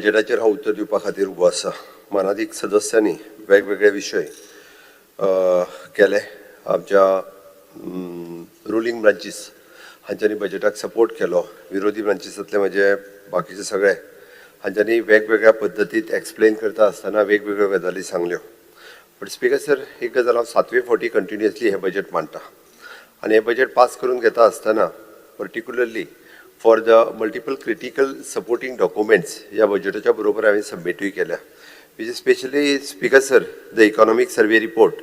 बजेटाचेर हांव उत्तर दिवपा खातीर उबो आसा. मानादीक सदस्यांनी वेगवेगळे विशय केले. आमच्या रुलींग ब्रांचीस हांच्यांनी बजेटाक सपोर्ट केलो. विरोधी ब्रांचीसांतले म्हजे बाकीचे सगळे हांच्यांनी वेगवेगळ्या पद्दतीत एक्सप्लेन करता आसतना वेगवेगळ्यो गजाली सांगल्यो. बट स्पिकर सर, एक गजाल, हांव सातवे फावटी कंटिन्युअसली हें बजेट मांडटा आनी हें बजेट पास करून घेता आसतना particularly for the multiple critical supporting documents ह्या बजेटाच्या बरोबर हांवें सबमिटूय केल्या, which specially, Speaker sir, the economic survey report.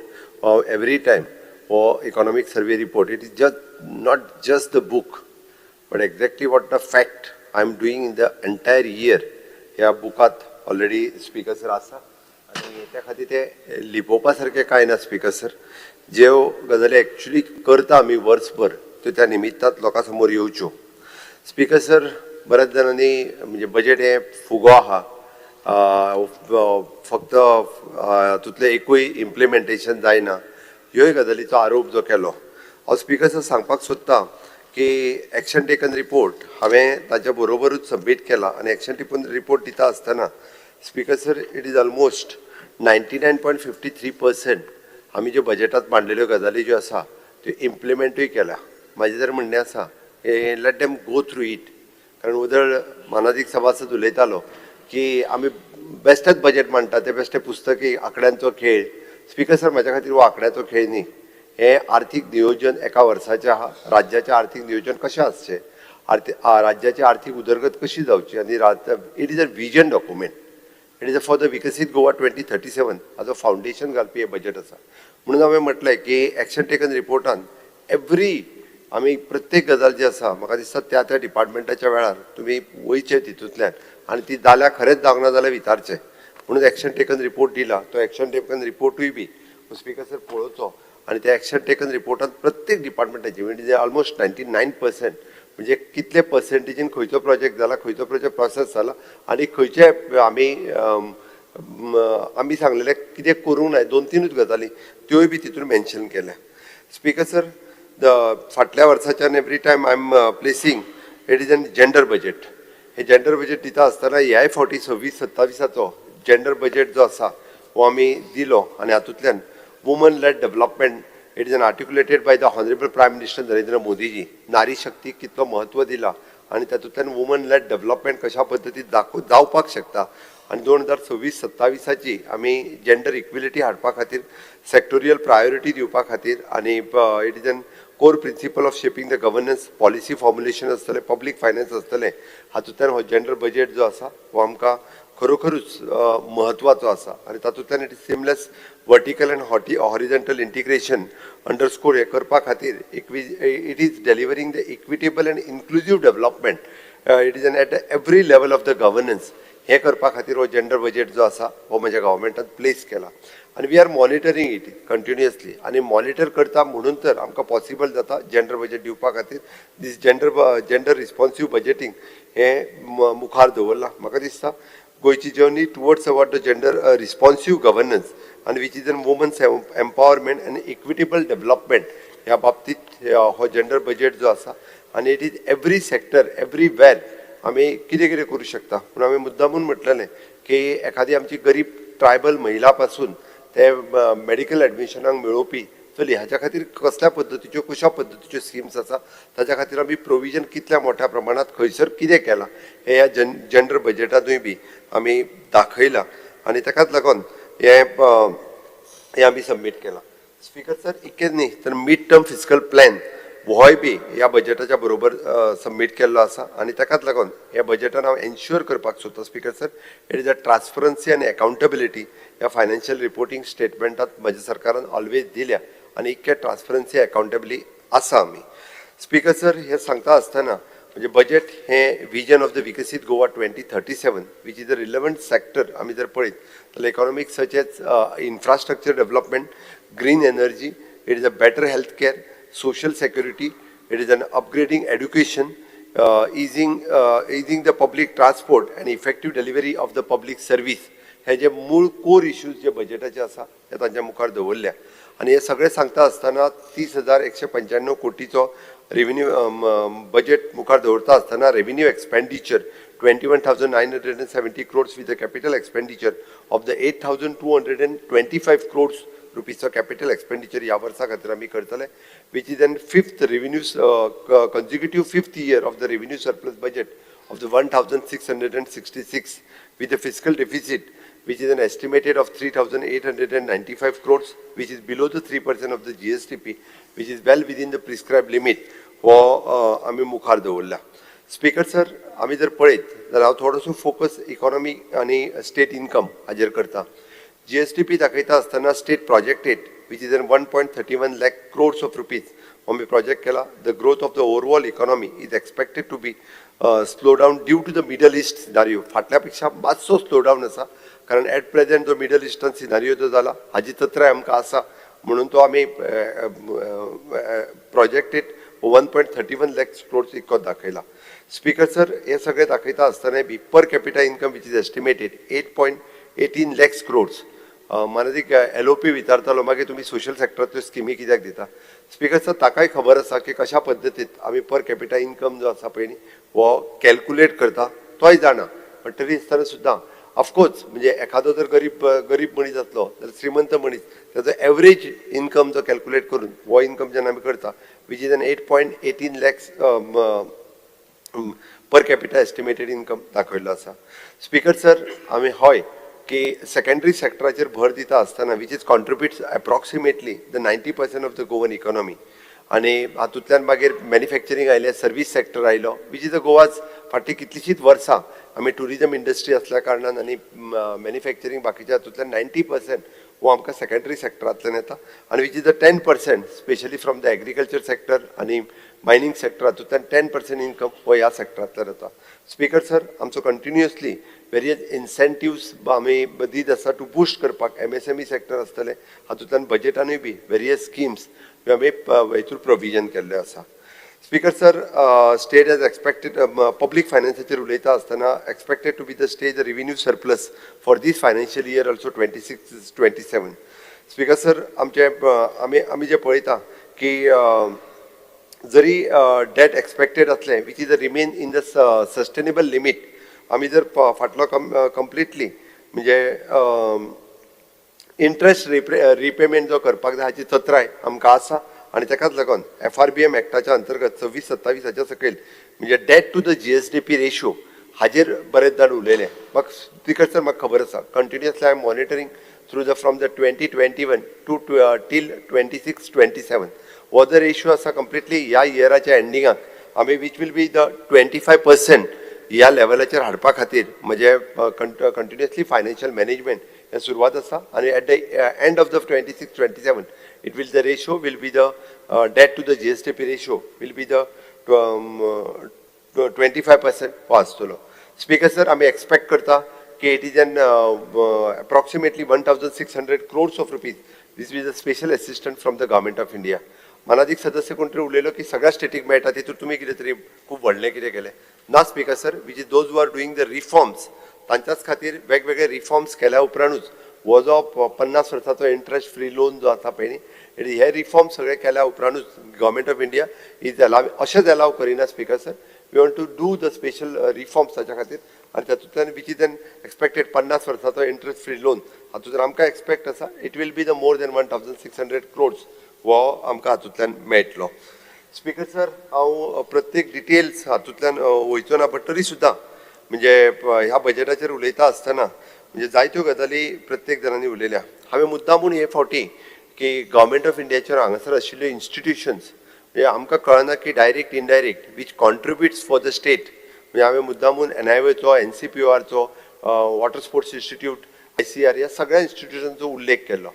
हांव एवरी टायम हो economic survey report, it is just not just the book but exactly what the fact I am doing in the entire year ह्या बुकात already, speaker sir, आसा आनी त्या खातीर ते लिपोवपा सारकें कांय ना. स्पीकर सर, ज्यो गजाली एक्चुली करता आमी वर्सभर, त्यो त्या निमित्तात लोकां समोर येवच्यो. स्पीकर सर, बऱ्याच जाणांनी म्हणजे बजेट हें फुगो आहा, फक्त हातूंतलें एकूय इम्प्लिमेंटेशन जायना, ह्योय गजालीचो आरोप जो केलो. हांव, स्पीकर सर, सांगपाक सोदतां की एक्शन टेकन रिपोर्ट हांवें ताच्या बरोबरूच सबमीट केला आनी एक्शन टेकन रिपोर्ट दिता आसतना, Speaker sir, it is almost 99.53% आमी ज्यो बजेटांत मांडलेल्यो गजाली ज्यो आसा त्यो इम्प्लिमेंटूय केल्या. म्हाजें जर म्हणणें आसा की let them go through it, कारण उदळ मानादीक सभासद उलयतालो की आमी बेश्टेच बजेट मांडटा, ते बेश्टे पुस्तकी आंकड्यांचो खेळ. स्पीकर सर, म्हाज्या खातीर हो आंकड्याचो खेळ न्ही. हें आर्थीक नियोजन एका वर्साचें आहा. राज्याचें आर्थीक नियोजन कशें आसचें, राज्याची आर्थीक उदरगत कशी जावची आनी it is a vision document. It is a for the विकसीत गोवा 2037 हाजो फावंडेशन घालपी हें बजेट आसा. म्हणून हांवें म्हटलें की एक्शन टेकन रिपोर्टान एवरी आमी प्रत्येक गजाल जी आसा, म्हाका दिसता त्या त्या डिपार्टमेंटाच्या वेळार तुमी वयचे तितूंतल्यान आनी ती जाल्या खरेंच जावंक ना जाल्यार विचारचें. म्हणून एक्शन टेकन रिपोर्ट दिला. तो एक्शन टेकन रिपोर्टूय बी, स्पीकर सर, पळोवचो आनी त्या एक्शन टेकन रिपोर्टान प्रत्येक डिपार्टमेंटाची म्हणजे ऑलमोस्ट 99% म्हणजे कितले पर्सेंटेजीन खंयचो प्रोजेक्ट जाला, खंयचो प्रोजेक्ट प्रोसेस जाला आनी खंयचे आमी आमी सांगलेले कितें करूंक नाय, दोन तिनूच गजाली त्योय बी तितून मेन्शन केल्या. स्पीकर सर, the फाटल्या वर्साच्यान every time I am placing it is an gender budget. हे जेंडर बजेट दिता आसतना ह्याय फावटी 26-27आचो जेंडर बजेट जो आसा हो आमी दिलो आनी हातूंतल्यान woman led development, it is an articulated by the Honourable Prime Minister Narendra Modiji. नारी शक्तीक कितलो महत्व दिला आनी तातूंतल्यान वुमन लेड डेव्हलपमेंट कशा पद्दतीन दाखो जावपाक शकता आनी 2026-27आची आमी जेंडर इक्विलिटी हाडपा खातीर सेक्टोरियल प्रायोरिटी दिवपा खातीर आनी it is an core principle of shaping the governance, policy formulation आसतलें, पब्लीक फायनान्स आसतलें, हातूंतल्यान हो जेंडर बजेट जो आसा हो आमकां खरोखरूच म्हत्वाचो आसा. आनी तातूंतल्यान it is seamless vertical and horizontal integration underscore हें करपा खातीर it is delivering the equitable and inclusive development. It is an at every level of the governance. हें करपा खातीर हो जेंडर बजेट जो आसा हो म्हज्या गव्हर्मेंटान प्लेस केला आनी we are monitoring it continuously. आनी मॉनिटर करता म्हणून तर आमकां पॉसिबल जाता जेंडर बजेट दिवपा खातीर. This gender responsive budgeting हें मुखार दवरलां. म्हाका दिसता गोंयची journey towards about the gender responsive governance आनी which is an women's empowerment and equitable development ह्या बाबतीत हो जेंडर बजेट जो आसा आनी it is every sector, everywhere आमी कितें कितें करूं शकता. पूण हांवें मुद्दामून म्हटलेलें की एखादी आमची गरीब ट्रायबल महिला पासून ते मेडिकल एडमिशनाक मेळोवपी चली, हाच्या खातीर कसल्या पद्दतीच्यो, कशा पद्दतीच्यो स्किम्स आसा, ताच्या खातीर आमी प्रोविजन कितल्या मोठ्या प्रमाणात खंयसर कितें केलां, हें ह्या जेंडर बजेटांतूय बी आमी दाखयलां आनी ताकाच लागून हें आमी सबमीट केलां. स्पीकर सर, इतकेंच न्ही तर मिड टर्म फिस्कल प्लॅन होय बी ह्या बजेटाच्या बरोबर सबमीट केल्लो आसा आनी ताकाच लागून ह्या बजेटान हांव एन्श्युअर करपाक सोदतां, Speaker sir, it is a transparency आनी अकाउंटेबिलिटी ह्या फायनान्शियल रिपोर्टींग स्टेटमेंटात म्हज्या सरकारान ऑलवेज दिल्या आनी इतके ट्रान्सपरन्सी, अकाउंटेबिलिटी आसा आमी. स्पीकर सर, हें सांगता आसतना म्हणजे बजेट हें vision of the विकसीत Goa 2037, which is a relevant sector आमी जर पळयत जाल्यार economic such as infrastructure development, green energy, it is a better health care, social security, it is an upgrading education, easing the public transport and effective delivery of the public service. हे जे मूळ कोर issues जे बजेटाचे आसा ते तांच्या मुखार दवरल्या. आनी हे सगळें सांगता आसतना 30,195 कोटीचो रेव्हेन्यू बजेट मुखार दवरता आसतना revenue expenditure 21,970 crores with the capital expenditure of the 8,225 crores रुपीजचो capital expenditure ह्या वर्सा खातीर आमी करतले, which is an fifth revenue consecutive fifth year of the revenue surplus budget of the 1,666 with a fiscal deficit which is an estimated of 3,895 crores, which is below the 3% of the GSDP, which is well within the prescribed limit. हो आमी मुखार दवरला. Speaker sir, आमी जर पळयत जाल्यार हांव थोडोसो फोकस इकॉनॉमी आनी स्टेट इन्कम हाजेर करता. जीएसडीपी दाखयता आसतना state projected, which is an 1.31 lakh crores of rupees आमी प्रोजेक्ट केला. The growth of the overall economy is expected to be slow down due to the Middle East scenario. फाटल्या पेक्षा मातसो slow down आसा, कारण eight present जो middle eastern scenario जो जाला, हाजी तत्राय आमकां आसा, म्हणून तो आमी projected 1.31 lakh crores इतको दाखयला. स्पीकर सर, हे सगळें दाखयता आसतना बी per capita income, which is estimated 8.18 lakhs crores. मानादीक एलओपी विचारतालो मागीर, तुमी सोशल सेक्टरांतल्यो स्किमी कित्याक दिता? स्पीकर सर, ताकाय खबर आसा की कशा पद्दतीत आमी पर कॅपिटा इन्कम जो आसा पळय न्ही, हो कॅल्कुलेट करता, तोय जाणा. पण तरी आसतना सुद्दां ऑफकोर्स म्हणजे एखादो जर गरीब गरीब मनीस आसलो जाल्यार श्रीमंत मनीस, ताजो एवरेज इन्कम जो कॅल्कुलेट करून हो इन्कम जेन्ना आमी करता, which is an 8.18 lakhs per capita estimated income दाखयल्लो आसा. स्पीकर सर, आमी हय की सेकंडरी सेक्टराचेर भर दिता आसतना, which is contributes approximately the 90% of the Goan economy, आनी हातूंतल्यान मागीर मॅन्युफॅक्चरींग आयलें, सर्वीस सेक्टर आयलो, which is a Goa's फाटलीं कितलींशींच वर्सां आमी ट्युरिजम इंडस्ट्री आसल्या कारणान आनी मॅन्युफॅक्चरींग बाकीच्या हातूंतल्यान 90% हो आमकां सेकंडरी सेक्टरांतल्यान येता आनी which is the 10% specially from the agriculture sector आनी मायनींग सेक्टर. हातूंतल्यान 10% इन्कम हो ह्या सेक्टरांतल्यान येता. स्पीकर सर, आमचो कंटिन्युअसली वेरियस इन्सेंटिव्स आमी दीत आसा टू बूस्ट करपाक एमएसएमई सेक्टर आसतलें. हातूंतल्यान बजेटानूय बी वेरियस स्किम्स आमी हितूर प्रोविजन केल्लें आसा. Speaker sir, state has expected public फायनान्साचेर उलयता आसतना expected to be the state revenue surplus for this financial year also, 26-27. Speaker sir, आमचे आमी जे पळयता की जरी डेट एक्सपेक्टेड असलें, which is a remain in the sustainable limit, आमी जर फाटलो कंप्लिटली म्हणजे इंट्रस्ट रिपेमेंट जो करपाक जाय, हाची चत्राय आमकां आसा आनी ताकाच लागून एफआरबीएम एक्टाच्या अंतर्गत 26-27 हाच्या सकयल म्हणजे debt to the GSDP ratio हाजेर बरेच जाण उलयले. म्हाका स्पीकर सर, म्हाका खबर आसा, continuously I am monitoring through the from the 2021 to till 26-27 हो जो रेशियो आसा, कंप्लिटली ह्या इयराच्या एंडिंगाक आमी which will be the 25% ह्या लेवलाचेर हाडपा खातीर म्हणजे कंटिन्युअसली फायनान्शियल मॅनेजमेंट हें सुरवात आसा आनी at the end of the 26-27 it will the ratio will be the debt to the GSDP ratio will be the 25% हो आसतलो. स्पीकर सर, आमी एक्सपेक्ट करता की it is an approximately 1,600 crores of rupees. This is a special assistance from the Government of India. मानादीक सदस्य कोण तरी उलयलो की सगळ्या स्टेटीक मेळटा, तितून तुमी कितें तरी खूब व्हडलें कितें केलें ना. Speaker sir, which is those who are doing the reforms, तांच्याच खातीर वेगवेगळे रिफॉर्म्स केल्या उपरांतूच हो जो 50 वर्साचो इंट्रस्ट फ्री लोन जो आसा पळय न्ही, हे रिफॉर्म सगळे केल्या उपरांतूच Government of India is allow. अशेंच अलाव करिना, Speaker sir. We want to do the special reforms ताच्या खातीर आनी तातूंतल्यान which is N expected 50 वर्साचो इंट्रस्ट फ्री लोन, हातूंतल्यान आमकां एक्सपेक्ट आसा it will be the more than 1,600 crores हो आमकां हातूंतल्यान मेळटलो. स्पीकर सर, हांव प्रत्येक डिटेल्स हातूंतल्यान वयचो ना, बट तरी सुद्दां म्हणजे ह्या बजेटाचेर उलयता आसतना म्हणजे जायत्यो गजाली प्रत्येक जाणांनी उलयल्या. हांवें मुद्दामून हे फावटी की गव्हर्मेंट ऑफ इंडियाचेर हांगासर आशिल्ल्यो इन्स्टिट्युशन्स, म्हणजे आमकां कळना की direct, indirect, which contributes for the state, म्हणजे हांवें मुद्दामून एनआयओचो, एनसीपीओआरचो, वॉटर स्पोर्ट्स इन्स्टिट्यूट, आयसीएआर ह्या सगळ्या इन्स्टिट्युशनचो उल्लेख केल्लो.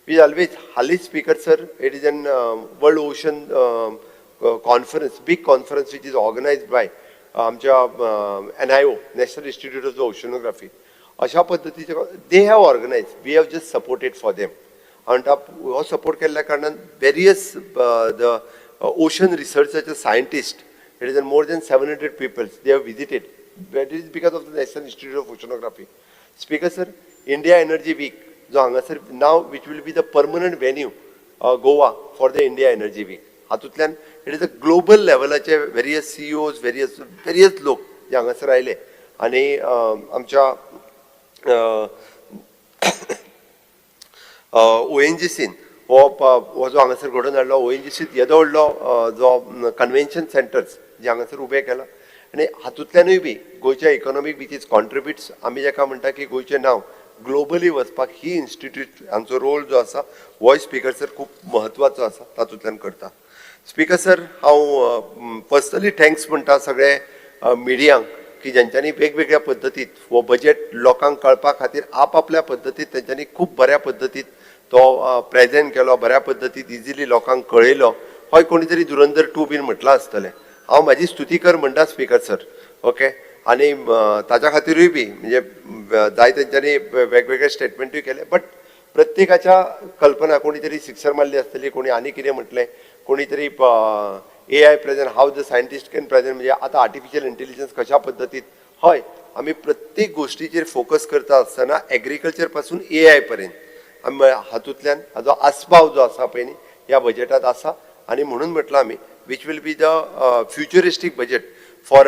We always हालींच, Speaker sir, it is an World Ocean Conference, big conference, which is organized by आमच्या NIO, National Institute of Oceanography. अशा पद्दतीचे they have organize, we have just supported for them. म्हणटा हो सपोर्ट केल्ल्या कारणान various the ocean रिसर्चाचे scientist, it is more than 700 peoples they have visited. That is because of the National Institute of Oceanography. Speaker sir, India Energy Week जो हांगासर now, which will be the permanent venue, Goa, for the India Energy Week. हातूंतल्यान it is a global लेवलाचे various CEOs, various various लोक जे हांगासर आयले. आनी आमच्या ओएनजीसीन हो हो जो हांगासर घडोवन हाडलो. ओएनजीसीत येदो व्हडलो जो कन्व्हेन्शन सेंटर्स जे हांगासर उबें केलां आनी हातूंतल्यानूय बी गोंयच्या इकॉनॉमीक which is contributes, आमी जेका म्हणटा की गोंयचें नांव ग्लोबली वचपाक ही इन्स्टिट्यूट हांचो रोल जो आसा होय स्पीकर सर खूब म्हत्वाचो आसा, तातूंतल्यान करता. स्पीकर सर, हांव पर्सनली thanks म्हणटा सगळे मिडियांक की जेंच्यांनी वेगवेगळ्या पद्दतीत हो बजेट लोकांक कळपा खातीर आपआपल्या पद्दतीत तेंच्यांनी खूब बऱ्या पद्दतीत तो प्रेजेंट केलो, बऱ्या पद्दतीत इजिली लोकांक कळयलो. हय, कोणी तरी धुरंधर 2 बीन म्हटलां आसतलें, हांव म्हाजी स्तुती कर म्हणटा स्पीकर सर, ओके. आनी ताच्या खातीरूय बी म्हणजे जाय तेंच्यांनी वेगवेगळे स्टेटमेंटूय केले, बट प्रत्येकाच्या कल्पना कोणी तरी सिक्सर मारली आसतली, कोणी आनी कितें म्हटलें, कोणी तरी AI present, how the scientist can present, म्हणजे आतां आर्टिफिशियल इंटेलिजन्स कशा पद्दतीत. हय, आमी प्रत्येक गोश्टीचेर फोकस करता आसतना एग्रीकल्चर पासून एआय पर्यंत आमी हातूंतल्यान हाजो आस्पाव जो आसा पळय न्ही ह्या बजेटांत आसा. आनी म्हणून म्हटलां आमी which will be the futuristic budget for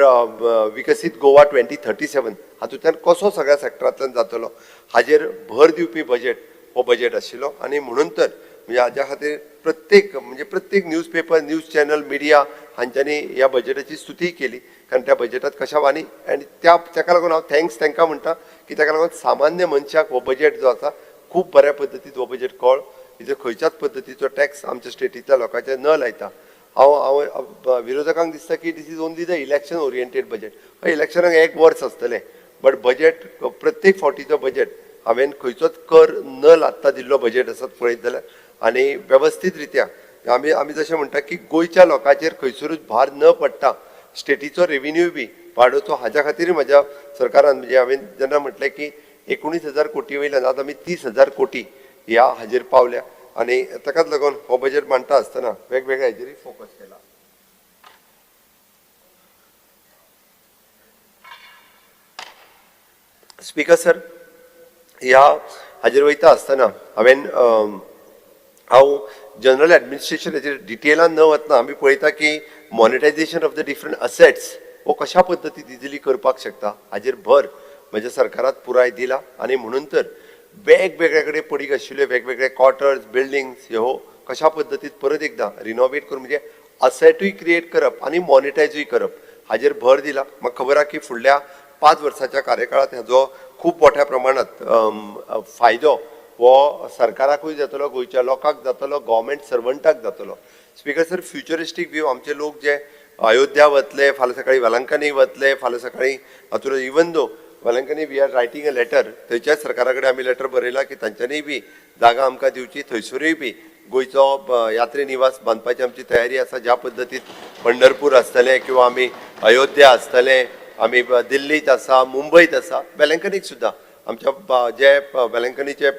विकसीत गोवा 2037. हातूंतल्यान कसो सगळ्या सेक्टरांतल्यान जातलो हाजेर भर दिवपी बजेट हो बजेट आशिल्लो. आनी म्हणून तर म्हणजे हाज्या खातीर प्रत्येक म्हणजे प्रत्येक news paper, news channel, media हांच्यांनी ह्या बजेटाची स्तुती केली, कारण त्या बजेटात कशा आनी आनी त्या ताका लागून हांव thanks तांकां म्हणटा की ताका लागून सामान्य मनशाक हो बजेट जो आसा खूब बऱ्या पद्दतीन हो बजेट कळ. हिजो खंयच्याच पद्दतीचो टॅक्स आमच्या स्टेटींतल्या लोकांचेर न लायता. हांव हांव विरोधकांक दिसता की this is only the election oriented budget. हय, इलेक्शनाक एक वर्स आसतलें, बट बजेट प्रत्येक फावटीचो बजेट हांवें खंयचोच कर न लादता दिल्लो बजेट आसा पळयत जाल्यार. आनी वेवस्थीत रित्या आमी आमी जशें म्हणटा की गोंयच्या लोकांचेर खंयसरूच भार न पडटा स्टेटीचो रेविन्यू बी वाडोवचो, हाज्या खातीर म्हज्या सरकारान म्हणजे हांवें जेन्ना म्हटलें की 19,000 कोटी वयल्यान आतां आमी 30,000 कोटी ह्या हाजेर पावल्या. आनी ताकाच लागून हो बजेट मांडटा आसतना वेगवेगळ्या हाजेरूय फोकस केला. स्पीकर सर, ह्या हाजेर वयता आसतना हांवें हांव जनरल एडमिनिस्ट्रेशनाचेर डिटेलान न वतना आमी पळयता की monetisation of the different assets हो कशा पद्दतीन इजिली करपाक शकता हाजेर भर म्हज्या सरकारात पुराय दिला. आनी म्हणून तर वेगवेगळ्या कडेन पडीक आशिल्ल्यो वेगवेगळे क्वॉर्टर्स, बिल्डिंग्स ह्यो कशा पद्दतीन परत एकदां रिनोवेट करून म्हणजे असेटूय क्रिएट करप आनी मॉनिटायजूय करप हाजेर भर दिला. म्हाका खबर आहा की फुडल्या 5 वर्साच्या कार्यकाळांत हाजो खूब मोठ्या प्रमाणात फायदो हो सरकाराकूय जातलो, गोंयच्या लोकांक जातलो, गव्हर्मेंट सर्वंटाक जातलो. स्पीकर सर, फ्युचरिस्टीक व्यू आमचे लोक जे अयोध्या वतले, फाल्यां सकाळीं वेलंकनी वतले, फाल्यां सकाळीं हातूंत even though Velankanni we are writing a letter, थंयच्याच सरकारा कडेन आमी लेटर बरयलां की तांच्यांनीय बी जागा आमकां दिवची, थंयसरूय बी गोंयचो यात्री निवास बांदपाची आमची तयारी आसा. ज्या पद्दतीन पंढरपूर आसतलें किंवा आमी अयोध्या आसतलें, आमी दिल्लीत आसा, मुंबयत आसा, वेलंकनीक सुद्दां आमच्या जे वेलंकनीचे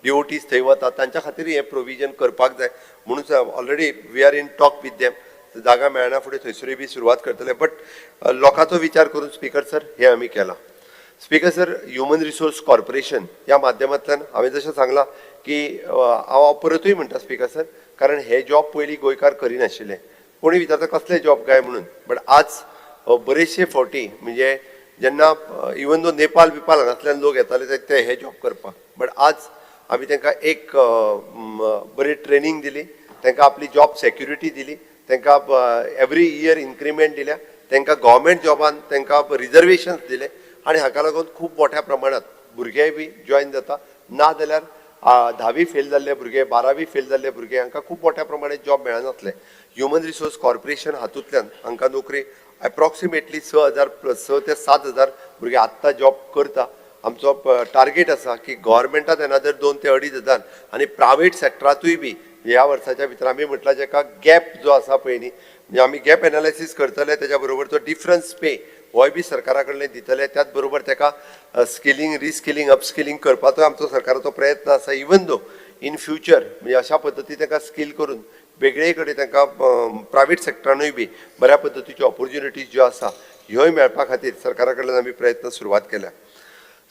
डिओटीज थंय वतात तांच्या खातीर हें प्रोविजन करपाक जाय. म्हणून already we are in talk with them. जागा मेळना फुडें थंयसरूय बी सुरवात करतले, बट लोकांचो विचार करून स्पीकर सर हें आमी केलां. Speaker sir, human resource corporation ह्या माध्यमांतल्यान हांवें जशें सांगलां की हांव परतूय म्हणटा स्पीकर सर, कारण हे जॉब पयलीं गोंयकार करिनाशिल्ले. कोणी विचारता कसले जॉब काय म्हणून, बट आज बरेचशे फावटी म्हणजे जेन्ना इवन दो नेपाल बिपाल हांगांतल्यान लोक येताले ते हे जॉब करपाक, बट आज आमी तांकां एक बरी ट्रेनींग दिली, तांकां आपली जॉब सेक्युरिटी दिली, तांकां एवरी इयर इन्क्रिमेंट दिल्या, तांकां गव्हर्मेंट जॉबान तांकां रिजर्वेशन्स दिले. आनी हाका लागून खूब मोठ्या प्रमाणात भुरगेय बी जॉयन जाता. ना जाल्यार 10वी फेल जाल्ले भुरगे, 12वी फेल जाल्ले भुरगे हांकां खूब मोठ्या प्रमाणात जॉब मेळनासले. ह्युमन रिसोर्स कॉर्पोरेशन हातूंतल्यान हांकां नोकरी एप्रॉक्सिमेटली 6,000 प्लस, 6 ते 7,000 भुरगे आत्तां जॉब करता. आमचो टार्गेट आसा की गव्हर्मेंटात एनादर 2 ते 2,500 आनी प्रायवेट सेक्टरांतूय बी ह्या वर्साच्या भितर आमी म्हटलां जेका गॅप जो आसा पळय न्ही, म्हणजे आमी गॅप एनालिसीस करतले, तेज्या बरोबर तो डिफरन्स पे होय बी सरकारा कडल्यान दितले. त्याच बरोबर तेका स्किलिंग, रिस्किलिंग, अपस्किलिंग करपाचो आमचो सरकाराचो प्रयत्न आसा. इवन दो इन फ्युचर म्हणजे अशा पद्दती तांकां स्कील करून वेगळे कडेन तांकां प्रायवेट सेक्टरानूय बी बऱ्या पद्दतीच्यो ऑपॉर्च्युनिटीज ज्यो आसा ह्योय मेळपा खातीर सरकारा कडल्यान आमी प्रयत्न सुरवात केल्या.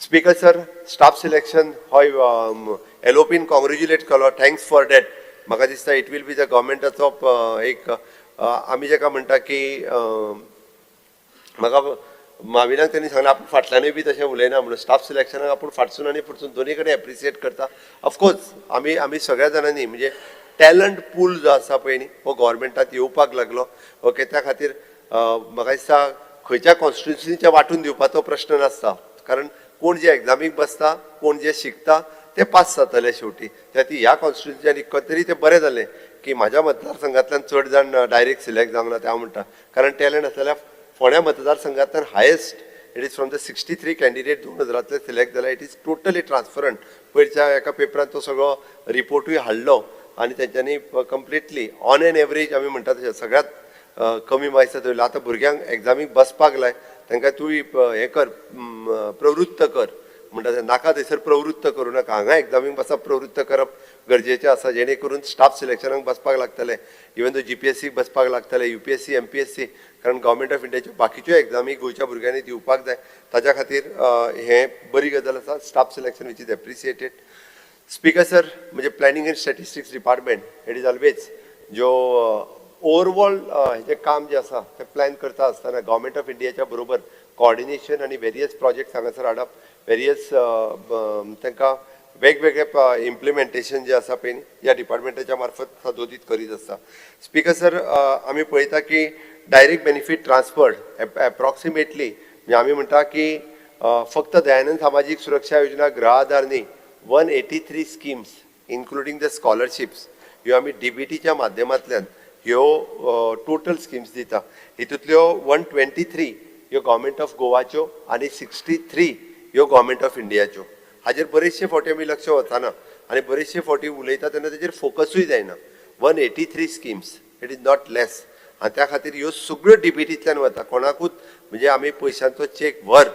स्पीकर सर, स्टाफ सिलेक्शन हय एलओपीन कॉंग्रेच्युलेट केलो, thanks for that. म्हाका दिसता it will be the गव्हर्मेंटाचो एक आमी जेका म्हणटा की म्हाका माविनाक त्यांनी सांगलें आपूण फाटल्यानूय बी तशें उलयना म्हणून. स्टाफ सिलेक्शनाक आपूण फाटसून आनी फुडसून दोनी कडेन एप्रिसिएट करता. ऑफकोर्स आमी आमी सगळ्या जाणांनी म्हणजे टॅलंट पूल जो आसा पळय न्ही, हो गोवोरमेंटात येवपाक लागलो. ओके, त्या खातीर म्हाका दिसता खंयच्या कॉन्स्टिट्युन्सीच्या वांटून दिवपाचो प्रश्न नासता, कारण कोण जे एग्जामीक बसता, कोण जे शिकता ते पास जातले शेवटी. त्या खातीर ह्या कॉन्स्टिट्युन्सीन तरी ते बरें जालें की म्हाज्या मतदारसंघांतल्यान चड जाण डायरेक्ट सिलेक्ट जावंक ना, तें हांव म्हणटा. कारण टॅलंट आसलेल्या फोंड्या मतदारसंघांतल्यान highest, it is from the 63 candidate 2000तले select जाल्या. It is totally transparent. पयरच्या एका पेपरान तो सगळो रिपोर्टूय हाडलो आनी तेंच्यांनी कंप्लिटली ऑन एन एवरेज आमी म्हणटा तशें सगळ्यात कमी मार्क्स दवरले. आतां भुरग्यांक एग्जामीक बसपाक लाय, तांकां तूं हें कर, प्रवृत्त कर म्हणटा तें नाका, थंयसर प्रवृत्त करूं नाका. हांगा एग्जामीक बसप प्रवृत्त करप गरजेचें आसा, जेणे करून स्टाफ सिलेक्शनाक बसपाक लागतले, इवन दो जीपीएससीक बसपाक लागतले, यूपीएससी, एमपीएससी, कारण गव्हर्मेंट ऑफ इंडियाच्यो बाकीच्यो एग्जामी गोंयच्या भुरग्यांनी दिवपाक जाय. ताच्या खातीर हें बरी गजाल आसा, staff selection which is appreciated. Speaker sir, म्हणजे planning and statistics department, it is always जो ओवरऑल हेजें काम जें आसा तें प्लॅन करता आसतना गव्हर्मेंट ऑफ इंडियाच्या बरोबर कॉर्डिनेशन आनी वेरियस प्रोजेक्ट्स हांगासर हाडप, वेरियस तांकां वेगवेगळे इम्प्लिमेंटेशन जे आसा पळय न्ही, ह्या डिपार्टमेंटाच्या मार्फत सदोदीत करीत आसता. स्पीकर सर, आमी पळयता की डायरेक्ट बेनिफीट ट्रान्सफर एप्रॉक्सिमेटली, म्हणजे आमी म्हणटा की फक्त दयानंद सामाजीक सुरक्षा योजना, गृह आधार न्ही, 183 schemes including the scholarships ह्यो आमी डीबीटीच्या माध्यमांतल्यान ह्यो टोटल स्किम्स दिता. हितूंतल्यो 123 ह्यो गव्हर्मेंट ऑफ गोवाच्यो आनी 63 ह्यो गव्हर्मेंट ऑफ इंडियाच्यो. हाजेर बरेचशे फावटी आमी लक्ष वचना आनी बरेचशे फावटी उलयता तेन्ना तेजेर फोकसूय जायना. 183 schemes, it is not less. आनी त्या खातीर ह्यो सगळ्यो डीबीटींतल्यान वता. कोणाकूच म्हणजे आमी पयशांचो चेक व्हर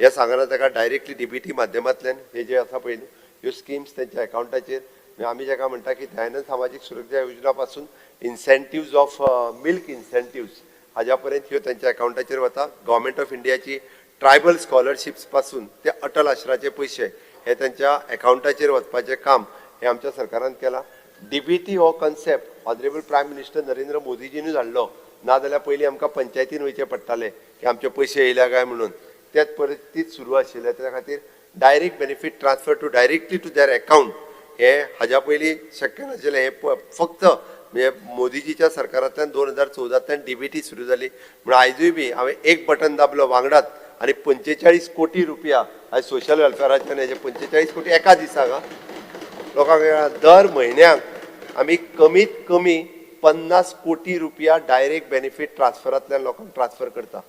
हें सांगना ताका, डायरेक्टली डीबीटी माध्यमांतल्यान हे जे आसा पळय न्ही, ह्यो स्किम्स तेंच्या अकावंटाचेर. म्हणजे आमी जाका म्हणटा की दयानंद सामाजीक सुरक्षा योजना पासून इन्सेंटिव्ज ऑफ मिल्क इन्सेंटिव्ज हाज्या पर्यंत ह्यो तेंच्या अकावंटाचेर वता. गव्हर्मेंट ऑफ इंडियाची ट्रायबल स्कॉलरशिप्स पासून ते अटल आश्राचे पयशे हे तेंच्या अकावंटाचेर वचपाचें काम हें आमच्या सरकारान केलां. डीबीटी हो concept honourable prime minister Narendra मोदीजीनूच हाडलो. नाजाल्यार पयलीं आमकां पंचायतीन वयचें पडटालें की आमचे पयशे येयल्या काय म्हणून. तेच परिस्थितीत सुरू आशिल्लें. त्या खातीर direct benefit transfer to directly to their account हे हाज्या पयलीं शक्य नाशिल्लें. हें फक्त म्हणजे मोदीजीच्या सरकारांतल्यान 2014तल्यान डीबीटी सुरू जाली. म्हणून आयजूय बी हांवें एक बटन दाबलो वांगडात आनी 45 कोटी रुपया आयज सोशल वेलफेराच्यान हेजे 45 कोटी एका दिसाक. हा, लोकांक कळना, दर म्हयन्याक आमी कमीत कमी 50 कोटी रुपया डायरेक्ट बेनिफीट ट्रान्सफरांतल्यान लोकांक ट्रान्सफर करता.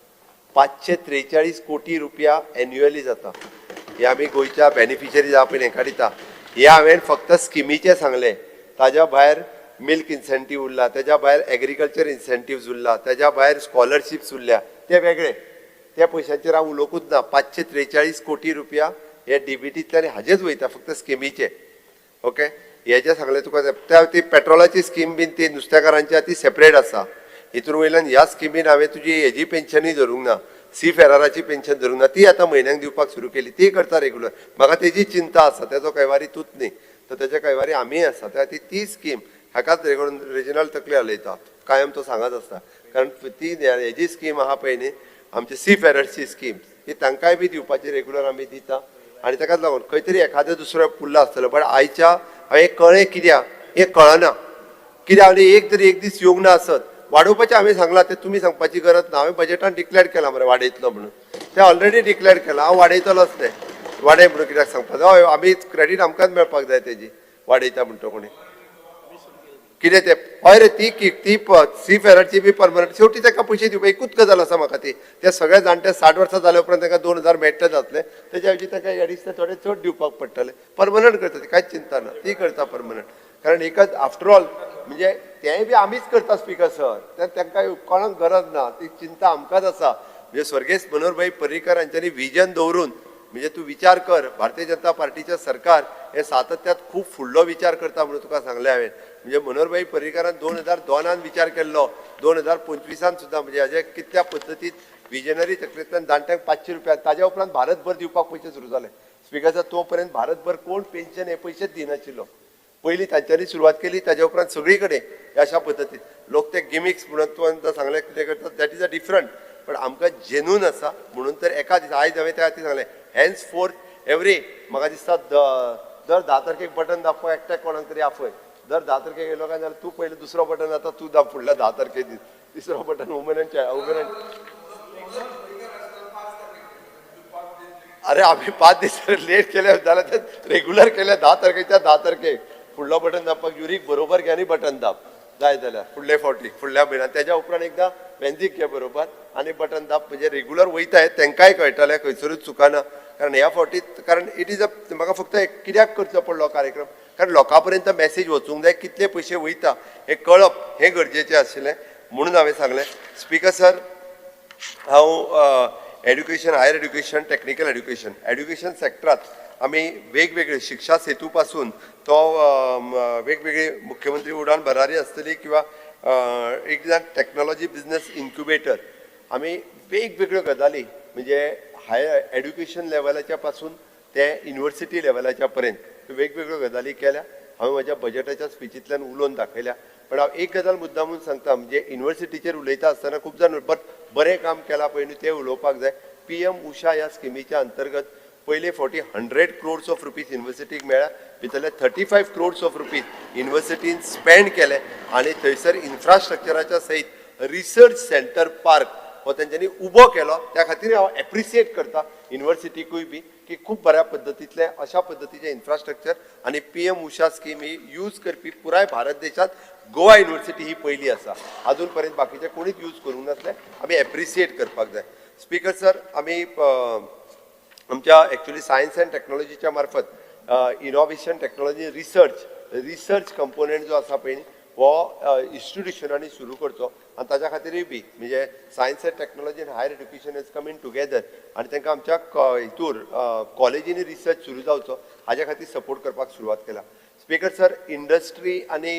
543 कोटी रुपया एन्युअली जाता. हे आमी गोंयच्या बेनिफिशरी आहा पळय हेंकां दिता. हे हांवें फक्त स्किमीचें सांगलें. ताज्या भायर मिल्क इन्सेंटीव उरला, तेज्या भायर एग्रीकल्चर इन्सेंटिव्ज उरला, तेज्या भायर स्कॉलरशिप्स उरल्या, ते वेगळे. त्या पयशांचेर हांव उलोवंकूच ना. 543 कोटी रुपया हे डीबीटींतल्यान हाजेच वयता, फक्त स्किमीचे. ओके, हे जे सांगलें तुका त्या ती पेट्रोलाची स्कीम बीन ती नुस्तेकारांची आहा ती सेपरेट आसा. हितून वयल्यान ह्या स्किमीन हांवें तुजी हेजी पेन्शनूय धरूंक ना, सी फेराराची पेन्शन धरूंक ना. ती आतां म्हयन्याक दिवपाक सुरू केली, ती करता रेगुलर. म्हाका तेजी चिंता आसा. तेजो कैवारी तूंच न्ही तर तेच्या कैवारी आमीय आसा. त्या खातीर ती स्कीम हाकाच रेजिनल तकली हालयता कायम, तो सांगत आसता. कारण ती हेजी स्कीम आहा पळय न्ही, आमची सी फेरर्सची स्कीम, ती तांकांय बी दिवपाची रेगुलर आमी दिता. आनी ताकाच लागून खंय तरी एखादो दुसरो पुरला आसतलो, बट आयच्या हांवें कळ्ळें कित्याक हें कळना कित्याक हांवें एक तरी एक दीस येवंक ना आसत वाडोवपाचें. हांवें सांगलां तें तुमी सांगपाची गरज ना. हांवें बजेटान डिक्लेअर केलां मरे वाडयतलो म्हणून, तें ऑलरेडी डिक्लेअर केलां. हांव वाडयतलोच तें. वाडय म्हणून कित्याक सांगपाक? हय, आमी क्रेडीट आमकांच मेळपाक जाय तेजी. वाडयता म्हणटा कोणी कितें तें? हय रे, ती ती सी फेररची बी परमनंट. शेवटी ताका पयशे दिवपा एकूच गजाल आसा म्हाका ती, त्या सगळ्या जाणटे 60 वर्सां जाल्या उपरांत ताका 2000 मेळटले जातले. तेच्या ऐवजी ताका एडिशनल थोडे चड दिवपाक पडटले. परमनंट करता ती, कांयच चिंता ना, ती करता परमनंट. कारण एकच आफ्टर ऑल म्हणजे तेंय बी आमीच करता स्पीकर सर. ते तांकां कोणाक गरज ना, ती चिंता आमकांच आसा. म्हणजे स्वर्गेस्त मनोहरभाई पर्रीकर हांच्यांनी विजन दवरून, म्हणजे तूं विचार कर, भारतीय जनता पार्टीचें सरकार हे सातत्यात खूब फुडलो विचार करता म्हणून तुका सांगलें हांवें. म्हणजे मनोहरभाई पर्रीकारान 2002 विचार केल्लो, 2025 सुद्दां म्हणजे हाजे कितल्या पद्दतीत विजनरी तकलेंतल्यान जाणट्यांक 500 रुपया, ताज्या उपरांत भारतभर दिवपाक पयशे सुरू जाले. स्पीकर सर, तो पर्यंत भारतभर कोण पेन्शन हे पयशेच दिनाशिल्लो. पयलीं तांच्यांनी सुरवात केली, ताज्या उपरांत सगळी कडेन अशा पद्दतीन लोक ते गिमिक्स म्हणून तुवें सांगलें कितें करतात, that is a different. पण आमकां जेन्यून आसा म्हणून तर एका दिसा आयज हांवें त्या खातीर सांगलें, हेन्स फोर्थ एवरी म्हाका दिसता दर 10 तारखेक बटन दाबपाक एकट्याक कोणाक तरी आफय. दर 10 तारखेक येयलो काय जाल्यार तूं पयलीं दुसरो बटन आतां तूं दाब फुडल्या 10 तारखे दीस तिसरो button woman and woman and. अरे आमी 5 दीस लेट केले जाल्यार ते रेगुलर केले 10 तारखेच्या 10 तारखेक फुडलो बटन दाबपाक युरीक बरोबर घे आनी बटन दाब जाय जाल्यार फुडले फावटी फुडल्या म्हयन्यान. तेज्या उपरांत एकदां वेंजीक घे बरोबर आनी बटन दाब, म्हणजे रेगुलर वयताय तेंकांय कळटलें खंयसरूच चुकना. कारण ह्या फावटी कारण it is a म्हाका फक्त एक कित्याक करचो पडलो कार्यक्रम, कारण लोकां पर्यंत मॅसेज वचूंक जाय कितले पयशे वयता हें कळप हें गरजेचें आशिल्लें म्हणून हांवें सांगलें. स्पिकर सर, हांव education, higher education, technical education, education सेक्टरांत आमी वेगवेगळे शिक्षा सेतू पासून तो वेगवेगळे मुख्यमंत्री उडान भरारी आसतली किंवा एक जाण टॅक्नॉलॉजी बिजनस इन्क्युबेटर, आमी वेगवेगळ्यो गजाली म्हणजे हायर एड्युकेशन लेवलाच्या पासून ते युनिवर्सिटी लेवलाच्या पर्यंत वेगवेगळ्यो गजाली केल्या. हांवें म्हज्या बजेटाच्या स्पिचींतल्यान उलोवन दाखयल्या. पण हांव एक गजाल मुद्दामून सांगता, म्हणजे युनिवर्सिटीचेर उलयता आसतना खूब जाण बरें काम केलां पळय न्हू तें उलोवपाक जाय. पीएम उषा ह्या स्किमीच्या अंतर्गत पयले फावटी 100 क्रोड्स ऑफ रुपीज युनिवर्सिटीक मेळ्ळ्या, भितरले 35 क्रोड्स ऑफ रुपीज युनिवर्सिटीन स्पेंड केले आनी थंयसर इन्फ्रास्ट्रक्चराच्या सयत रिसर्च सेंटर पार्क हो तेंच्यांनी उबो केलो. त्या खातीर हांव एप्रिसिएट करता युनिवर्सिटीकूय बी की खूब बऱ्या पद्दतींतलें अशा पद्दतीचें इन्फ्रास्ट्रक्चर आनी पीएम उषा स्कीम ही यूज करपी पुराय भारत देशांत गोवा युनिवर्सिटी ही पयली आसा. आजून पर्यंत बाकीचे कोणीच यूज करूंक नासले, आमी एप्रिसिएट करपाक जाय. स्पिकर सर, आमी आमच्या एक्चुअली सायन्स अँड टॅक्नॉलॉजीच्या मार्फत इनोवेशन टॅक्नॉलॉजी रिसर्च कंपोनेंट जो आसा पळय न्ही हो इन्स्टिट्युशनांनी सुरू करचो आनी ताच्या खातीरूय बी म्हणजे science and technology and higher education is coming together आनी तांकां आमच्या हितूर कॉलेजींनी रिसर्च सुरू जावचो हाज्या खातीर सपोर्ट करपाक सुरवात केला. स्पिकर सर, इंडस्ट्री आनी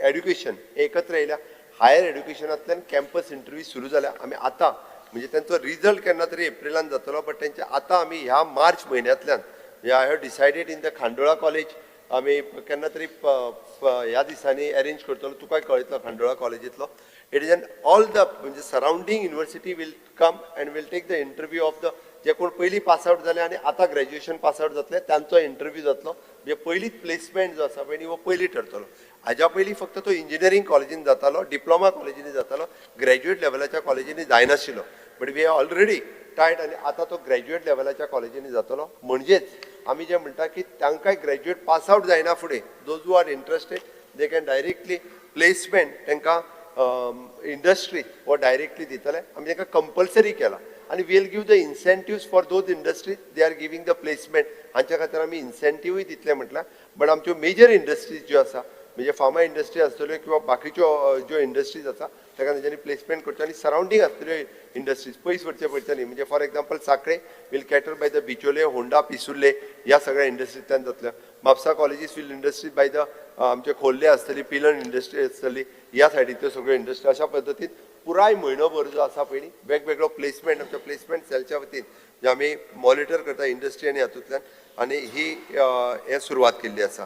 एड्युकेशन एकत्र येयल्या. हायर एड्युकेशनांतल्यान कॅम्पस इंटरव्यू सुरू जाल्या. आमी आतां म्हणजे तेंचो रिजल्ट केन्ना तरी एप्रिलान जातलो, बट तेंचे आतां आमी ह्या मार्च म्हयन्यांतल्यान म्हणजे I have decided in the Khandola college आमी केन्ना तरी ह्या दिसांनी अरेंज करतलो, तुकाय कळयतलो Khandola कॉलेजींतलो. It is an all the म्हणजे surrounding university will come and will take the interview of the जे कोण पयलीं पास आवट जाले आनी आतां ग्रॅज्युएशन पास आवट जातले तांचो इंटरव्यू जातलो. म्हणजे पयलींच प्लेसमेंट जो आसा पळय न्ही हो पयलीं ठरतलो. हाज्या पयलीं फक्त तो इंजिनियरींग कॉलेजीन जातालो, डिप्लोमा कॉलेजींनी जातालो, graduate लेवलाच्या कॉलेजींनी जायनाशिल्लो. But we have already tied आनी आतां तो ग्रॅज्युएट लेवलाच्या कॉलेजींनी जातलो. म्हणजेच आमी जे म्हणटा की तांकांय ग्रॅज्युएट पास आवट जायना फुडें those who are interested they can directly placement तांकां इंडस्ट्री हो डायरेक्टली दितले. आमी तांकां कंपल्सरी केला आनी we'll give the incentives for those industries they are giving the placement. हांच्या खातीर आमी इन्सेंटिव्हूय दितले म्हटल्यार. बट आमच्यो मेजर इंडस्ट्रीज ज्यो आसा म्हणजे फार्मा इंडस्ट्री आसतल्यो किंवा बाकीच्यो ज्यो इंडस्ट्रीज आसा ताका तेंच्यांनी प्लेसमेंट करच्यो आनी सरावंडींग आसतल्यो इंडस्ट्रीज पयस वचचें पडचें न्ही. म्हणजे for example Sanquelim will cater by the Bicholim, Honda, Pissurlem ह्या सगळ्या इंडस्ट्रींतल्यान जातल्यो. Mapusa colleges will industries by the आमचे खोर्ले आसतली, पिलन इंडस्ट्री आसतली, ह्या सायडींतल्यो सगळ्यो इंडस्ट्री. अशा पद्दतीन पुराय म्हयनोभर जो आसा पळय न्ही वेगवेगळो प्लेसमेंट आमच्या प्लेसमेंट सेलच्या वतीन जे आमी मॉनिटर करता इंडस्ट्री आनी हातूंतल्यान आनी ही हें सुरवात केल्ली आसा.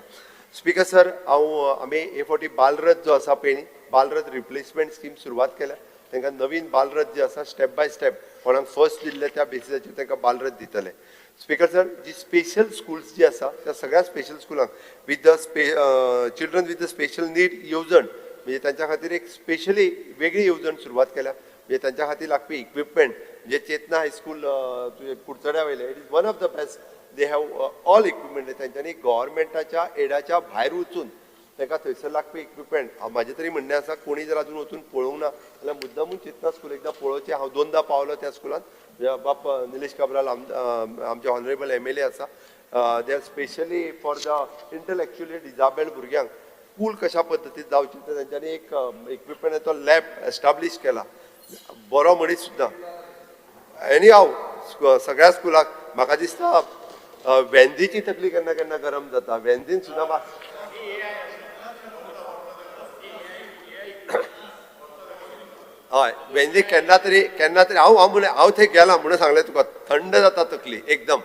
स्पिकर सर, हांव आमी हे फावटी बालरथ जो आसा पळय न्ही बालरथ रिप्लेसमेंट स्कीम सुरवात केल्या. तांकां नवीन बालरथ जे आसा स्टेप बाय स्टेप कोणाक फर्स्ट दिल्ले त्या बेसिसाचेर तांकां बालरथ दितले. स्पिकर सर, जी स्पेशल स्कुल्स जी आसा त्या सगळ्या special स्कुलांक with the children with the special need येवजण म्हणजे तांच्या खातीर एक स्पेशली वेगळी येवजण सुरवात केल्या. म्हणजे तांच्या खातीर लागपी इक्विपमेंट म्हणजे चेतना हायस्कूल तुजें कुडचड्या वयलें, it is one of the best, they have all equipment. तांच्यांनी गव्हर्मेंटाच्या एडाच्या भायर वचून तांकां थंयसर लागपी इक्विपमेंट. म्हाजें तरी म्हणणें आसा कोणी जर अजून वचून पळोवंक ना जाल्यार मुद्दामून चेतना स्कूल एकदां पळोवचें. हांव दोनदां पावलो त्या स्कुलान. बाप निलेश काब्राल आमचे ऑनरेबल एमएलए आसा. They are specially for the intellectually disabled भुरग्यांक स्कूल कशा पद्दतीन जावचें तें तेंच्यांनी एक इक्विपमेंटाचो लॅब एस्टाब्लीश केला. बरो मनीस सुद्दां. एनी हाव सगळ्या स्कुलाक म्हाका दिसता वेंदीची तकली केन्ना केन्ना गरम जाता, वेंदीन सुद्दां हय वेंदी केन्ना तरी केन्ना तरी हांव हांव म्हणलें हांव थंय गेलां म्हणून सांगलें तुका थंड जाता तकली एकदम.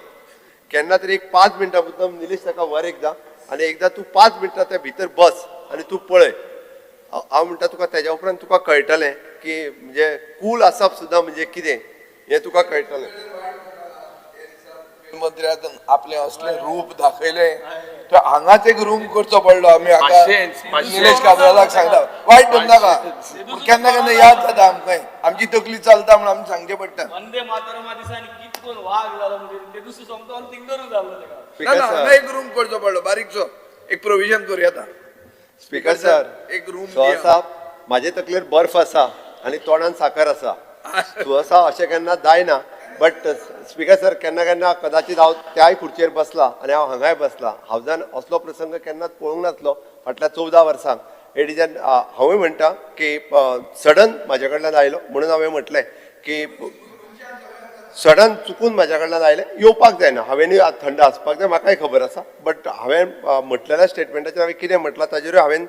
केन्ना तरी एक 5 मिनटां मुद्दम निलेश ताका व्हर एकदां आनी एकदां तूं 5 मिनटां त्या भितर बस आनी तूं पळय. हांव म्हणटा तुका तेज्या उपरांत तुका कळटलें. की म्हणजे कूल आसप सुद्दां म्हणजे कितें हें तुका कळटलें. मंत्र्याक आपलें असलें रूप दाखयलें तो हांगाच एक रूम करचो पडलो आमी हाका. पाशेंस, पाशेंस. निलेश काब्रालाक सांगता, वायट धरू नाका, पूण केन्ना केन्ना याद जाता आमकां, आमची तकली चलता म्हणून आमी सांगचें पडटा. वंदे मातरमा दिसांनी कितकोन वाग जालो म्हणजे ते दुसरो सोमतो आनी थिंगरूच जालो तेका. ना ना, हांगा एक रूम करचो पडलो बारीकसो, एक प्रोविजन करूं येता. स्पीकर सर, एक रूम. सहसा माझे तकलेर बर्फ आसा आनी तोंडान साकर आसा, सहसा अशें केन्ना जायना. बट स्पीकर सर, केन्ना केन्ना कदाचित हांव त्याय खुर्चेर बसला आनी हांव हांगाय बसला, हांवजान असलो प्रसंग केन्नाच पळोवंक नासलो फाटल्या 14 वर्सांक. It is an हांवूय म्हणटा की सडन म्हाजे कडल्यान आयलो म्हणून हांवें म्हटलें की सडन चुकून म्हाज्या कडल्यान आयलें, येवपाक जायना, हांवेंनूय आतां थंड आसपाक जाय, म्हाकाय खबर आसा. बट हांवें म्हटलेल्या स्टेटमेंटाचेर हांवें कितें म्हटलां ताजेरूय हांवें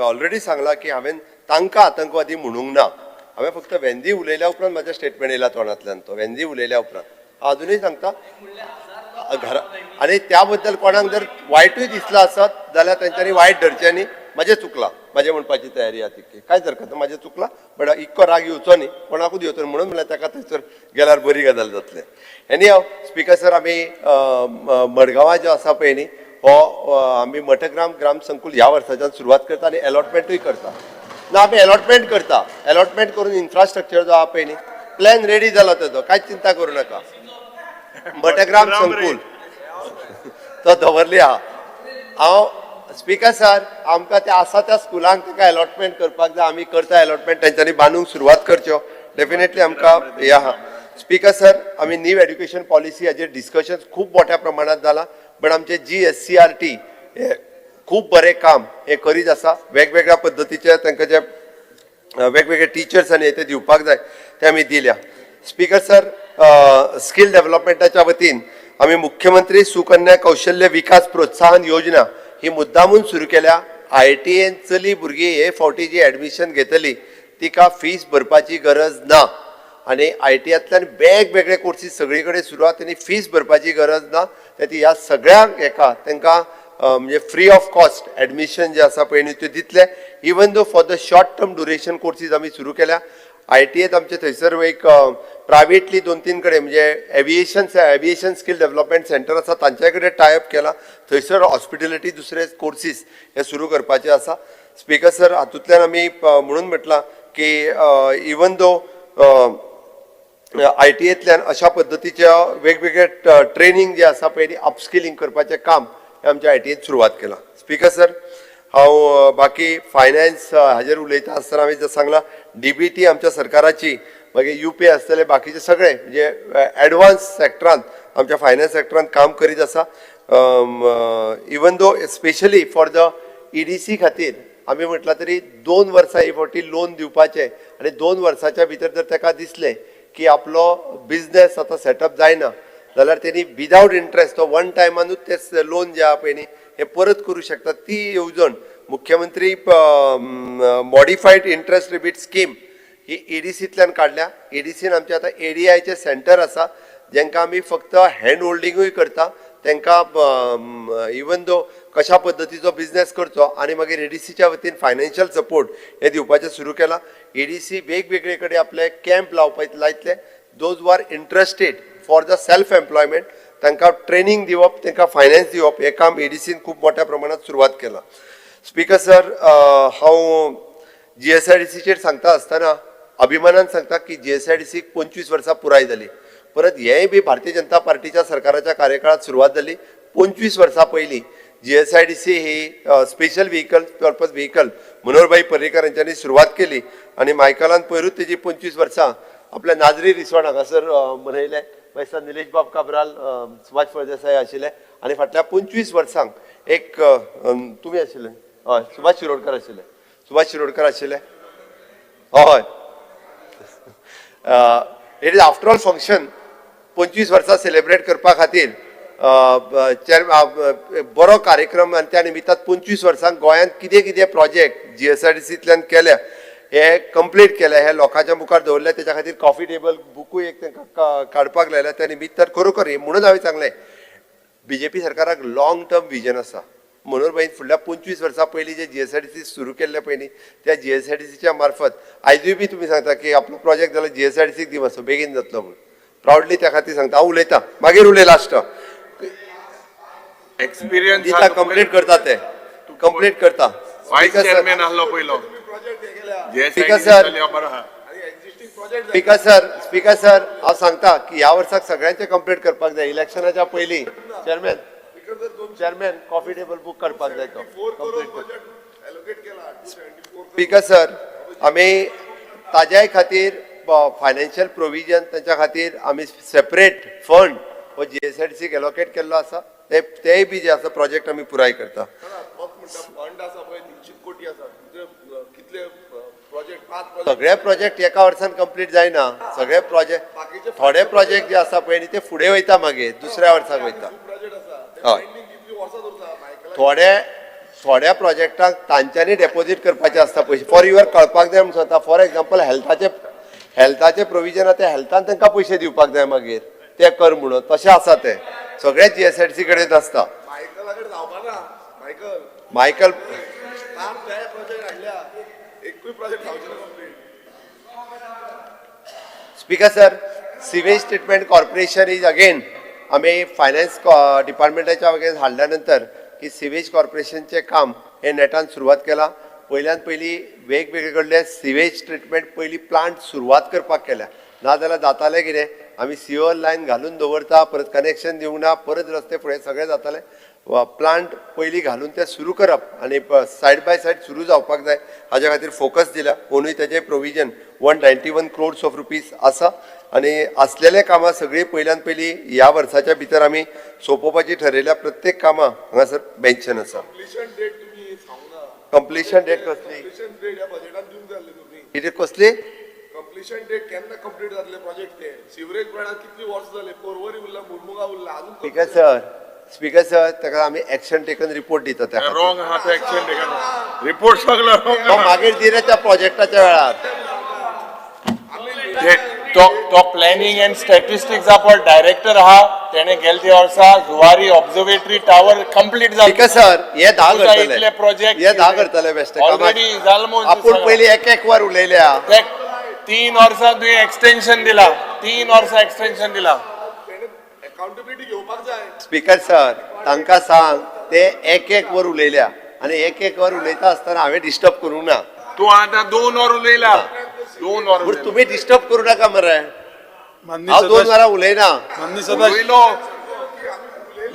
ऑलरेडी सांगलां की हांवें तांकां आतंकवादी म्हणूंक ना. हांवें फक्त वेंदी उलयल्या उपरांत म्हाजें स्टेटमेंट येयला तोंडांतल्यान, तो वेंदी उलयल्या उपरांत. हांव अजुनूय सांगता घरा, आनी त्या बद्दल कोणाक जर वायटूय दिसलां आसत जाल्यार तेंच्यांनी वायट धरचें न्ही. म्हाजें चुकलां, म्हाजें म्हणपाची तयारी आसा तितकी, कांयच हरकत ना, म्हाजें चुकलां. बट इतको राग येवचो न्ही, कोणाकूच येवचो न्ही, म्हणून म्हणल्यार ताका थंयसर गेल्यार बरी गजाल जातलें. एनी हाव स्पीकर सर, आमी मडगांवां जो आसा पळय न्ही, हो आमी मठग्राम ग्राम संकुल ह्या वर्साच्यान सुरवात करता आनी एलॉटमेंटूय करता. ना, आमी एलॉटमेंट करता, एलॉटमेंट करून इन्फ्रास्ट्रक्चर जो आहा पळय न्ही, प्लॅन रेडी जाला तेजो, कांयच चिंता करूं नाका. मठग्राम संकुल तो दवरली आहा. हांव स्पीकर सर, आमकां ते आसा त्या स्कुलांक ताका एलॉटमेंट करपाक जाय, आमी करता एलॉटमेंट, तेंच्यांनी बांदूंक सुरवात करच्यो, डेफिनेटली आमकां हें आहा. स्पीकर सर, आमी न्यू एड्युकेशन पॉलिसी हाजेर डिस्कशन खूब मोठ्या प्रमाणांत जालां, बट आमचे GSCRT हे खूब बरें काम हें करीत आसा. वेगवेगळ्या पद्दतीचे तांकां जे वेगवेगळे टिचर्स आनी ते दिवपाक जाय ते आमी दिल्या. स्पीकर सर, स्कील डेव्हलपमेंटाच्या वतीन आमी मुख्यमंत्री सुकन्या कौशल्य विकास प्रोत्साहन योजना ही मुद्दामून सुरू केल्या. ITN चली भुरगीं हे फावटी जी एडमिशन घेतली तिका फीस भरपाची गरज ना, आनी ITIंतल्यान वेगवेगळे कोर्सीस सगळी कडेन सुरू आहा, तेणी फीस भरपाची गरज ना. ते ह्या सगळ्यांक हेका तांकां म्हणजे फ्री ऑफ कॉस्ट एडमिशन जे आसा पळय न्ही त्यो दितले. Even though for the short term duration courses आमी सुरू केल्या. ITIंत आमचे थंयसर एक प्रायवेटली 2-3 कडेन म्हणजे एविएशन स्कील डेव्हलपमेंट सेंटर आसा तांच्या कडेन टायअप केला, थंयसर हॉस्पिटेलिटी दुसरे कोर्सीस हे सुरू करपाचे आसा. स्पीकर सर, हातूंतल्यान आमी म्हणून म्हटलां की इवन दो ITIंतल्यान अशा पद्दतीच्या वेगवेगळे ट्रेनींग जे आसा पळय न्ही, अपस्किलींग करपाचें काम हें आमच्या ITIंत सुरवात केलां. स्पीकर सर, हांव बाकी फायनान्स हाजेर उलयता आसतना हांवें जर सांगलां DBT आमच्या सरकाराची, मागीर UP आसतले, बाकीचे सगळे म्हणजे एडवान्स सेक्टरांत आमच्या फायनान्स सेक्टरांत काम करीत आसा. Even though specially for the EDC खातीर आमी म्हटलां तरी 2 वर्सां ही फावटी लोन दिवपाचें, आनी 2 वर्साच्या भितर जर ताका दिसलें की आपलो बिजनेस आतां सेटअप जायना जाल्यार तेणी विदावट इंट्रस्ट तो वन टायमानूच ते लोन जे आहा पळय न्ही हे परत करूं शकता. ती येवजण मुख्यमंत्री मॉडिफायड इंट्रस्ट रिबीट स्कीम ही EDCंतल्यान काडल्या. EDCन आमचे आतां ADIचे सेंटर आसा, जेंकां आमी फक्त हँड होल्डिंगूय करता, तांकां इवन दो कशा पद्दतीचो बिजनेस करचो आनी मागीर EDCच्या वतीन फायनान्शियल सपोर्ट हे दिवपाचें सुरू केलां. EDC वेगवेगळे कडेन आपले कॅम्प लावपाक लायतले, those who are interested for the self employment तांकां ट्रेनींग दिवप, तांकां फायनान्स दिवप हें काम EDCन खूब मोठ्या प्रमाणांत सुरवात केलां. स्पीकर सर, हांव GSIDCचेर सांगता आसतना अभिमानान सांगता की GSIDCक 25 वर्सां पुराय जाली. परत हेंय बी भारतीय जनता पार्टीच्या सरकाराच्या कार्यकाळात सुरवात जाली. 25 वर्सां पयलीं GSIDC ही special vehicle purpose vehicle Manoharbhai Parrikar हांच्यांनी सुरवात केली आनी मायकलान पयरूच तेजी 25 वर्सां आपल्या नाजरी रिसॉर्ट हांगासर मनयले. मागीर निलेश बाब काब्राल, सुभाष फळदेसाय आशिल्ले आनी फाटल्या 25 वर्सांक एक तुमी आशिल्ले, हय, सुभाष शिरोडकर आशिल्ले, सुभाष शिरोडकर आशिल्ले, हय. It is after all function 25 वर्सां सेलिब्रेट करपा खातीर बरो कार्यक्रम आनी त्या निमित्तान 25 वर्सांक गोंयांत कितें कितें प्रोजेक्ट GSIDCंतल्यान केल्या हे कंप्लीट केल्या हे लोकांच्या मुखार दवरले. तेच्या खातीर कॉफी टेबल बुकूय एक तांकां काडपाक लायला. त्या निमित्तान खरोखर म्हणून हांवें सांगलें BJP सरकाराक लॉंग टर्म विजन आसा. मनोहर भाईन फुडल्या 25 वर्सां पयलीं जे जीएसआयडीसी सुरू केल्ले पयलीं, त्या जीएसआयडीसीच्या मार्फत आयजूय बी तुमी सांगता की आपलो प्रोजेक्ट जाल्यार जीएसआयडीसीक दी मातसो, बेगीन जातलो म्हूण. प्रावडली त्या खातीर सांगता. हांव उलयतां, मागीर उलय लास्ट. एक्सपिरियन्स. दिता, कंप्लीट करता, ते कंप्लीट करता. वायस Speaker sir, chairman आहलो पयलो. Speaker sir. बरो आहा. स्पीकर सर, स्पीकर सर, हांव सांगता की ह्या वर्साक सगळ्यांचे कंप्लीट करपाक जाय इलेक्शनाच्या पयलीं. Chairman, chairman, coffee table book करपाक जाय तो complete. Speaker sir, आमी ताज्याय खातीर फायनान्शियल प्रोविजन तांच्या खातीर आमी सेपरेट फंड हो जीएसआयडीसीक एलोकेट केल्लो आसा. ते तेय बी जे आसा प्रोजेक्ट आमी पुराय करता. फंड आसा पळय, 300 कोटी आसा. तुजे कितले प्रोजेक्ट? पांच प्रोजेक्ट. सगळे प्रोजेक्ट एका वर्सान कंप्लीट जायना सगळे प्रोजेक्ट. थोडे प्रोजेक्ट जे आसा पळय न्ही, ते फुडें वयता, मागीर दुसऱ्या वर्साक वयता. प्रोजेक्ट आसा ते पेंडींग कितली वर्सां दवरता मायकला. थोडे थोड्या प्रोजेक्टांक तांच्यांनी डेपोजीट करपाचे आसता पयशे. फॉर your कळपाक जाय म्हूण सांगता, फॉर एग्जाम्पल हेल्थाचे हेल्थाचे प्रोविजन आहा, ते हेल्थान तांकां पयशे दिवपाक जाय, मागीर ते कर म्हणून. तशें आसा ते सगळे जीएसआयडीसी कडेन नासता. मायकला कडेन जावपा ना मायकल. मायकल. पांच नवे प्रोजेक्ट हाडल्या, एकूय प्रोजेक्ट जावचे ना complete. Speaker sir, sewage treatment corporation is again आमी फायनान्स डिपार्टमेंटाच्या वगैरे हाडल्या नंतर की सिवेज कॉर्पोरेशनचें काम हे नेटान सुरवात केलां. पयल्यान पयलीं वेगवेगळे कडले सिवेज ट्रिटमेंट पयलीं प्लांट सुरवात करपाक केल्या. नाजाल्यार जातालें कितें, आमी सिवर लायन घालून दवरता, परत कनेक्शन दिवंक ना, परत रस्ते फुडें सगळें जातालें. प्लांट पयलीं घालून ते सुरू करप आनी सायड बाय सायड सुरू जावपाक जाय, हाज्या खातीर फोकस दिला. म्हणून तेजें provision 191 crores of rupees आसा आनी आसलेले कामां सगळीं पयल्यान पयलीं ह्या वर्साच्या भितर आमी सोंपोवपाची ठरयल्या. प्रत्येक कामां हांगासर मेन्शन आसा. कंप्लिशन डेट तुमी सांगना. कंप्लिशन डेट कसली? कंप्लिशन डेट ह्या बजेटान दिवंक जाय आसली तुमी. कितें, कसली? कंप्लिशन डेट, केन्ना कंप्लीट जातले प्रोजेक्ट ते? सिवरेज प्लांटाक कितली वर्सां जाले, पोरवरी उरला, मुरमुगांव उरला अजून. स्पीकर सर, स्पीकर सर, ताका आमी एक्शन टेकन रिपोर्ट दिता त्या खातीर. रॉंग आहा तो एक्शन टेकन रिपोर्ट सगळो रॉंग. तो मागीर दिले त्या प्रोजेक्टाच्या वेळार. तो तो प्लॅनिंग अँड स्टॅटिस्टिक्स पळय डायरेक्टर आहा, तेणे गेले त्या वर्सा जुवारी ऑब्झर्वेटरी टावर कंप्लीट जालो. स्पीकर सर, हे 10 तुझा करतले. इतले project हे 10 करतले बेश्टे. Already जाल म्हूण आपूण सगळं. पयलीं एक एक वर उलयल्या. ते 3 वर्सां तुवें एक्सटेन्शन दिला, 3 वर्सां एक्सटेन्शन दिला. तेणे अकाउंटेबिलिटी घेवपाक जाय. स्पीकर सर, तांकां सांग, ते एक एक वर उलयल्या आनी एक एक वर उलयता आसतना हांवें डिस्टर्ब करूंक ना. तूं आतां 2 वर उलयला, 2 वर. पूण तुमी डिस्टर्ब करूं नाका मरे. माननीय हांव 2 सदस्य वरां उलयना. माननीय सदस्य उलयलो.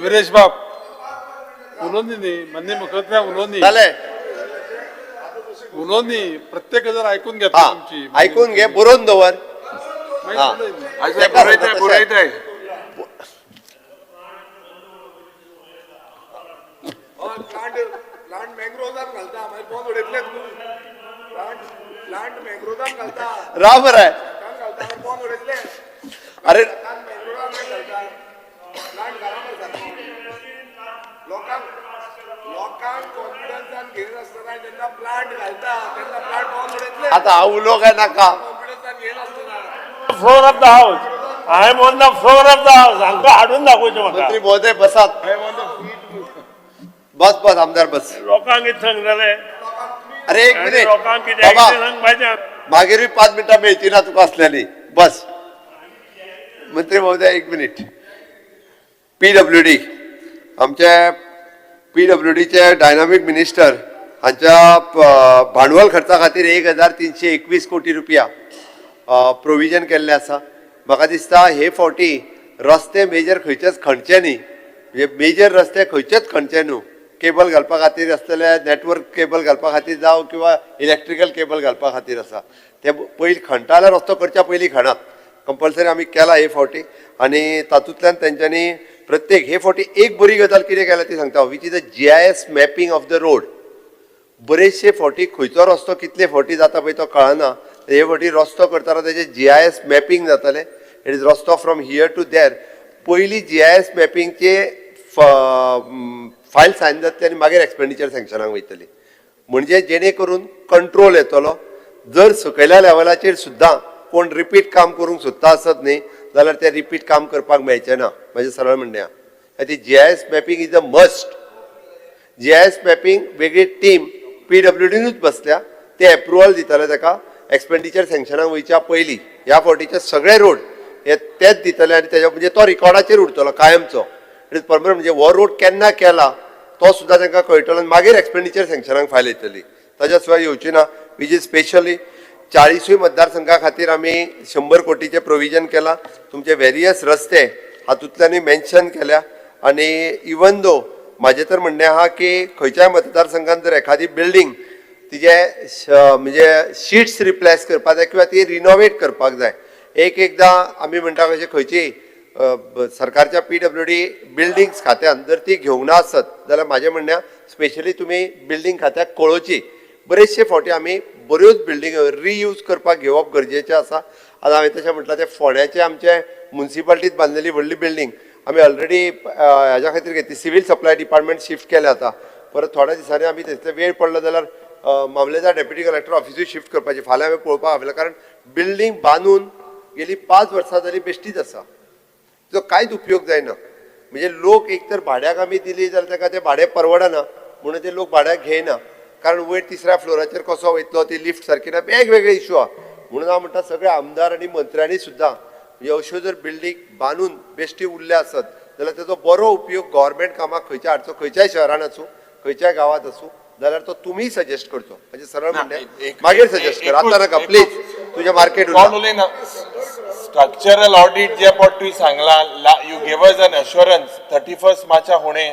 विरेश बाब उलोवनी न्ही, माननीय मुख्यमंत्री उलोवनी. जालें. उलोवनी, प्रत्येक गजाल ऐकून घेतली हा तुमची. आयकून घे, बरोवन दवर. मागीर हा. उलय न्ही. अशें बरयताय, बरयताय. हय, प्लांट प्लांट मॅंग्रोव्जान घालता, मागीर बंद उडयतले तुमी. प्लांट प्लांट मॅंग्रोव्जान घालता. राव मरे. प्लांट घालता, मागीर बंद उडयतले. अरे. प्लांट मॅंग्रोव्जान घालता, प्लांट घाला मरे सारको. लोकांक लोकांक कॉन्फिडन्सान घेयनासतना जेन्ना प्लांट घालता तेन्ना प्लांट बंद उडयतले. आतां हांव उलोवं काय नाका? कॉन्फिडन्सान घेयनासतना. Floor of the house. I am on the floor of the house. हांकां हाडून दाखोवचें म्हाका. मंत्री महोदय, बसात. बस बस आमदार, बस. लोकांक कितें सांगतले? अरे, एक आनी मिनिट. लोकांक कितें बाबा. कितें सांगपाचें? मागीरूय 5 मिनटां मेळची ना तुका असल्यांनी. बस मंत्री महोदय, एक मिनिट. पीडब्ल्यूडी, आमचे पीडब्ल्यूडीचे डायनामीक मिनिस्टर हांच्या भांडवल खर्चा खातीर 1321 कोटी रुपया प्रोविजन केल्लें आसा. म्हाका दिसता हे फावटी रस्ते मेजर खंयचेच खणचे न्ही, म्हणजे मेजर रस्ते खंयचेच खणचे न्हू. केबल घालपा खातीर आसतले, नेटवर्क केबल घालपा खातीर जावं किंवा इलेक्ट्रिकल केबल घालपा खातीर आसा ते पयलीं खणटा जाल्यार रस्तो करच्या पयलीं खणात. कंपल्सरी आमी केला हे फावटी. आनी तातूंतल्यान तेंच्यांनी प्रत्येक हे फावटी एक बरी गजाल कितें केल्या ती सांगता, which is a GIS mapping of the road. बरेचशे फावटी खंयचो रस्तो कितले फावटी जाता पळय तो कळना. हे फावटी रस्तो करतना तेजे जीआयएस मॅपिंग जातलें. It is रस्तो फ्रॉम here to there. पयलीं जीआयएस मॅपिंगचे फायल सायन जातली आनी मागीर एक्सपेंडिचर सँक्शनाक वयतली, म्हणजे जेणे करून कंट्रोल येतलो. जर सकयल्या लेवलाचेर सुद्दां कोण रिपीट काम करूंक सोदता आसत न्ही जाल्यार ते रिपीट काम करपाक मेळचें ना. म्हाजें सरळ म्हणणें आहा, खातीर GIS mapping is a must. GIS mapping वेगळी टीम पीडब्ल्यूडीनूच बसल्या, ते एप्रुवल दितले ताका एक्सपेंडिचर सँक्शनाक वयच्या पयलीं. ह्या फावटीचे सगळे रोड हे तेच दितले आनी तेज्या म्हणजे तो रिकॉर्डाचेर उरतलो कायमचो. It is permanent, म्हणजे हो रोड केन्ना केला तो सुद्दां तांकां कळटलो आनी मागीर एक्सपेंडिचर सँक्शनाक फायल येतली, ताच्या शिवाय येवची ना. Which is specially 40ूय मतदारसंघा खातीर आमी 100 कोटीचें प्रोविजन केलां. तुमचे वेरियस रस्ते हातूंतल्यानूय मेन्शन केल्या. आनी इवन दो म्हाजें तर म्हणणें आहा की खंयच्याय मतदारसंघात जर एखादी बिल्डींग तिजे म्हणजे शिट्स रिप्लेस करपाक जाय किंवा ती रिनोवेट करपाक जाय, एक एकदां आमी म्हणटा कशें खंयची सरकारच्या पीडब्ल्यूडी बिल्डिंग्स खात्यान जर ती घेवंक ना आसत जाल्यार म्हाजें म्हणणें, स्पेशली तुमी बिल्डींग खात्याक कळोवची. बरेचशे फावटी आमी बऱ्योच बिल्डींग रियूज करपाक घेवप गरजेचें आसा. आतां हांवें तशें म्हटलां, तें फोंड्याचें आमचे मुन्सिपाल्टीत बांदलेली व्हडली बिल्डींग आमी ऑलरेडी ह्याच्या खातीर घेतली, सिवील सप्लाय डिपार्टमेंट शिफ्ट केलें. आतां परत थोड्या दिसांनी आमी थंयसर वेळ पडलो जाल्यार मामलेदार, डेप्युटी कलेक्टर ऑफिसूय शिफ्ट करपाची. फाल्यां हांवें पळोवपाक गावलें, कारण बिल्डींग बांदून गेली 5 वर्सां जाली, बेश्टीच आसा, तिचो कांयच उपयोग जायना. म्हणजे लोक एक तर भाड्याक आमी दिली जाल्यार ताका तें भाडें परवडना म्हणून ते लोक भाड्याक घेयना, कारण वयर तिसऱ्या फ्लोराचेर कसो वयतलो, ती लिफ्ट सारकी ना, वेगवेगळे इशू आहा. म्हणून हांव म्हणटा, सगळ्या आमदार आनी मंत्र्यांनी सुद्दां म्हणजे अश्यो जर बिल्डींग बांदून बेश्टी उरल्या आसत जाल्यार तेजो बरो उपयोग गव्हर्मेंट कामाक खंयच्या हाडचो, खंयच्याय शहरान आसूं, खंयच्याय गांवांत आसूं, जाल्यार तो तुमी सजेस्ट करचो. म्हणजे सरळ म्हणणें, मागीर सजेस्ट कर, आतां नाका प्लीज. तुजें मार्केट कोण उलयना. स्ट्रक्चरल ऑडिट जे पट तुवें सांगला, you gave us an assurance 31 मार्चा हुणे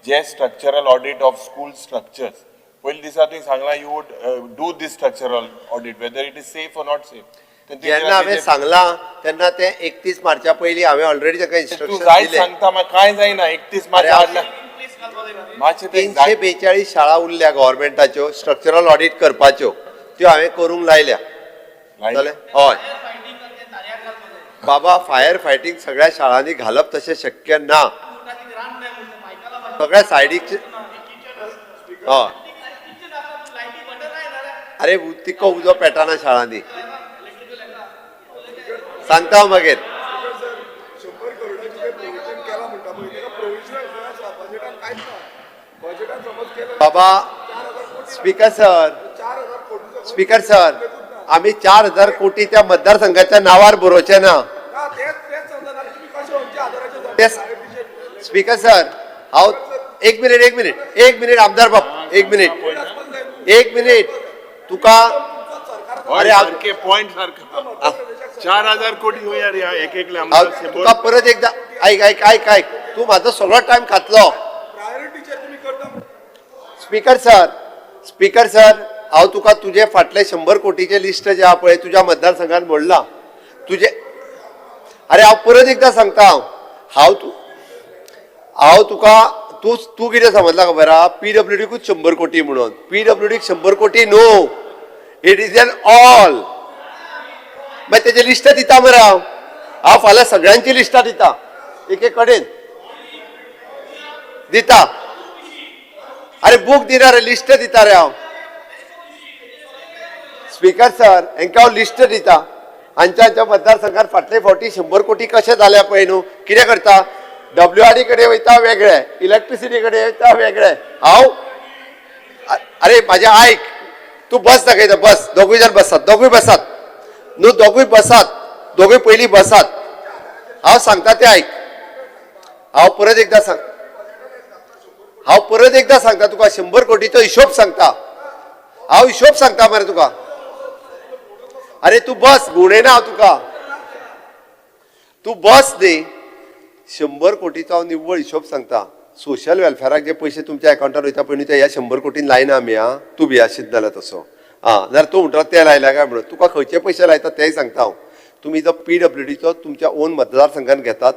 जे structural audit of school structures, पयले दिसा तुवें सांगला you would do this structural audit, whether it is safe or not safe. जेन्ना हांवें सांगलां तेन्ना ते 31 मार्चा पयलीं हांवें ऑलरेडी ताका तूं इन्स्ट्रक्शन जायत दिले. सांगता, मागीर कांय जायना. 31 मार्चा आदल्या मातशें ते 342 शाळा उरल्या गव्हर्मेंटाच्यो स्ट्रक्चरल ऑडिट करपाच्यो, त्यो हांवें करूंक लायल्या. जालें? हय बाबा, फायर फायटींग सगळ्या शाळांनी घालप तशें शक्य ना. सगळ्या सायडीक, हय. अरे, तिको उजो पेटना शाळांनी, सांगता हांव मागीर. 100 करोडाचें प्रोविजन केलां म्हणटा पळय, तेका प्रोविजन आसा, बजेटान कांयच ना. बजेटान समज केलें बाबा, 4000 कोटी. स्पीकर सर, 4000 कोटीचो स्पीकर सर, आमी 4000 कोटी त्या मतदारसंघाच्या नावार बरोवचे ना. ना, तेच तेच समजा ना, तुमी कशें खंयच्या आधाराचेर? स्पीकर सर, हांव, एक मिनिट, एक मिनिट, एक मिनिट, आमदार बाब, एक मिनिट, एक मिनिट तुका. अरे, सारखे पॉइंट सारखं. 4000 कोटी हो यार, ह्या एक एकले हांव आमदार. तुका परत एकदा, ऐक ऐक ऐक ऐक, तूं म्हाजो सगळो टायम खातलो. प्रायोरिटीचेर तुमी करता. स्पीकर सर, स्पीकर सर, हांव तुका तुजे फाटले 100 कोटीचे लिस्ट जे आहा पळय, तुज्या मतदारसंघात मोडला तुजे. अरे, हांव परत एकदां सांगता, हांव हांव तूं हांव तुका, तूं तूं कितें समजला खबर आहा, पीडब्ल्यूडीकूच 100 कोटी म्हणून. पीडब्ल्यूडीक 100 कोटी न्हू, it is an all. मागीर तेजें लिस्ट दिता मरे हांव. हांव फाल्यां सगळ्यांची लिस्टां दिता, एक एक कडेन दिता. अरे, बूक दिना रे, लिस्ट दिता रे हांव. स्पीकर सर, हेंका हांव लिस्ट दिता, हांच्या हांच्या मतदारसंघात फाटले फावटी 100 कोटी कशे जाल्या पळय न्हू. कितें करता, डब्ल्यू आर डी कडेन वयता वेगळे, इलेक्ट्रिसिटी कडेन वयता वेगळे. हांव, अरे म्हाजें आयक, तूं बस दाखयता, बस. दोगूय जाण बसात, दोगूय बसात न्हू, दोगूय बसात, दोगूय पयलीं बसात. हांव सांगता तें आयक. हांव परत एकदां सांग, हांव परत एकदां सांगता तुका, 100 कोटीचो हिशोब सांगता हांव, हिशोब सांगता मरे तुका. अरे, तूं बस, घुंवडयना हांव तुका, तूं बस न्ही. 100 कोटीचो हांव निव्वळ हिशोब सांगता. सोशल वेलफेराक जे पयशे तुमच्या अकावंटार वयता पळय न्हू, ते ह्या 100 कोटीन लायना आमी. आं, तूं भियाशीत जाल्यार तसो आं, जाल्यार तूं म्हणटा ते लायल्या काय म्हणून. तुका खंयचे पयशे लायता तेय सांगता हांव. तुमी जो पीडब्ल्यूडीचो तुमच्या ओन मतदारसंघान घेतात,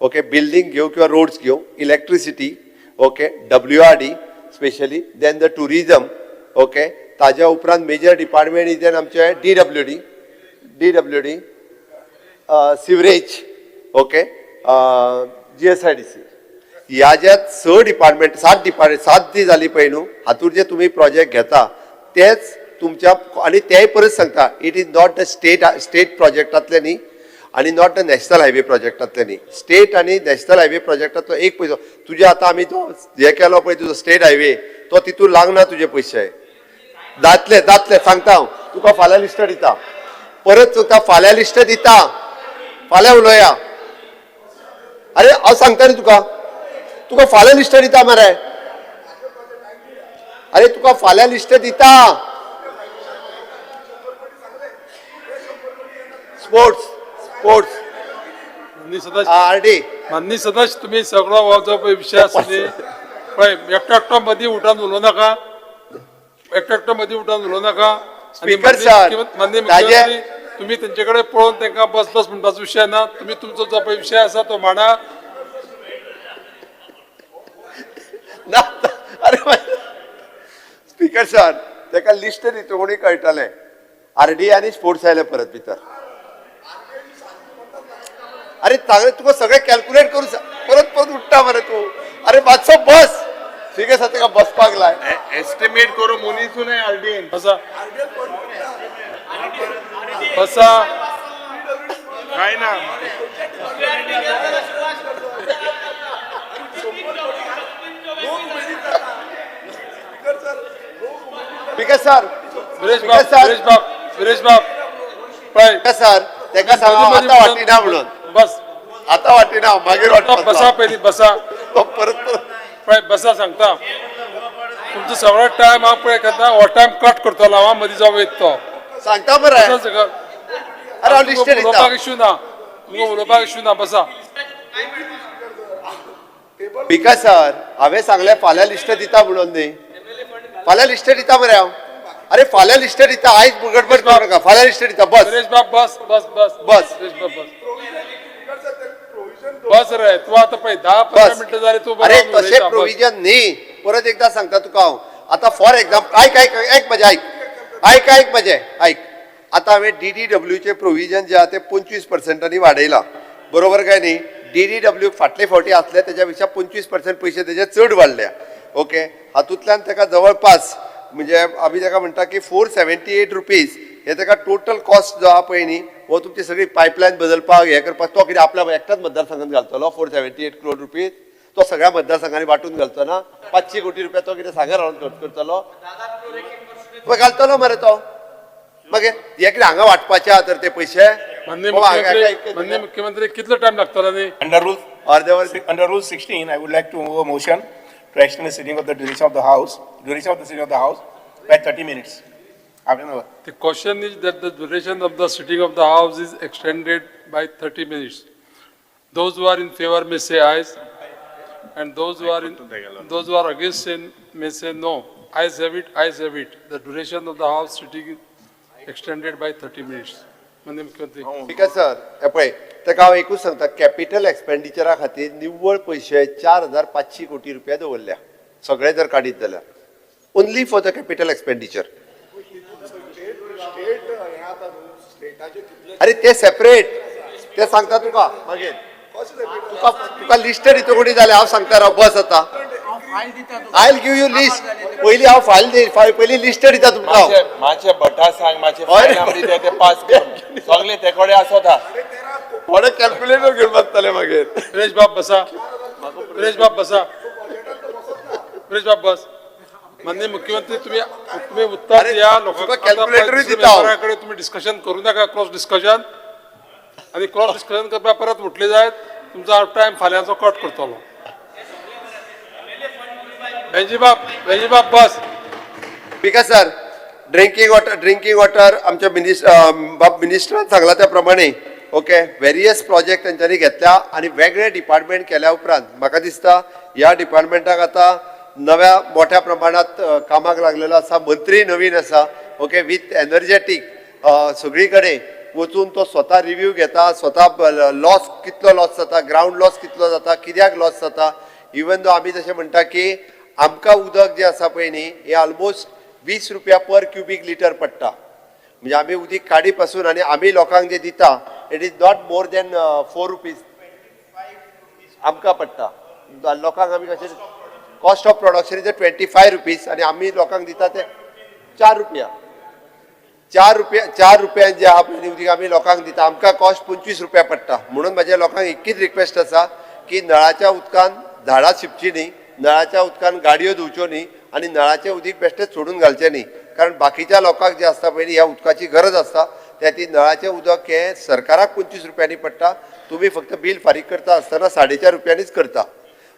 ओके, बिल्डींग घेवं किंवा रोड्स घेवं, electricity, okay, WRD specially, then the tourism, okay, ताज्या उपरांत मेजर डिपार्टमेंट is then आमचे DWD, DWD, sewerage, okay, GSIDC. ह्या ज्या स डिपार्टमेंट, सात डिपार्टमेंट, सात जी जाली पळय न्हू, हातूंत जे तुमी प्रोजेक्ट घेता तेच तुमच्या. आनी तेय परत सांगता, it is not the state, state प्रोजेक्टांतले न्ही. आनी not the national highway प्रोजेक्टांतले न्ही, स्टेट आनी नॅशनल हायवे प्रोजेक्टांतलो एक पयसो. तुजे आतां आमी तो हे केलो पळय तुजो स्टेट हायवे, तो तितून लागना तुजे पयशे. जातले जातले, सांगता हांव तुका, फाल्यां लिस्ट दिता. परत तुका फाल्यां लिस्ट दिता, फाल्यां उलोया. अरे हांव सांगता न्ही तुका, तुका फाल्यां लिस्ट दिता मरे. अरे तुका फाल्यां लिस्ट दिता. स्पोर्ट्स स्पोर्ट्स माननीय सदस्य, आर डी. माननीय सदस्य, तुम्ही सगळो हो जो पळय विशय आसा न्ही पळय, एकटो एकटो मदीं उठान उलोवं नाका, एकटो एकटो मदीं उठान उलोवं नाका. आनी Speaker sir, माननीय मुख्यमंत्री, तुम्ही तेंचे कडेन पळोवन तांकां बस बस म्हणपाचो विशय ना. तुम्ही तुमचो जो पळय विशय आसा तो मांडा. ना, अरे स्पीकर सर, ताका लिस्ट दिता कोणी कळटलें. आर डी आनी स्पोर्ट्स आयले परत भितर. अरे चांगले तुका सगळें कॅल्क्युलेट करून परत परत उठ्ठा मरे तूं. अरे मातसो बस. ठीक आसा, ताका बसपाक लाय. एस्टिमेट करून मुनीसून आरडीएन. बसा बसा. काय ना. स्पीकर सर, विरेश स्पीकर बाब, सर, विरेश बाब, विरेश बाब पळय. स्पीकर सर, ताका सांग मदीं मदीं आतां वाटिना म्हणून. बस. आतां वाटिना, मागीर बसा. वाटपाचो. पयलीं बसा. तो परत परत. पळय, बसा सांगता. तुमचो सगळो टायम हांव पळय करता, हो टायम कट करतलो हांव, मदीं जावं वयता तो. सांगता मरे. बसा सगळं. अरे हांव लिस्ट दिता. उलोवपाक इश्यू ना, तुमकां उलोवपाक इश्यू ना, बसा. स्पीकर सर, हांवें सांगलें फाल्यां लिस्ट दिता म्हणून न्ही. फाल्यां लिस्ट दिता मरे हांव. अरे फाल्यां लिस्ट दिता, आयज गडबड करूं नाका. फाल्यां लिस्ट दिता, बस. सुरेश बाब, बस बस बस. बस. सुरेश बाब बस बस रे. तूं आतां पळय 10-15 बस. मिनटां जाली तूं अरे बरोवन तशें उलयता, बस. प्रोविजन न्ही, परत एकदां सांगता तुका हांव. आतां फॉर एग्जाम्पल, आयक आयक आयक म्हजें, आयक आयक आयक म्हजें आयक. आतां हांवें डीडीडब्ल्यूचें प्रोविजन जें आहा तें 25 पर्संटांनी वाडयलां, बरोबर काय न्ही? डीडीडब्ल्यू फाटले फावटी आसले तेज्या पेक्षा 25% पयशे तेजे चड वाडल्या. ओके, हातूंतल्यान ताका जवळपास म्हणजे आमी ताका म्हणटा की 478 रुपीज हे ताका टोटल कॉस्ट जो आहा पळय न्ही, हो तुमची सगळी पायपलायन बदलपाक हें करपाक. तो कितें आपल्या एकटाच मतदारसंघात घालतलो 478 क्रोड रुपीज? तो सगळ्या मतदारसंघांनी वांटून घालचो ना? 500 कोटी रुपया तो कितें सांगार रावन खर्च करतलो? पळय घालतलो मरे तो. मागीर हे कितें हांगा वांटपाचे आहा तर ते पयशे? माननीय बाबा, हांगा मुख्यमंत्री, काय- माननीय मुख्यमंत्री, कितलो टायम लागतलो न्ही? Under Rule, अर्दे वर. under Rule 16, I would like to move a motion to extend the sitting of the duration of the House, duration of the sitting of the House by 30 minutes. Half an hour. The question is that the duration of the sitting of the house is extended by 30 minutes. Those who are in favor may say ayes, and those who are against may say no. Ayes have it, ayes have it. The duration of the house sitting is extended by 30 minutes. माननीय मुख्यमंत्री. ठीक आहे sir, हे पळय, ताका हांव एकूच सांगता, कॅपिटल एक्सपेंडिचरा खातीर निव्वळ पयशे 4500 कोटी रुपया दवरल्या, सगळे जर काडीत जाल्यार, only for the capital expenditure. State हें आतां न्हू, स्टेटाचे कितले? अरे ते सेपरेट, ते सांगता तुका मागीर. तुका तुका लिस्ट दिता कोणी जाल्यार हांव सांगता. राव, बस आतां. I give you list. पयली हांव फायल दी, पयली लिस्ट दिता तुमकां हांव. मातशे मातशे भटा सांग मातशे. हय रे. फायल आमची ते पास कर, सगळे ते कडेन आसता. थोडे कॅल्क्युलेटर घेवन बसतले मागीर. सुरेश बाब बसा, सुरेश बाब बसा, सुरेश बाब बस. माननीय मुख्यमंत्री, तुम्ही तुम्ही उत्तर अरे, द्या. तुका calculator दिता हांव. लोकांकडे तुम्ही डिस्कशन करू नका, क्रॉस डिस्कशन. आणि क्रॉस डिस्कशन करपाक परत उठले जायत, तुमचो टायम फाल्यांचो कट करतलो. भेंजी बाब, भेंजी बाब बस. Because sir, drinking water, drinking water आमच्या बाब मिनिस्टरान सांगला त्या प्रमाणे, ओके, वेरियस प्रोजेक्ट तेंच्यांनी घेतल्या आनी वेगळे डिपार्टमेंट केल्या उपरांत म्हाका दिसता ह्या डिपार्टमेंटाक आतां नव्या मोठ्या प्रमाणात कामाक लागलेलो आसा. मंत्री नवीन आसा, ओके, विथ एनर्जेटीक सगळी कडेन वचून तो स्वता रिव्यू घेता, स्वता लॉस कितलो लॉस जाता, ग्रावंड लॉस कितलो जाता, कित्याक लॉस जाता. इवन दो आमी जशें म्हणटा की आमकां उदक जें आसा पळय न्ही, हें ऑलमोस्ट 20 रुपया पर क्युबीक लिटर पडटा. म्हणजे आमी उदीक काडी पासून आनी आमी लोकांक जे दिता, it is not more than 4 rupees आमकां पडटा. लोकांक आमी कशें, cost of production is 25 rupees आनी आमी लोकांक दिता ते 4 रुपया. 4 रुपया, 4 रुपयान जे आहा पळय न्ही उदीक आमी लोकांक दिता, आमकां कॉस्ट 25 रुपया पडटा. म्हणून म्हाज्या लोकांक एकूच रिक्वेस्ट आसा की नळाच्या उदकान झाडां शिंपची न्ही, नळाच्या उदकान गाडयो धुवच्यो न्ही आनी नळाचें उदीक बेश्टेच सोडून घालचें न्ही, कारण बाकीच्या लोकांक जे आसता पळय न्ही, ह्या उदकाची गरज आसता. त्या ती नळाचें उदक हें सरकाराक 25 रुपयांनी पडटा, तुमी फक्त बील फारीक करता आसतना 4.5 रुपयांनीच करता.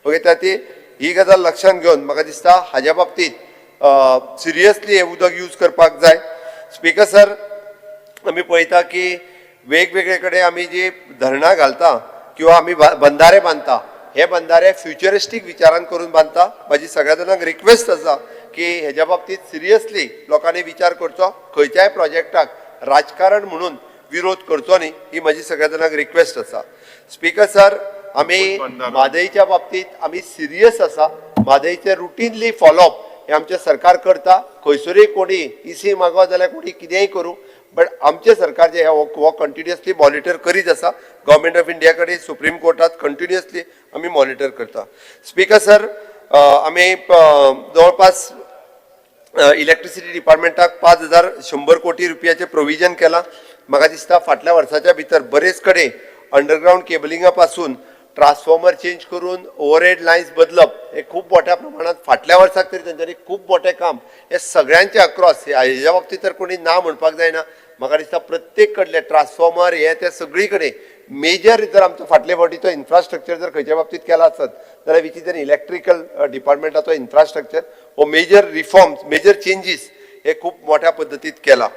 ओके, त्या ती ही गजाल लक्षात घेवन म्हाका दिसता हाज्या बाबतीत सिरियसली हें उदक यूज करपाक जाय. स्पिकर सर, आमी पळयता की वेगवेगळे कडेन आमी जी धरणां घालता किंवा आमी बंधारे बांदता, हे बंधारे फ्युचरिस्टीक विचारान करून बांदता. म्हाजी सगळ्या जाणांक रिक्वेस्ट आसा की हेज्या बाबतीत सिरियसली लोकांनी विचार करचो, खंयच्याय प्रोजेक्टाक राजकारण म्हणून विरोध करचो न्ही, ही म्हाजी सगळ्या जाणांक रिक्वेस्ट आसा. स्पिकर सर, आमी म्हादईच्या बाबतीत आमी सिरियस आसा. म्हादईचे रुटीनली फॉलोअप हे आमचें सरकार करता. खंयसरूय कोणी इसी मागो जाल्यार कोणी कितेंय करूं, बट आमचें सरकार जे हो कंटिन्युअसली मॉनिटर करीत आसा. गव्हर्मेंट ऑफ इंडिया कडेन, सुप्रीम कोर्टात कंटिन्युअसली आमी मॉनिटर करता. स्पिकर सर, आमी जवळपास इलेक्ट्रिसिटी डिपार्टमेंटाक 5100 कोटी रुपयाचें प्रोविजन केलां. म्हाका दिसता फाटल्या वर्साच्या भितर बरेच कडेन अंडरग्रावंड केबलिंगा पासून ट्रान्सफॉर्मर चेंज करून ओवरहेड लायन्स बदलप हे खूब मोठ्या प्रमाणात फाटल्या वर्साक तरी तेंच्यांनी खूब मोठें काम हे सगळ्यांचे अक्रॉस, हेज्या बाबतीत तर कोणी ना म्हणपाक जायना. म्हाका दिसता प्रत्येक कडले ट्रान्सफॉर्मर हे ते सगळी कडेन मेजर जर आमचो फाटले फावटीचो इन्फ्रास्ट्रक्चर जर खंयच्या बाबतीत केला आसत जाल्यार which is an electrical डिपार्टमेंटाचो infrastructure, हो मेजर रिफॉर्म्स, मेजर चेंजीस हे खूब मोठ्या पद्दतीत केला.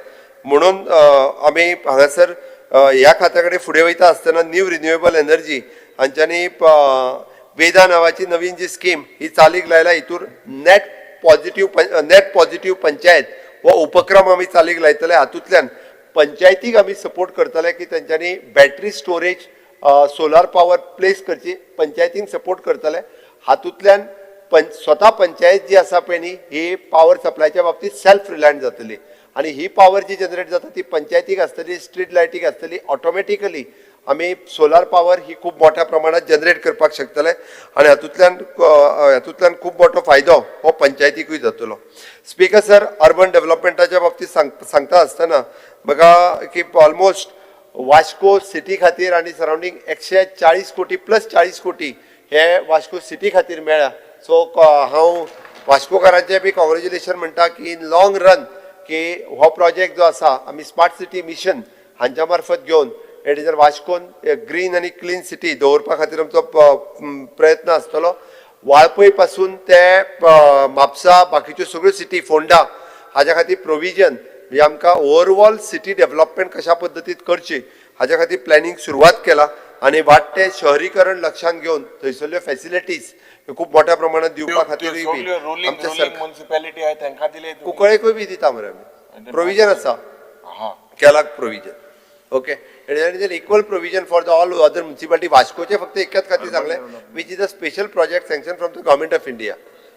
म्हणून आमी हांगासर ह्या खात्या कडेन फुडें वयता आसतना न्यू रिन्युएबल एनर्जी हांच्यांनी वेदा नांवाची नवीन जी स्कीम ही चालीक लायला. हितूर नेट पॉझिटिव्ह पंचायत हो उपक्रम आमी चालीक लायतले. हातूंतल्यान पंचायतीक आमी सपोर्ट करतले की तेंच्यांनी battery storage, solar power place करची. पंचायतींक सपोर्ट करतले. हातूंतल्यान स्वता पंचायत जी आसा पळय न्ही, ही पावर सप्लायच्या बाबतीत सेल्फ रिलायंट जातली आनी ही पावर जी जनरेट जाता ती पंचायतीक आसतली, स्ट्रीट लायटीक आसतली. ऑटोमॅटिकली आमी सोलार पावर ही खूब मोठ्या प्रमाणात जनरेट करपाक शकतले आनी हातूंतल्यान खूब मोठो फायदो हो पंचायतीकूय जातलो. स्पिकर सर, अर्बन डेव्हलपमेंटाच्या बाबतीत सांगता आसतना म्हाका की ऑलमोस्ट वास्को सिटी खातीर आनी सरावंडींग 140 कोटी प्लस 40 कोटी हे वास्को सिटी खातीर मेळ्ळ्या. सो हांव वास्कोकारांचें बी कॉंग्रेच्युलेशन म्हणटा की इन लॉंग रन की हो प्रोजेक्ट जो आसा, आमी स्मार्ट सिटी मिशन हांच्या मार्फत घेवन it is वास्कोन ग्रीन आनी क्लीन सिटी दवरपा खातीर आमचो प्रयत्न आसतलो. वाळपय पासून ते म्हापसा, बाकीच्यो सगळ्यो सिटी, फोंडा हाज्या खातीर प्रोविजन, म्हणजे आमकां ओवरऑल सिटी डेव्हलपमेंट कशा पद्दतीत करची हाज्या खातीर प्लॅनिंग सुरवात केला आनी वाडटे शहरीकरण लक्षांत घेवन थंयसरल्यो फॅसिलिटीज खूब मोठ्या प्रमाणात दिवपा खातीरूय बी सगल्यो रुलिंग आमच्या रुलिंग सरकार म्युनिसिपॅलिटी आहे, तांकां दिले तुमी. कुंकळेकूय बी दिता मरे आमी, प्रोविजन आसा. केलाक provision. Okay, it is an equal provision for the all other municipality. वास्कोचे फक्त एकाच खातीर सांगलें, which is a special project sanction from the Government of India.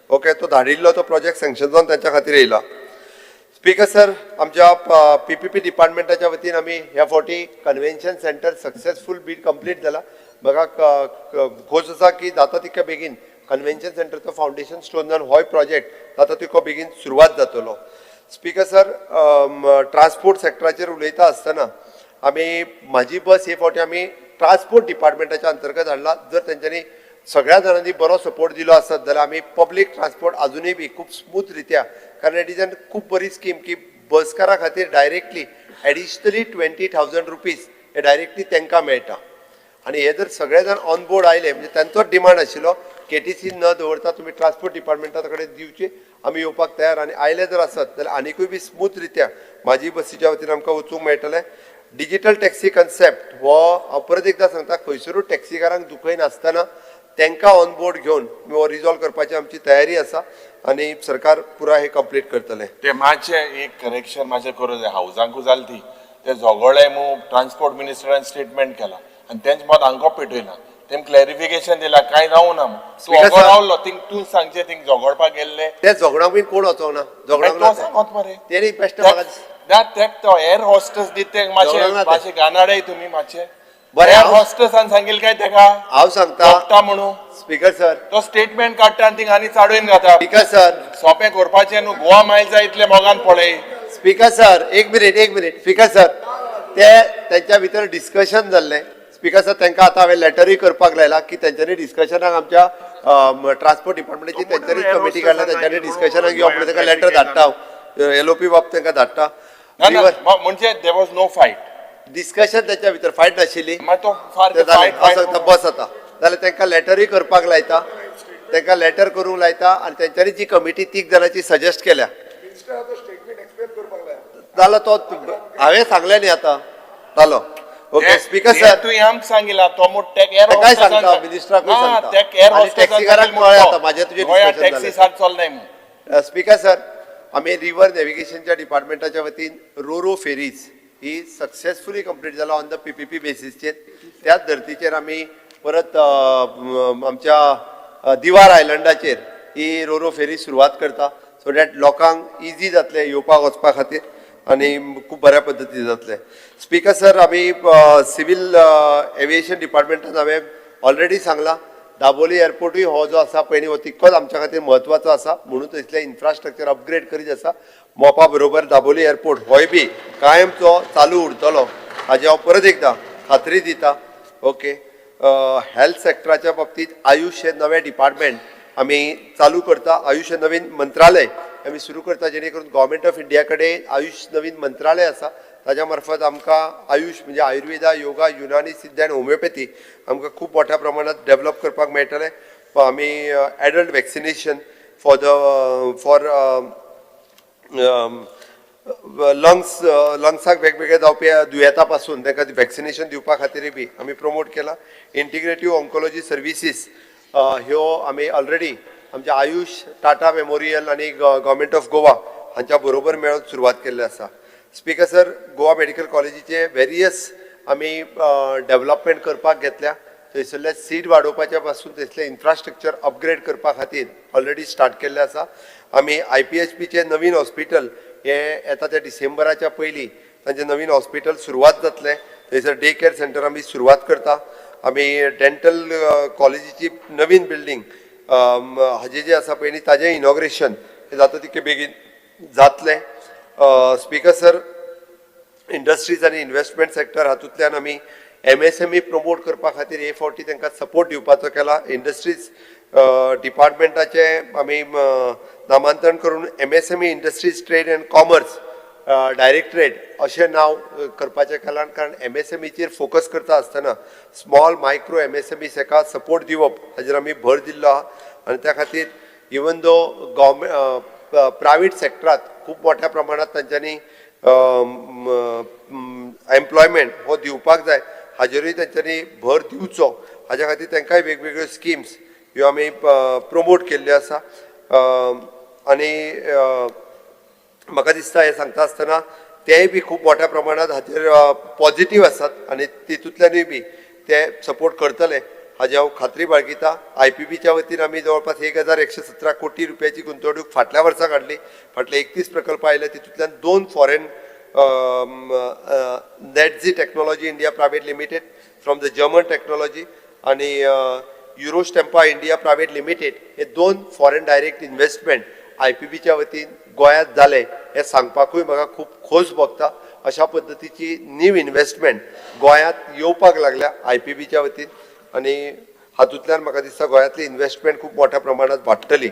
Okay, तो धाडिल्लो तो प्रोजेक्ट सँक्शन जावन तांच्या खातीर येयला. स्पीकर सर, आमच्या पीपीपी डिपार्टमेंटाच्या वतीन आमी ह्या फावटी convention centre successful bid complete जाला. म्हाका खोस आसा की जाता तितक्या बेगीन कन्व्हेन्शन सेंटरचो फावंडेशन स्टोन जावन होय प्रोजेक्ट जाता तितको बेगीन सुरवात जातलो. स्पीकर सर, ट्रान्सपोर्ट सेक्टराचेर उलयता आसतना आमी म्हाजी बस हे फावटी आमी ट्रान्सपोर्ट डिपार्टमेंटाच्या अंतर्गत हाडला. जर तेंच्यांनी सगळ्या जाणांनी बरो सपोर्ट दिलो आसत जाल्यार आमी पब्लीक ट्रान्सपोर्ट अजुनूय बी खूब स्मूथ रित्या, कारण it is an खूब बरी स्कीम की बसकारा खातीर directly additionally ₹20,000 हे डायरेक्टली तांकां मेळटा. आनी हे जर सगळे जाण ऑन बोर्ड आयले, म्हणजे तांचोच डिमांड आशिल्लो, केटीसी न दवरता तुमी ट्रान्सपोर्ट डिपार्टमेंटा कडेन दिवची, आमी येवपाक तयार. आनी आयले जर आसत जाल्यार आनिकूय बी स्मूथ रित्या म्हाजी बसीच्या वतीन आमकां वचूंक मेळटलें. डिजिटल टॅक्सी कन्सेप्ट हो हांव परत एकदां सांगता, खंयसरूय टॅक्सीकारांक दुखयनासतना तांकां ऑन बोर्ड घेवन हो रिजॉल्व करपाची आमची तयारी आसा आनी सरकार पुराय हे कंप्लीट करतलें. ते मातशें एक करेक्शन मातशें करूं जाय. हावजांकू जाल ती ते झगडले मू, ट्रान्सपोर्ट मिनिस्टरान स्टेटमेंट केला आनी तेंच मत हांकां पेटयला. तेम क्लॅरिफिकेशन दिला, कांय जावं ना. तूं Speaker ओगो sir. रावलो थिंग, तूं सांगचें थिंग झगडपाक गेल्ले. ते झगडोंक बीन कोण वचोंक ना, झगडोंक तो ना. सांगत मरे. तेणी बेश्टें म्हाका ना, तेक तो एअर हॉस्टेस दित ते मातशे झगडोंक ना ते. मातशे गानाडे तुमी मातशे. बरें, एअर हॉस्टेसान सांगील काय तेका हांव सांगता. झगडटा म्हणून? Speaker sir. तो स्टेटमेंट काडटा आनी थिंग आनी चाडून घाता. Speaker sir. सोंपें करपाचें न्हू, गोवा मायल्सा इतले मोगान पळय. स्पीकर सर, एक मिनिट, एक मिनिट. स्पीकर सर, ते तेंच्या भितर डिस्कशन जाल्लें. स्पीकर सर, तांकां आतां हांवें लेटरूय करपाक लायला की तेंच्यांनी डिस्कशनाक आमच्या ट्रान्सपोर्ट डिपार्टमेंटाची तेंच्यांनीच कमिटी काडल्या, तेंच्यांनी डिस्कशनाक यो म्हणून तांकां लेटर धाडटा हांव, एलओपी बाब तांकां धाडटा. ना ना, म्हणजे there was no fight. Discussion तेंच्या भितर फायट नाशिल्ली. मागीर तो फार ते जालें. फायट. हांव सांगता, बस आतां जाल्यार तांकां लेटरूय करपाक लायता, तांकां लेटर करूंक लायता आनी तेंच्यांनी जी कमिटी तीग जाणांची सजेस्ट केल्या. मिनिस्टराचो स्टेटमेंट एक्सप्लेन करपाक लाय. जालो तो, हांवें सांगलें न्ही आतां, जालो. Okay speaker sir. तुवें आमकां सांगिला तो म्हूण टॅक एअर. काय सांगता, मिनिस्टराकूय सांगता. टॅक एअर. आनी टॅक्सीकारांक कळ्ळें आतां म्हाजें तुजें discussion taxi जालें. सारकें चलनाय म्हूण. स्पीकर सर, आमी रिवर नॅविगेशनच्या डिपार्टमेंटाच्या वतीन रोरो फेरीज ही सक्सेसफुली कंप्लीट जाला ऑन the PPP बेसीसचेर. त्याच धर्तीचेर आमी परत आमच्या दिवार आयलंडाचेर ही रोरो फेरी सुरवात करता, सो that लोकांक इजी जातलें येवपाक वचपा खातीर आनी खूब बऱ्या पद्दतीन जातलें. स्पीकर सर, आमी सिवील एविएशन डिपार्टमेंटान हांवें ऑलरेडी सांगलां, दाबोली एअरपोर्टूय हो जो आसा पळय न्ही, हो तितकोच आमच्या खातीर म्हत्वाचो आसा, म्हणून थंयसलें इन्फ्रास्ट्रक्चर अपग्रेड करीत आसा. मोपा बरोबर दाबोली एअरपोर्ट होय बी कायमचो चालू उरतलो हाजी हांव परत एकदां खात्री दिता. ओके, हेल्थ सेक्टराच्या बाबतींत आयुश हे नवें डिपार्टमेंट आमी चालू करता. आयुश हे नवीन मंत्रालय आमी सुरू करता, जेणे करून गव्हर्मेंट ऑफ इंडिया कडेन आयुश नवीन मंत्रालय आसा, ताज्या मार्फत आमकां आयुश म्हणजे आयुर्वेदा, योगा, युनानी, सिद्ध आनी होमिओपॅथी आमकां खूब मोठ्या प्रमाणात डेवलप करपाक मेळटलें. आमी adult vaccination for the for lungs, लंग्साक वेगवेगळे जावपी दुयेंता पासून तांकां वॅक्सिनेशन दिवपा खातीरय बी आमी प्रमोट केला. इंटिग्रेटीव ऑन्कोलॉजी सर्विसीस ह्यो आमी ऑलरेडी आमच्या आयुश, टाटा मेमोरियल आनी गव्हर्मेंट ऑफ गोवा हांच्या बरोबर मेळून सुरवात केल्ली आसा. स्पीकर सर, गोवा मेडिकल कॉलेजीचे वेरियस आमी डेवलपमेंट करपाक घेतल्या. थंयसरले सीट वाडोवपाच्या पासून थंयसलें इन्फ्रास्ट्रक्चर अपग्रेड करपा खातीर ऑलरेडी स्टार्ट केल्लें आसा. आमी आयपीएचबीचें नवीन हॉस्पिटल हें येता त्या डिसेंबराच्या पयलीं तांचें नवीन हॉस्पिटल सुरवात जातलें. थंयसर डे केअर सेंटर आमी सुरवात करता. आमी डेंटल कॉलेजीची नवीन बिल्डींग हाजें जें आसा पळय न्ही, ताजें इनॉग्रेशन हें जाता तितके बेगीन जातलें. स्पीकर सर, इंडस्ट्रीज आनी इन्व्हेस्टमेंट सेक्टर हातूंतल्यान आमी एमएसएमई प्रमोट करपा खातीर हे फावटी तांकां सपोर्ट दिवपाचो केला. इंडस्ट्रीज डिपार्टमेंटाचें आमी नामांतरण करून MSME Industries Trade and Commerce Directorate अशें नांव करपाचें केलां, कारण एमएसएमईचेर फोकस करता आसतना स्मॉल मायक्रो एमएसएमईस हेका सपोर्ट दिवप हाजेर आमी भर दिल्लो आहा. आनी त्या खातीर इवन दो गव्हर्मेंट प्रायवेट सेक्टरात खूब मोठ्या प्रमाणात तांच्यांनी एम्प्लॉयमेंट हो दिवपाक जाय, हाजेरूय तांच्यांनी भर दिवचो, हाज्या खातीर तांकांय वेगवेगळ्यो स्किम्स ह्यो आमी प्रमोट केल्ल्यो आसा. आनी म्हाका दिसता हें सांगता आसतना तेय बी खूब मोठ्या प्रमाणात हाजेर पॉझिटीव आसात आनी तितूंतल्यानूय बी ते सपोर्ट करतले हाजी हांव खात्री बाळगिता. आयपीबीच्या वतीन आमी जवळपास 1117 कोटी रुपयाची गुंतवणूक फाटल्या वर्सा काडली. फाटले 31 प्रकल्प आयले, तितूंतल्यान दोन foreign, Nedz Technology India Private Limited from the German technology आनी युरोस्टेम्पा इंडिया प्रायवेट लिमिटेड हे दोन फॉरेन डायरेक्ट इन्व्हेस्टमेंट आयपीबीच्या वतीन गोंयांत जाले हें सांगपाकूय म्हाका खूब खोस भोगता. अशा पद्दतीची न्यू इन्व्हेस्टमेंट गोंयांत येवपाक लागल्या आयपीबीच्या वतीन आनी हातूंतल्यान म्हाका दिसता गोंयांतली इन्व्हेस्टमेंट खूब मोठ्या प्रमाणात वाडटली.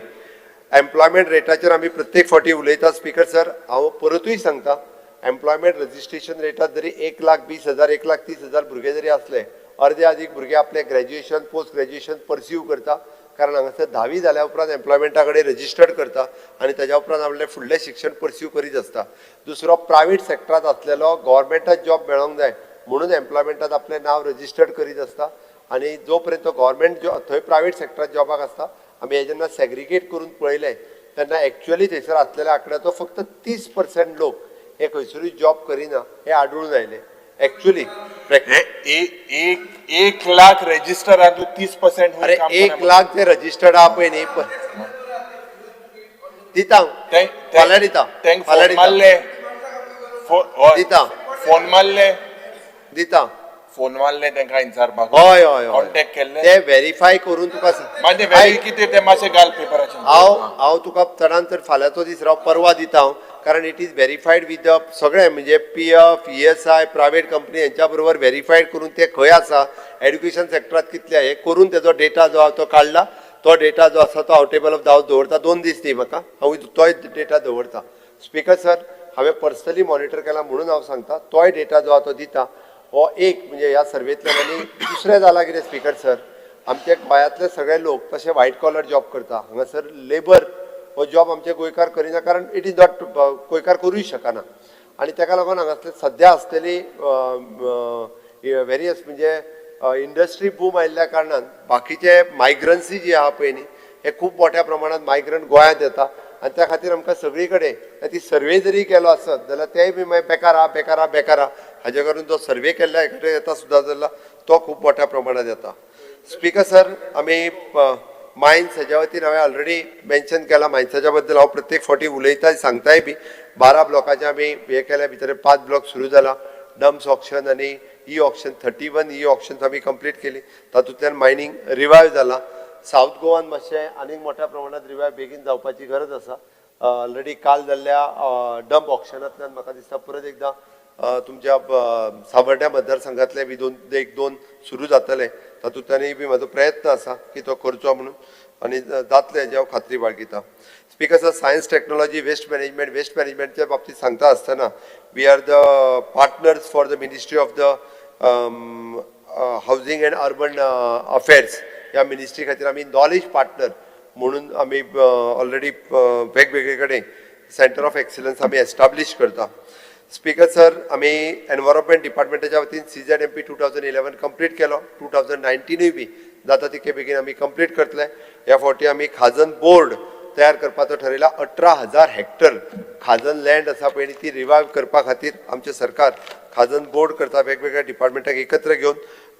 एम्प्लॉयमेंट रेटाचेर आमी प्रत्येक फावटी उलयता. स्पीकर सर, हांव परतूय सांगता, एम्प्लॉयमेंट रजिस्ट्रेशन रेटात जरी 1,20,000, 1,30,000 भुरगे जरी आसले, अर्दे अदीक भुरगे आपलें ग्रॅज्युएशन, पोस्ट ग्रॅज्युएशन परस्यू करता, कारण हांगासर धावी जाल्या उपरांत एम्प्लॉयमेंटा कडेन रजिस्टर्ड करता आनी ताज्या उपरांत आपलें फुडलें शिक्षण परस्यू करीत आसता. दुसरो प्रायवेट सेक्टरांत आसलेलो गव्हर्मेंटात जॉब मेळोंक जाय म्हणून एम्प्लॉयमेंटात आपलें नांव रजिस्टर्ड करीत आसता आनी जो पर्यंत गव्हर्मेंट जॉब थंय प्रायवेट सेक्टरात जॉबाक आसता. आमी हे जेन्ना सेग्रिगेट करून पळयलें तेन्ना एक्चुअली थंयसर आसलेल्या आंकड्याचो फक्त 30% लोक हे खंयसरूय जॉब करिना हे आढळून आयलें एक्चुअली. एक 1 लाख रजिस्टर तूं 30%. अरे, 1 लाख जे रजिस्टर्ड आहा पळय न्ही, दिता, फाल्यां दिता. तेंक फाल्यां फोन दिता. मारले? दिता. फोन मारले? दिता. फोन मारले तेंका विचारपाक? हय हय हय. कॉन्टेक्ट केल्ले? ते व्हेरीफाय करून तुका मागीर ते आयक, कितें ते मातशें घाल पेपराचेर. हांव तुका चडान चड फाल्यांचो दीस राव, परवा दिता हांव. कारण it is verified with the सगळे म्हणजे P F ESI private company हेंच्या बरोबर व्हेरीफायड करून ते खंय आसा, एड्युकेशन सेक्टरात कितले हे करून तेजो डेटा जो आहा तो काडला. तो डेटा जो आसा तो हांव टेबल ऑफ the house दवरता. 2 दीस दी म्हाका, हांव तोय डेटा दवरता. स्पीकर सर, हांवें पर्सनली मॉनिटर केला म्हणून हांव सांगता, तोय डेटा जो आहा तो दिता. हो एक म्हणजे ह्या सर्वेंतल्यान. आनी दुसरें जालां कितें स्पीकर सर, आमचे गोंयांतले सगळे लोक तशे व्हायट कॉलर जॉब करता. हांगासर लेबर हो जॉब आमचे गोंयकार करिना, कारण it is not, गोंयकार करूय शकना. आनी ताका लागून हांगासले सद्या आसलेली वेरियस म्हणजे इंडस्ट्री बूम आयिल्ल्या कारणान बाकीचे मायग्रन्सी जी आहा पळय न्ही, हे खूब मोठ्या प्रमाणात मायग्रंट गोंयांत येता. आनी त्या खातीर आमकां सगळी कडेन ती सर्वे जरी केलो आसत जाल्यार तेय बी मागीर बेकार आहा, बेकार आहा, बेकार आहा, हाजे करून जो सर्वे केल्ल्या कडेन येता सुद्दां जाल्यार तो खूब मोठ्या प्रमाणात येता. स्पीकर सर, आमी मायन्स हेज्या वतीन हांवें ऑलरेडी मेन्शन केला. मायन्साच्या बद्दल हांव प्रत्येक फावटी उलयता, सांगताय बी. 12 ब्लॉकाचे आमी हे केल्या, भितर 5 ब्लॉक सुरू जाला. डम्स ऑक्शन आनी E auction, 31 E auctions आमी कंप्लीट केली. तातूंतल्यान मायनींग रिवायव जाला. सावथ गोवान मातशें आनीक मोठ्या प्रमाणात रिवायव बेगीन जावपाची गरज आसा. ऑलरेडी काल जाल्ल्या डंप ऑक्शनांतल्यान म्हाका दिसता परत एकदां तुमच्या सावर्ड्या मतदारसंघातले बी 1-2 सुरू जातले. तातूंतल्यानूय बी म्हाजो प्रयत्न आसा की तो करचो म्हणून, आनी जातले हेजी हांव खात्री बाळगिता. Speaker sir, science technology waste management, waste मॅनेजमेंटच्या बाबतींत सांगता आसतना we are the partners for the ministry of the housing and urban affairs. ह्या मिनिस्ट्री खातीर आमी नॉलेज पार्टनर म्हणून आमी ऑलरेडी वेगवेगळे कडेन सेंटर ऑफ एक्सिलन्स आमी एस्टाब्लीश करता. स्पीकर सर, आमी एनवायरमेंट डिपार्टमेंटाच्या वतीन CZMP 2011 complete केलो. 2019 बी जाता तितके बेगीन आमी कंप्लीट करतले. ह्या फावटी आमी खाजन बोर्ड तयार करपाचो ठरयला. 18,000 हेक्टर खाजन लँड आसा पळय ती रिवायव करपा खातीर आमचें सरकार खाजन बोर्ड करता, वेगवेगळ्या डिपार्टमेंटाक एकत्र घेवन.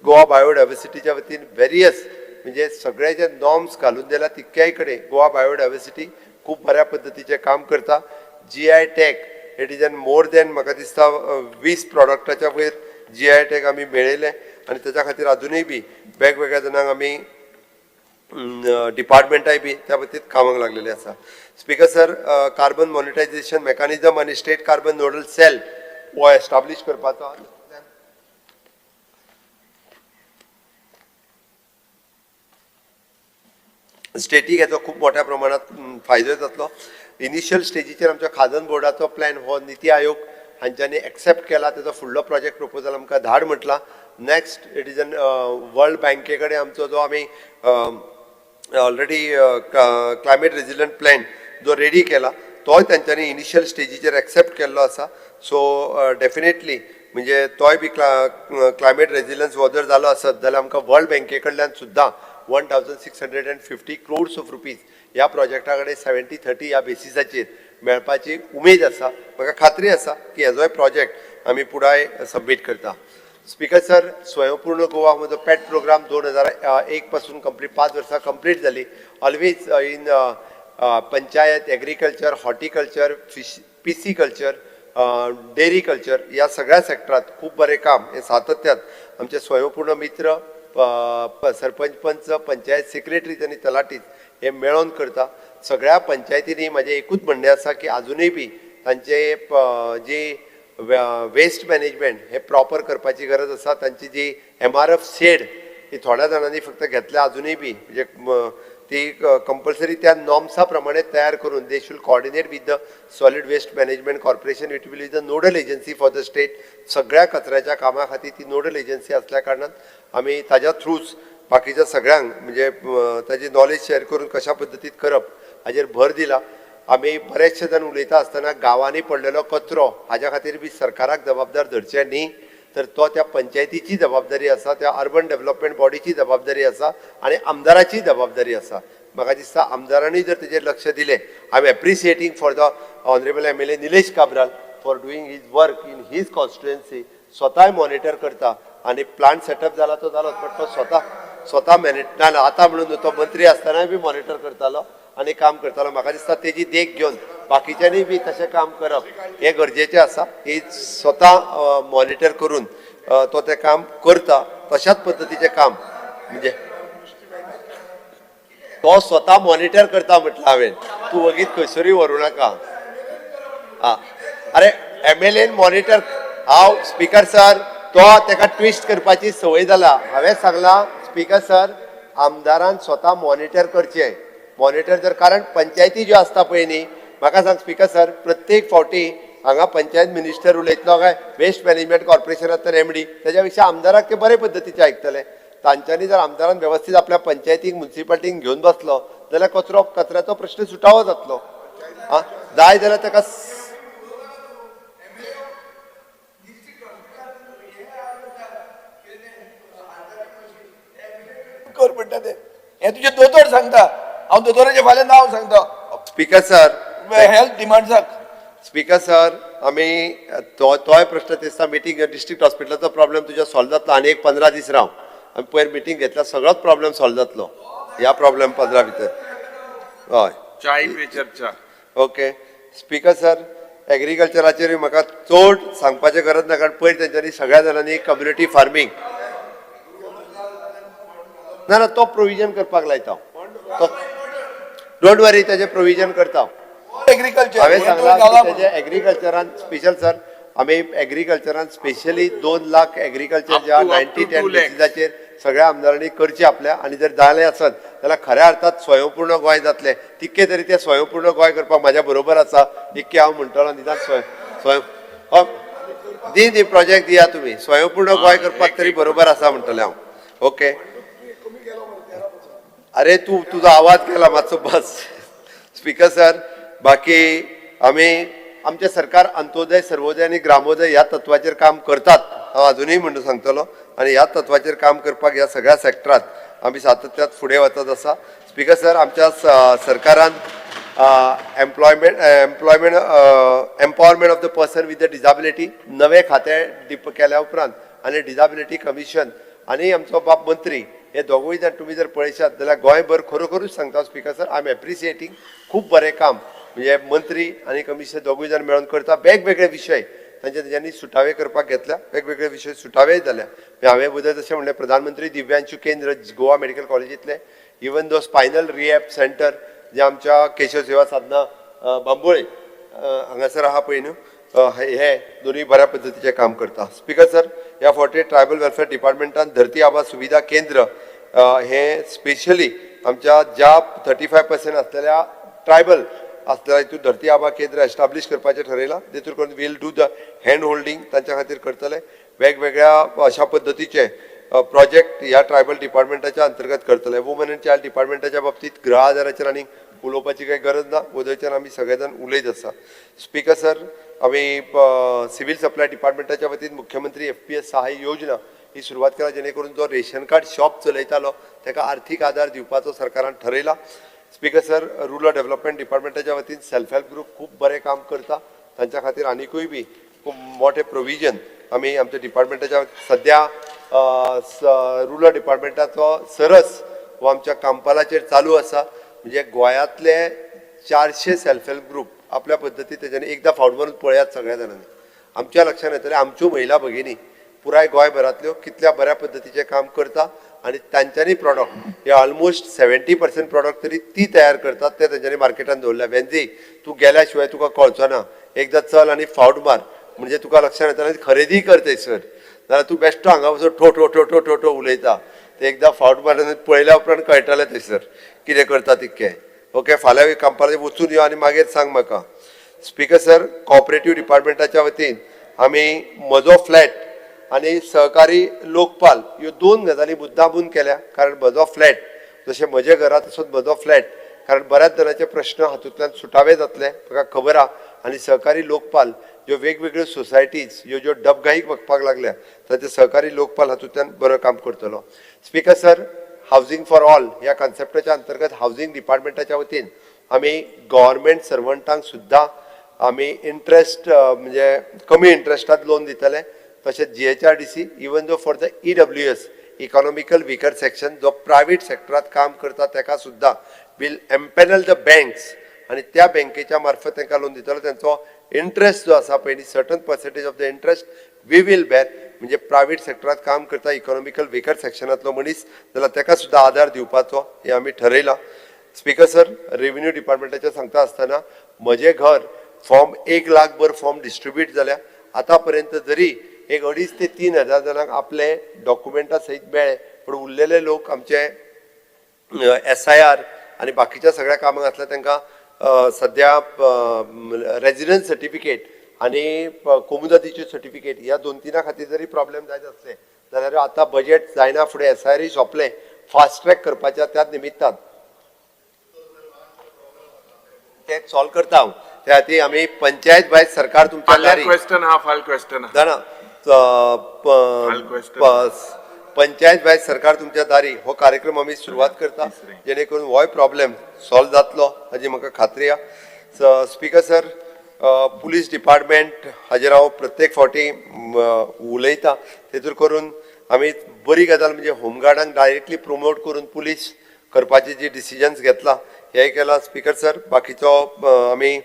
गोवा बायोडायवर्सिटीच्या वतीन वेरियस म्हणजे सगळे जे नॉर्म्स घालून दिला तितक्याय कडेन गोवा बायोडायवर्सिटी खूब बऱ्या पद्दतीचें काम करता. GI tag it is an more than म्हाका दिसता 20 प्रॉडक्टाच्या वयर GI tag आमी मेळयले. आनी तेच्या खातीर अजुनूय बी वेगवेगळ्या जाणांक आमी डिपार्टमेंटाय बी त्या बाबतींत कामाक लागलेले आसा. Speaker sir, carbon monetisation mechanism आनी स्टेट कार्बन नोडल सेल हो एस्टाब्लीश करपाचो. स्टेटीक हेचो खूब मोठ्या प्रमाणात फायदो जातलो. इनिशियल स्टेजीचेर आमच्या खाजन बोर्डाचो प्लॅन हो निती आयोग हांच्यांनी एक्सेप्ट केला. तेजो फुडलो प्रोजेक्ट प्रपोजल आमकां धाड म्हटला. Next it is an world बँके कडेन आमचो जो आमी ऑलरेडी क्लायमेट रेजिलंट प्लॅन जो रेडी केला तोय तेंच्यांनी इनिशियल स्टेजीचेर एक्सेप्ट केल्लो आसा. सो डेफिनेटली म्हणजे तोय बी क्लायमेट रेजिलन्स हो जर जालो आसत जाल्यार आमकां वर्ल्ड बँके कडल्यान सुद्दां 1,650 crores of rupees ह्या प्रोजेक्टा कडेन 70-30 ह्या बेसिसाचेर मेळपाची उमेद आसा. म्हाका खात्री आसा की हेजोय प्रोजेक्ट आमी पुराय सबमीट करता. स्पीकर सर, स्वयंपूर्ण गोवा म्हजो पेट प्रोग्राम 2001 पासून कंप्लीट 5 वर्सां कंप्लीट जाली. Always in panchayat, agriculture, horticulture, fish, pisciculture, dairy culture ह्या सगळ्या सेक्टरात खूब बरें काम हें सातत्यान आमचे स्वयंपूर्ण मित्र, सरपंच, पंच, पंचायत सेक्रेटरीज आनी तलाटीज हे मेळोन करता. सगळ्या पंचायतींनी म्हाजें एकूच म्हणणें आसा की आजुनूय बी तांचे जी वेस्ट मॅनेजमेंट हे प्रॉपर करपाची गरज आसा. तांची जी MRF shade ही थोड्या जाणांनी फक्त घेतल्या आजुनूय बी म्हणजे ती कंपल्सरी त्या नॉर्म्सा प्रमाणे तयार करून they should coordinate with the solid waste management corporation. It will be the nodal agency for the state. सगळ्या कचऱ्याच्या कामा खातीर ती नोडल एजन्सी असल्या कारणान आमी ताज्या थ्रूच बाकीच्या सगळ्यांक म्हणजे ताजी नॉलेज शेअर करून कशा पद्दतीत करप हाजेर भर दिला. आमी बरेचशे जाण उलयता आसतना गांवांनी पडलेलो कचरो हाज्या खातीर बी सरकाराक जबाबदार धरचें न्ही, तर तो त्या पंचायतीची जबाबदारी आसा, त्या अर्बन डेव्हलपमेंट बॉडीची जबाबदारी आसा आनी आमदाराची जबाबदारी आसा. म्हाका दिसता आमदारांनी जर तेजेर लक्ष दिलें, I am appreciating for the honourable MLA Nilesh Cabral for doing his work in his constituency. स्वताय monitor करता आनी प्लांट सेटअप जाला तो जालोच, बट तो स्वता मॅनेज ना आतां म्हणून तो मंत्री आसतनाय बी मॉनिटर करतालो आनी काम करतालो. म्हाका दिसता तेजी देख घेवन बाकीच्यांनी बी तशें काम करप हें गरजेचें आसा. ही स्वता मॉनिटर करून तो तें काम करता, तशाच पद्दतीचें काम म्हणजे तो स्वता मॉनिटर करता म्हटलं हांवें. तूं वगीत खंयसरूय व्हरूं नाका. आं, अरे एमएलएन मॉनिटर. हांव स्पीकर सर, तो तेका ट्विस्ट करपाची संवय जाला. हांवें सांगलां स्पीकर सर, आमदारान स्वता मॉनिटर करचें. मॉनिटर जर, कारण पंचायती ज्यो आसता पळय न्ही, म्हाका सांग स्पीकर सर, प्रत्येक फावटी हांगा पंचायत मिनिस्टर उलयतलो काय वेस्ट मॅनेजमेंट कॉर्पोरेशनांतल्यान एमडी, तेज्या पेक्षा आमदाराक ते बरे पद्दतीचे आयकतले. तांच्यांनी जर आमदारान वेवस्थीत आपल्या पंचायतीक, मुन्सिपालिटीक घेवन बसलो जाल्यार कचरो, कचऱ्याचो प्रश्न सुटावो जातलो. आं, जाय जाल्यार ताका कर म्हणटा ते. हें तुजें दोतोर सांगता. हांव दोतोराचें फाल्यां नांव सांगता. स्पीकर सर, हेल्थ डिमांड्साक. स्पीकर सर, आमी तो तोय प्रश्न दिसता. मिटींग, डिस्ट्रिक्ट हॉस्पिटलाचो प्रॉब्लेम तुज्या सॉल्व जातलो आनी एक 15 दीस राव. आमी पयर मिटींग घेतल्या, सगळोच प्रॉब्लेम सॉल्व जातलो ह्या प्रॉब्लेम 15 भितर. हय. चाय पे चर्चा. ओके स्पीकर सर, एग्रीकल्चराचेरूय म्हाका चड सांगपाचें गरज ना, कारण पयर तेंच्यांनी सगळ्या जाणांनी कम्युनिटी फार्मींग, ना ना, तो प्रोविजन करपाक लायता तो. Don't वरी, तेजें प्रोविजन करता. एग्रीकल्चर. हांवें सांगलां की तेजे एग्रीकल्चरान स्पेशल सर, आमी एग्रीकल्चरान स्पेशली 2 लाख एग्रीकल्चर Up ज्या to- up 90 to 10 2 lakhs. बेसिसाचेर सगळ्या आमदारांनी करचे आपल्या. आनी जर जालें आसत जाल्यार खऱ्या अर्थात स्वयंपूर्ण गोंय जातलें. तितकें तरी तें स्वयंपूर्ण गोंय करपाक म्हाज्या बरोबर आसा इतकें हांव म्हणटलो. निदान स्वयं स्वयं हय, दी दी प्रोजेक्ट दिया तुमी. स्वयंपूर्ण गोंय करपाक तरी बरोबर आसा म्हणटलें हांव. ओके, अरे तूं तुजो आवाज गेला मातसो, बस. स्पीकर सर, बाकी आमी आमचें सरकार अंत्योदय, सर्वोदय आनी ग्रामोदय ह्या तत्वाचेर काम करतात, हांव अजुनूय म्हणून सांगतलो. आनी ह्या तत्वाचेर काम करपाक ह्या सगळ्या सेक्टरांत आमी सातत्यात फुडें वचत आसा. स्पीकर सर, आमच्या सरकारान employment empowerment of the person with the disability नवें खातें डिप केल्या उपरांत आनी डिजाबिलिटी कमिशन आनी आमचो बाब मंत्री हे दोगूय जाण तुमी जर पळयशात जाल्यार गोंयभर खरोखरूच सांगता speaker sir, I am appreciating. खूब बरें काम म्हणजे मंत्री आनी कमिशनर दोगूय जाण मेळून करता. वेगवेगळे विशय तांचे तेंच्यांनी सुटावे करपाक घेतल्या, वेगवेगळे विशय सुटावेय जाल्या. म्हणजे हांवें वदळ जशें म्हणलें, प्रधानमंत्री दिव्यांशू केंद्र गोवा मेडिकल कॉलेजींतलें, even though spinal rehab centre जे आमच्या केशव सेवा साधना बांबोळे हांगासर आहा पळय न्हू, हे दोनूय बऱ्या पद्दतीचें काम करता. स्पीकर सर, ह्या फावटी ट्रायबल वेलफेअर डिपार्टमेंटान धरती आबा सुविधा केंद्र हे स्पेशली आमच्या ज्या 35% आसलेल्या ट्रायबल आसलेल्या हितून धरती आबा केंद्र एस्टाब्लीश करपाचें ठरयलां. तेतूर करून we'll do the hand holding तांच्या खातीर करतले. वेगवेगळ्या अशा पद्दतीचे प्रोजेक्ट ह्या ट्रायबल डिपार्टमेंटाच्या अंतर्गत करतले. वुमन अँड चायल्ड डिपार्टमेंटाच्या बाबतीत गृह आजाराचेर आनीक उलोवपाची काही गरज ना, वदळच्यान आमी सगळे जाण उलयत आसा. स्पीकर सर, आमी सिव्हील सप्लाय डिपार्टमेंटाच्या वतीन मुख्यमंत्री FPS सहाय्य योजना ही सुरवात केला, जेणे करून जो रेशन कार्ड शॉप चलयतालो ताका आर्थीक आदार दिवपाचो सरकारान ठरयला. स्पीकर सर, रुरल डेव्हलपमेंट डिपार्टमेंटाच्या वतीन सेल्फ हेल्प ग्रुप खूब बरें काम करता, तांच्या खातीर आनिकूय बी खूब मोठे प्रोविजन आमी आमच्या डिपार्टमेंटाच्या. सद्या रुरल डिपार्टमेंटाचो सरस हो आमच्या कांपालाचेर चालू आसा. म्हणजे गोंयांतले 400 सेल्फ हेल्प ग्रुप आपल्या पद्दती तेज्यानी एकदां फावट मारून पळयात सगळ्या जाणांनी, आमच्या लक्षांत येतलें आमच्यो महिला भगिनी पुराय गोंयभरांतल्यो कितल्या बऱ्या पद्दतीचें काम करता आनी तांच्यांनी प्रॉडक्ट हे ऑलमोस्ट 70% प्रॉडक्ट तरी ती तयार करतात, ते तेंच्यांनी मार्केटान दवरल्या. वेंजी, तूं गेल्या शिवाय तुका कळचो ना. एकदां चल आनी फावट मार, म्हणजे तुका लक्षांत येतलें आनी खरेदी कर थंयसर. नाल्यार तूं बेश्टो हांगा वचून ठो ठो ठो ठो ठो ठो उलयता. ते एकदां फावट मारल्यार, पळयल्या उपरांत कळटलें थंयसर कितें करता तितकें. ओके, फाल्यां कांपाला वचून यो आनी मागीर सांग म्हाका. स्पीकर सर, कॉपरेटीव डिपार्टमेंटाच्या वतीन आमी म्हजो फ्लॅट आनी सहकारी लोकपाल ह्यो दोन गजाली मुद्दामून केल्या, कारण म्हजो फ्लॅट जशें म्हजें घरा तसोच म्हजो फ्लॅट, कारण बऱ्याच जाणांचे प्रश्न हातूंतल्यान सुटावे जातले म्हाका खबर आहा. आनी सहकारी लोकपाल ज्यो वेगवेगळ्यो सोसायटीज ह्यो ज्यो डबघाईक वचपाक लागल्या, ताचे सहकारी लोकपाल हातूंतल्यान बरो काम करतलो. Speaker sir, housing for all ह्या कॉन्सेप्टाच्या अंतर्गत हावजींग डिपार्टमेंटाच्या वतीन आमी गव्हर्मेंट सर्वंटांक सुद्दां आमी इंट्रस्ट, म्हणजे कमी इंट्रस्टात लोन दितले. तशेंच GHRDC, even though for the EWS, economical weaker section, जो प्रायवेट सेक्टरात काम करता ताका सुद्दां वील एम्पॅनल the banks आनी त्या बँकेच्या मार्फत तांकां लोन दितलो. तेंचो इंट्रस्ट जो आसा पळय, certain percentage of the interest we will bear. म्हणजे प्रायवेट सेक्टरात काम करता इकॉनॉमिकल विकर सेक्शनांतलो मनीस जाल्यार ताका सुद्दां आदार दिवपाचो हें आमी ठरयलां. स्पीकर सर, रेव्हेन्यू डिपार्टमेंटाचें सांगता आसतना म्हजें घर फॉर्म 1 लाख भर फॉर्म डिस्ट्रीब्यूट जाल्या. आतां पर्यंत जरी एक 2.5 ते 3 हजार जाणांक आपले डॉक्युमेंटा सयत मेळ्ळे, पूण उरलेले लोक आमचे SIR आनी बाकीच्या सगळ्या कामाक आसल्या तांकां सद्या रेजिडन्स सर्टिफिकेट आनी कोमुदादीच्यो सर्टिफिकेट ह्या 2-3 खातीर जरी प्रॉब्लेम जायत आसले जाल्यार आतां बजेट जायना फुडें SIR सोंपलें, फास्ट ट्रॅक करपाच्या त्याच निमित्तान ते सॉल्व करता हांव. त्या खातीर आमी पंचायत भायज सरकार तुमच्या दारी क्वेश्चन हा, फाल क्वेश्चन हा. जाणा, पंचायत भायज सरकार तुमच्या दारी हो कार्यक्रम आमी सुरवात करता, जेणे करून होय प्रॉब्लेम सॉल्व जातलो हाजी म्हाका खात्री आसा. स्पीकर सर, पुलीस डिपार्टमेंट हाजेर हांव प्रत्येक फावटी उलयता. तेतूर करून आमी बरी गजाल म्हणजे होमगार्डांक डायरेक्टली प्रोमोट करून पुलीस करपाची जी डिसिजन्स घेतला हें केलां. स्पीकर सर, बाकीचो आमी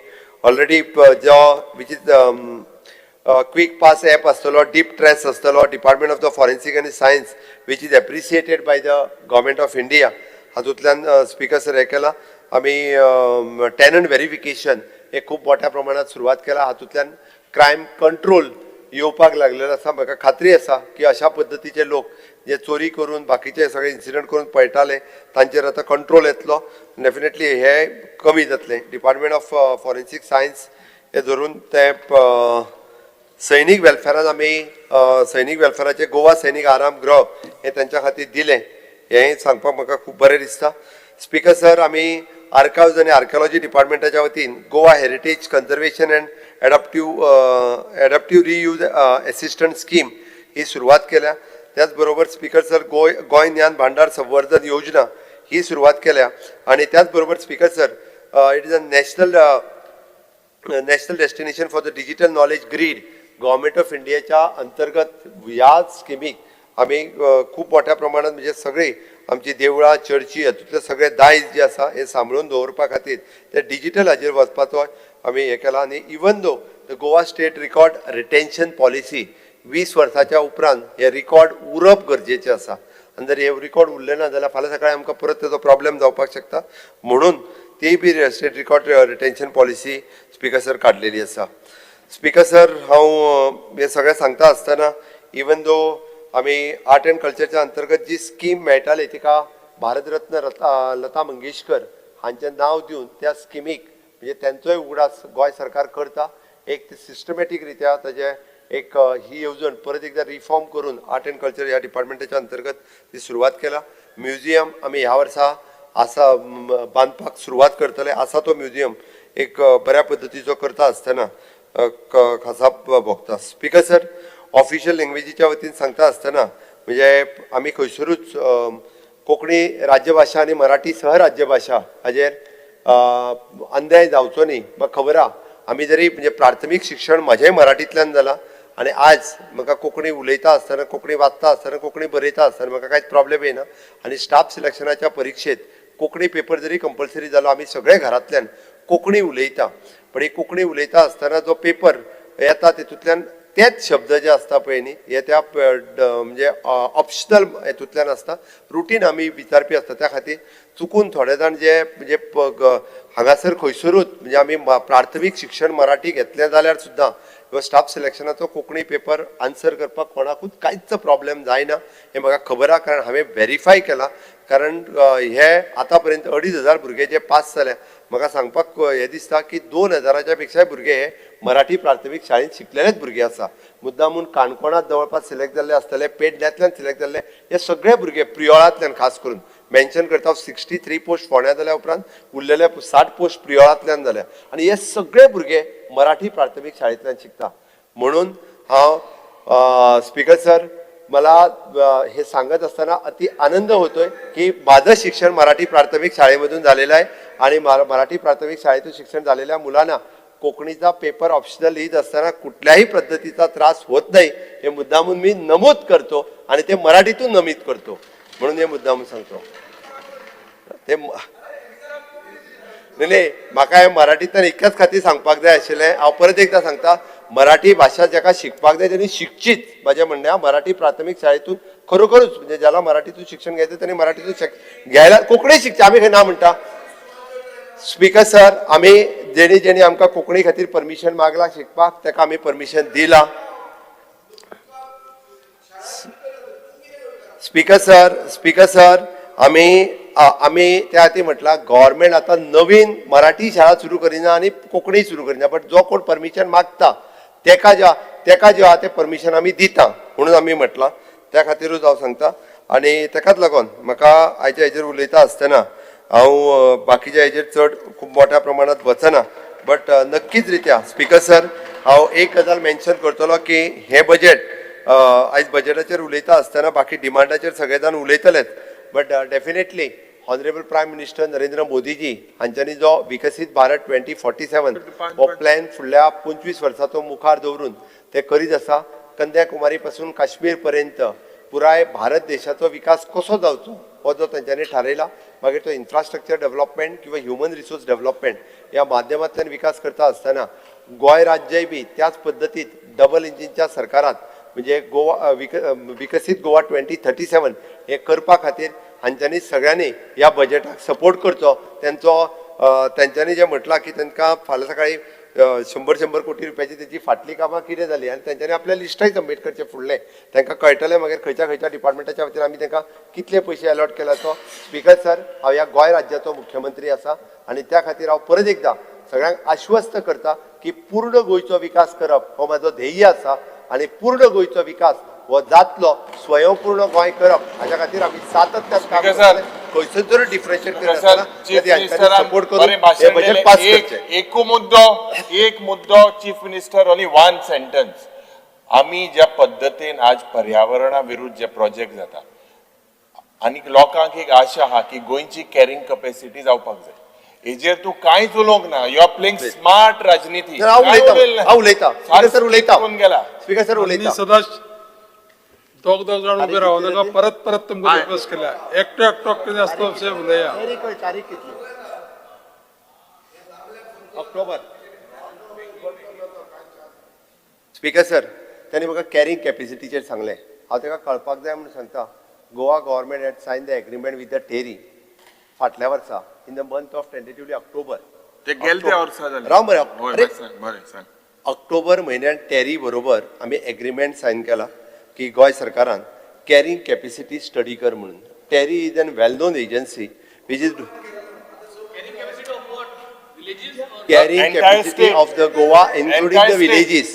ऑलरेडी जो which is quick pass app आसतलो, डीप ट्रेस आसतलो, डिपार्टमेंट ऑफ the forensic आनी science which is appreciated by the government of India, हातूंतल्यान स्पीकर सर हें केलां. आमी टेनंट व्हेरिफिकेशन हे खूब मोठ्या प्रमाणात सुरवात केला. हातूंतल्यान क्रायम कंट्रोल येवपाक लागलेलो आसा. म्हाका खात्री आसा की अशा पद्दतीचे लोक जे चोरी करून बाकीचे सगळे इन्सिडंट करून पळटाले तांचेर आतां कंट्रोल येतलो. डेफिनेटली हे कमी जातलें. डिपार्टमेंट ऑफ फॉरेन्सीक सायन्स हे धरून ते सैनीक वेलफेरान आमी सैनीक वेलफेराचे गोवा सैनीक आराम गृह हें तांच्या खातीर दिलें, हें सांगपाक म्हाका खूब बरें दिसता. स्पीकर सर, आमी आर्कायव्ज आनी आर्किओलॉजी डिपार्टमेंटाच्या वतीन Goa heritage conservation and adaptive reuse assistant scheme ही सुरवात केल्या. त्याच बरोबर स्पीकर सर, गोंय ज्ञान भांडार संवर्धन योजना ही सुरवात केल्या. आनी त्याच बरोबर speaker sir, it is a national destination for the digital knowledge grid government of इंडियाच्या अंतर्गत ह्या स्किमीक आमी खूब मोठ्या प्रमाणात म्हणजे सगळी आमची देवळां चर्ची हातूंतले सगळे दायज जे आसा हे सांबाळून दवरपा खातीर ते डिजीटल हाजेर वचपाचो आमी हें केलां. आनी even though the Goa state record retention policy 20 वर्साच्या उपरांत हे रिकॉर्ड उरप गरजेचें आसा, आनी जर हे रिकॉर्ड उरले ना जाल्यार फाल्यां सकाळीं आमकां परत तेजो प्रॉब्लेम जावपाक शकता, म्हणून ती बी state record retention policy speaker sir काडलेली आसा. स्पीकर सर, हांव हें सगळें सांगता आसतना इवन दो आमी आर्ट एंड कल्चरच्या अंतर्गत जी स्कीम मेळटाली तिका भारतरत्न लता मंगेशकर हांचें नांव दिवन त्या स्किमीक म्हणजे तेंचोय उगडास गोंय सरकार करता. एक सिस्टमॅटीक रित्या ताजें एक ही येवजण परत एकदा रिफॉर्म करून आर्ट एंड कल्चर ह्या डिपार्टमेंटाच्या अंतर्गत ती सुरवात केला. म्युझियम आमी ह्या वर्सा आसा बांदपाक सुरवात करतले. आसा तो म्युझियम एक बऱ्या पद्दतीचो करता आसतना खासा भोगता. स्पीकर सर, ऑफिशियल लँग्वेजीच्या वतीन सांगता आसतना म्हणजे आमी खंयसरूच कोंकणी राज्यभाशा आनी मराठी सहराज्यभाशा हाजेर अन्याय जावचो न्ही. म्हाका खबर आहा आमी जरी म्हणजे प्राथमीक शिक्षण म्हजेंय मराठींतल्यान जालां आनी आज म्हाका कोंकणी उलयता आसतना, कोंकणी वाचता आसतना, कोंकणी बरयता आसतना म्हाका कांयच प्रॉब्लेम येना. आनी स्टाफ सिलेक्शनाच्या परिक्षेत कोंकणी पेपर जरी कंपल्सरी जालो, आमी सगळे घरांतल्यान कोंकणी उलयता, पण ही कोंकणी उलयता आसतना जो पेपर येता तितूंतल्यान तेच शब्द जे आसता पळय न्ही हे त्या म्हणजे ऑप्शनल हेतूंतल्यान आसता, रुटीन आमी विचारपी आसता. त्या खातीर चुकून थोडे जाण जे म्हणजे हांगासर खंयसरूच म्हणजे आमी प्राथमीक शिक्षण मराठी घेतलें जाल्यार सुद्दां किंवा स्टाफ सिलेक्शनाचो कोंकणी पेपर आन्सर करपाक कोणाकूच कांयच प्रॉब्लेम जायना हें म्हाका खबर आहा, कारण हांवें व्हेरीफाय केलां. कारण हे आतां पर्यंत 2500 भुरगे जे पास जाले, म्हाका सांगपाक हें दिसता की 2000 पेक्षाय भुरगे हे मराठी प्राथमीक शाळेंत शिकलेलेच भुरगे आसा. मुद्दामून काणकोणांत जवळपास सिलेक्ट जाल्ले आसतले, पेडण्यांतल्यान सिलेक्ट जाल्ले हे सगळे भुरगे प्रियोळांतल्यान खास करून मेन्शन करता. 63 पोस्ट फोंड्या जाल्या उपरांत उरलेले 60 पोस्ट प्रियोळांतल्यान जाल्या आनी हे सगळे भुरगे मराठी प्राथमीक शाळेंतल्यान शिकता. म्हणून हांव स्पीकर सर मला हे सांगत असताना अति आनंद होतोय की माझं शिक्षण मराठी प्राथमिक शाळेमधून झालेलं आहे आणि मराठी प्राथमिक शाळेतून शिक्षण झालेल्या मुलांना कोकणीचा पेपर ऑप्शनल लिहित असताना कुठल्याही पद्धतीचा त्रास होत नाही हे मुद्दामून मी नमूद करतो आणि ते मराठीतून नमूद करतो, म्हणून हे मुद्दामून सांगतो. ते नाही म्हाका हे मराठींतल्यान इतक्याच खातीर सांगपाक जाय आशिल्लें. हांव परत एकदां सांगता, मराठी भाशा जाका शिकपाक जाय तेणी शिकचीच. म्हाजें म्हणणें आहा, मराठी प्राथमीक शाळेतून खरोखरूच म्हणजे ज्याला मराठीतून शिक्षण घ्यायचं त्यांनी मराठीतून घ्यायला, कोंकणी शिकचे आमी खंय ना म्हणटा. स्पीकर सर, आमी जेणी जेणी आमकां कोंकणी खातीर परमिशन मागला शिकपाक ताका आमी परमिशन दिलां. स्पीकर सर, स्पीकर सर, आमी आमी त्या खातीर म्हटलां, गव्हर्मेंट आतां नवीन मराठी शाळा सुरू करिना आनी कोंकणी सुरू करिना, बट जो कोण परमिशन मागता तेका जे आहा तें परमिशन आमी दिता म्हणून आमी म्हटलां. त्या खातीरूच हांव सांगता आनी तेकाच लागून म्हाका आयच्या हेजेर उलयता आसतना हांव बाकीच्या हेजेर चड खूब मोठ्या प्रमाणात वचना, बट नक्कीच रित्या स्पीकर सर, हांव एक गजाल मेन्शन करतलो की हें बजेट, आयज बजेटाचेर उलयता आसतना बाकी डिमांडाचेर सगळे जाण उलयतलेच, but definitely honourable prime minister Narendra Modiji हांच्यांनी जो विकसीत भारत 2047 हो प्लॅन फुडल्या 25 वर्साचो मुखार दवरून ते करीत आसा. कन्याकुमारी पासून काश्मीर पर्यंत पुराय भारत देशाचो विकास कसो जावचो हो जो तेंच्यांनी थारयला, मागीर तो इन्फ्रास्ट्रक्चर डेव्हलपमेंट किंवा ह्युमन रिसोर्स डेव्हलपमेंट ह्या माध्यमांतल्यान विकास करता आसतना गोंय राज्यय बी त्याच पद्दतीत डबल इंजिनच्या सरकारात म्हणजे गोवा विकसीत गोवा 2037 हे करपा खातीर हांच्यांनी सगळ्यांनी ह्या बजेटाक सपोर्ट करचो. तेंचो तेंच्यांनी जें म्हटलां की तांकां फाल्यां सकाळीं 100-100 कोटी रुपयाची तेची फाटलीं कामां कितें जालीं आनी तेंच्यांनी आपलें लिस्टय सबमीट करचें फुडलें, तांकां कळटलें मागीर खंयच्या खंयच्या डिपार्टमेंटाच्या वतीन आमी तांकां कितले पयशे अलॉट केला तो. स्पीकर सर, हांव ह्या गोंय राज्याचो मुख्यमंत्री आसा आनी त्या खातीर हांव परत एकदां सगळ्यांक आश्वस्त करता की पूर्ण गोंयचो विकास करप हो म्हाजो ध्येय आसा आनी पूर्ण गोंयचो विकास हो जातलो. स्वयंपूर्ण गोंय करप हाज्या खातीर आमी सातत्यान काम स्पीकर सर, करतले. खंयसर जर डिफरन्शिएट सर, चीफ मिनिस्टरान सपोर्ट करून बरें हे भाशण बजेट दिलें. पास एक करचें. एक मुद्दो, chief minister, only one sentence. आमी ज्या पद्दतीन आज पर्यावरणा विरुद्ध जे प्रोजेक्ट जाता आनी लोकांक एक आशा आहा की गोंयची कॅरिंग कपॅसिटी जावपाक जाय, हेजेर तूं कांयच उलोवंक ना. You are playing smart राजनिती. हांव कांय उलयतां. उलयलें ना. हांव उलयतां. स्पीकर सर, उलयतां. कोण गेला? स्पीकर सर, उलयतां. सदांच दोग दोग जाण उबे रावो नाका. परत परत तुमकां रिक्वेस्ट केल्या. एकटो एकटो कितें आसता अशें उलया. तारीख कितली? ऑक्टोबर. स्पीकर सर, त्यांनी म्हाका कॅरिंग कॅपॅसिटीचेर सांगलें. हांव ताका कळपाक जाय म्हणून सांगता, Goa government had sign the agreement with the TERI फाटल्या वर्सा in the month of tentatively October. ते गेले त्या वर्सा जाले. राव मरे. हय, अरे. सांग, बरें सांग. ऑक्टोबर म्हयन्यात टेरी बरोबर आमी एग्रीमेंट सायन केला की गोंय सरकारान कॅरिंग कॅपॅसिटी स्टडी कर म्हणून. TERI is an well known agency which is Carrying capacity of what? Villages or? Carrying Entire capacity state. Of the Goa, including Entire the state. Villages.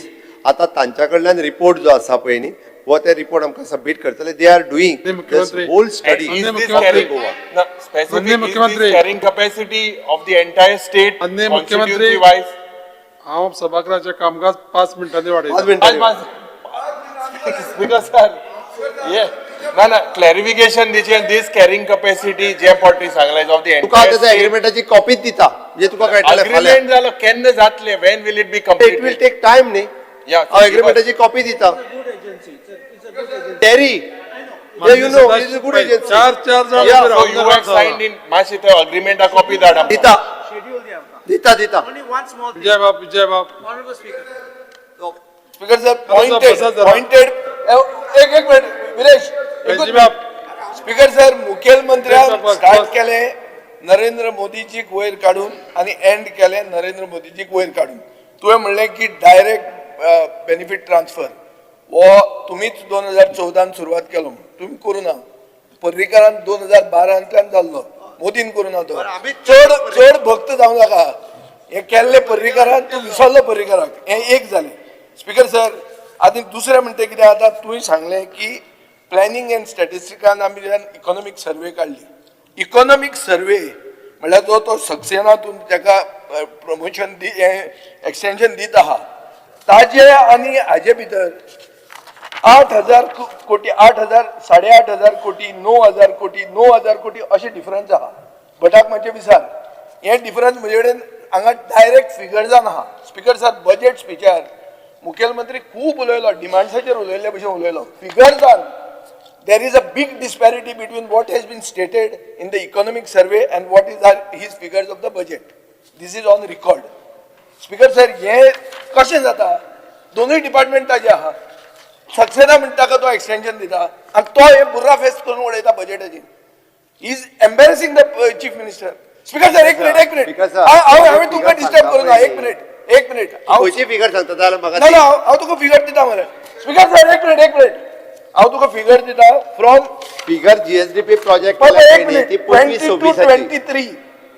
आता तांच्या कडल्यान report जो आसा पळय न्ही, हो ते रिपोर्ट आमकां सबमीट करतले. They are doing माननीय मुख्यमंत्री. Whole study. Is this मुख्यमंत्री. carrying, Goa. no, specific, माननीय is this मुख्यमंत्री. carrying capacity of the entire state, माननीय मुख्यमंत्री. constituency wise? हांव सभागृहाचें कामकाज 5 मिनटांनी पांच वाडयता. मिनटांनी. Speaker sir, yeah, ना ना, clarification दिचे. This carrying capacity J potty सांगले ऑफ the तुका हांव तेचा एग्रीमेंटाची कॉपीच दिता, म्हणजे तुका कळटलें फाल्यां. अग्रीमेंट जालो, केन्ना जातले? When will it be it will completed? Take time न्ही. Yeah, हांव एग्रीमेंटाची कॉपी दिता. TERI, you know, is a good agency. चार चार जाण Yeah. उबे सो रावो you have नाका. साइन्ड इन, मातशें ते अग्रीमेंटा कॉपी धाड आमकां. दिता. Schedule द्या आमकां. दिता दिता. Only one small thing, Vijay बाब, विजय बाब. Honorable Speaker. Speaker sir, बसा पॉइंटेड जरा. पॉइंटेड, एक एक मिनिट विरेश, एकूच वेलजी बाब. स्पीकर सर, मुखेलमंत्र्यान बस, स्टार्ट बस. केलें नरेंद्र मोदीजीक वयर काडून आनी एंड केलें नरेंद्र मोदीजीक वयर काडून. तुवें म्हणलें की डायरेक्ट बेनिफीट ट्रान्सफर हो तुमीच 2014न सुरवात केलो म्हूण. तुमी करूं ना. पर्रीकारान 2012तल्यान जाल्लो, मोदीन करूं ना तो. चड चड भक्त जावं नाका. हें केल्लें पर्रीकारान, तूं विसरलो पर्रीकाराक. हें एक जालें स्पीकर सर. आनी दुसरें म्हणटा कितें, आतां तुवें सांगलें की प्लॅनिंग एंड स्टॅटिस्टिकान आमी इकॉनॉमीक सर्वे काडली. इकॉनॉमीक सर्वे म्हणल्यार जो तो सक्सेना तूं ताका प्रमोशन दी, हें एक्सटेंशन दीत आहा, ताजे आनी हाजे भितर 8,000 कोटी, 8,000, 8,500 कोटी, 9,000 कोटी, 9,000 कोटी अशें डिफरन्स आहा. भटाक मातशें विचार, हें डिफरन्स म्हजे कडेन हांगा डायरेक्ट फिगर्सान आहा. स्पीकर सर, बजेट स्पिचार मुखेलमंत्री खूब उलयलो, डिमांड्साचेर उलयल्ले भशेन उलयलो. फिगर्सान there is a big disparity between what has been stated in the economic survey and what is are his figures of the budget. This is on record. Speaker sir, हें कशें जाता? दोनूय department ताजे आहा. सक्सेना म्हणटा ताका तो एक्सटेंशन दिता आनी तो हे बुर्रा फेस्त करून उडयता बजेटाचेर. Is embarrassing the chief minister. Speaker sir, एक मिनिट, एक मिनिट. Speaker sir, हांव हांवें तुमकां figure disturb सांगता करूं ना. पळय. एक मिनिट, एक मिनिट. हांव खंयची फिगर सांगता जाल्यार म्हाका ना ना, हांव तुका फिगर दिता मरे. स्पीकर सर, एक मिनिट, एक मिनिट. हांव तुका फिगर दिता फ्रॉम फिगर जीएसडीपी प्रोजेक्ट एक ती मिनिट. 25 22 26 23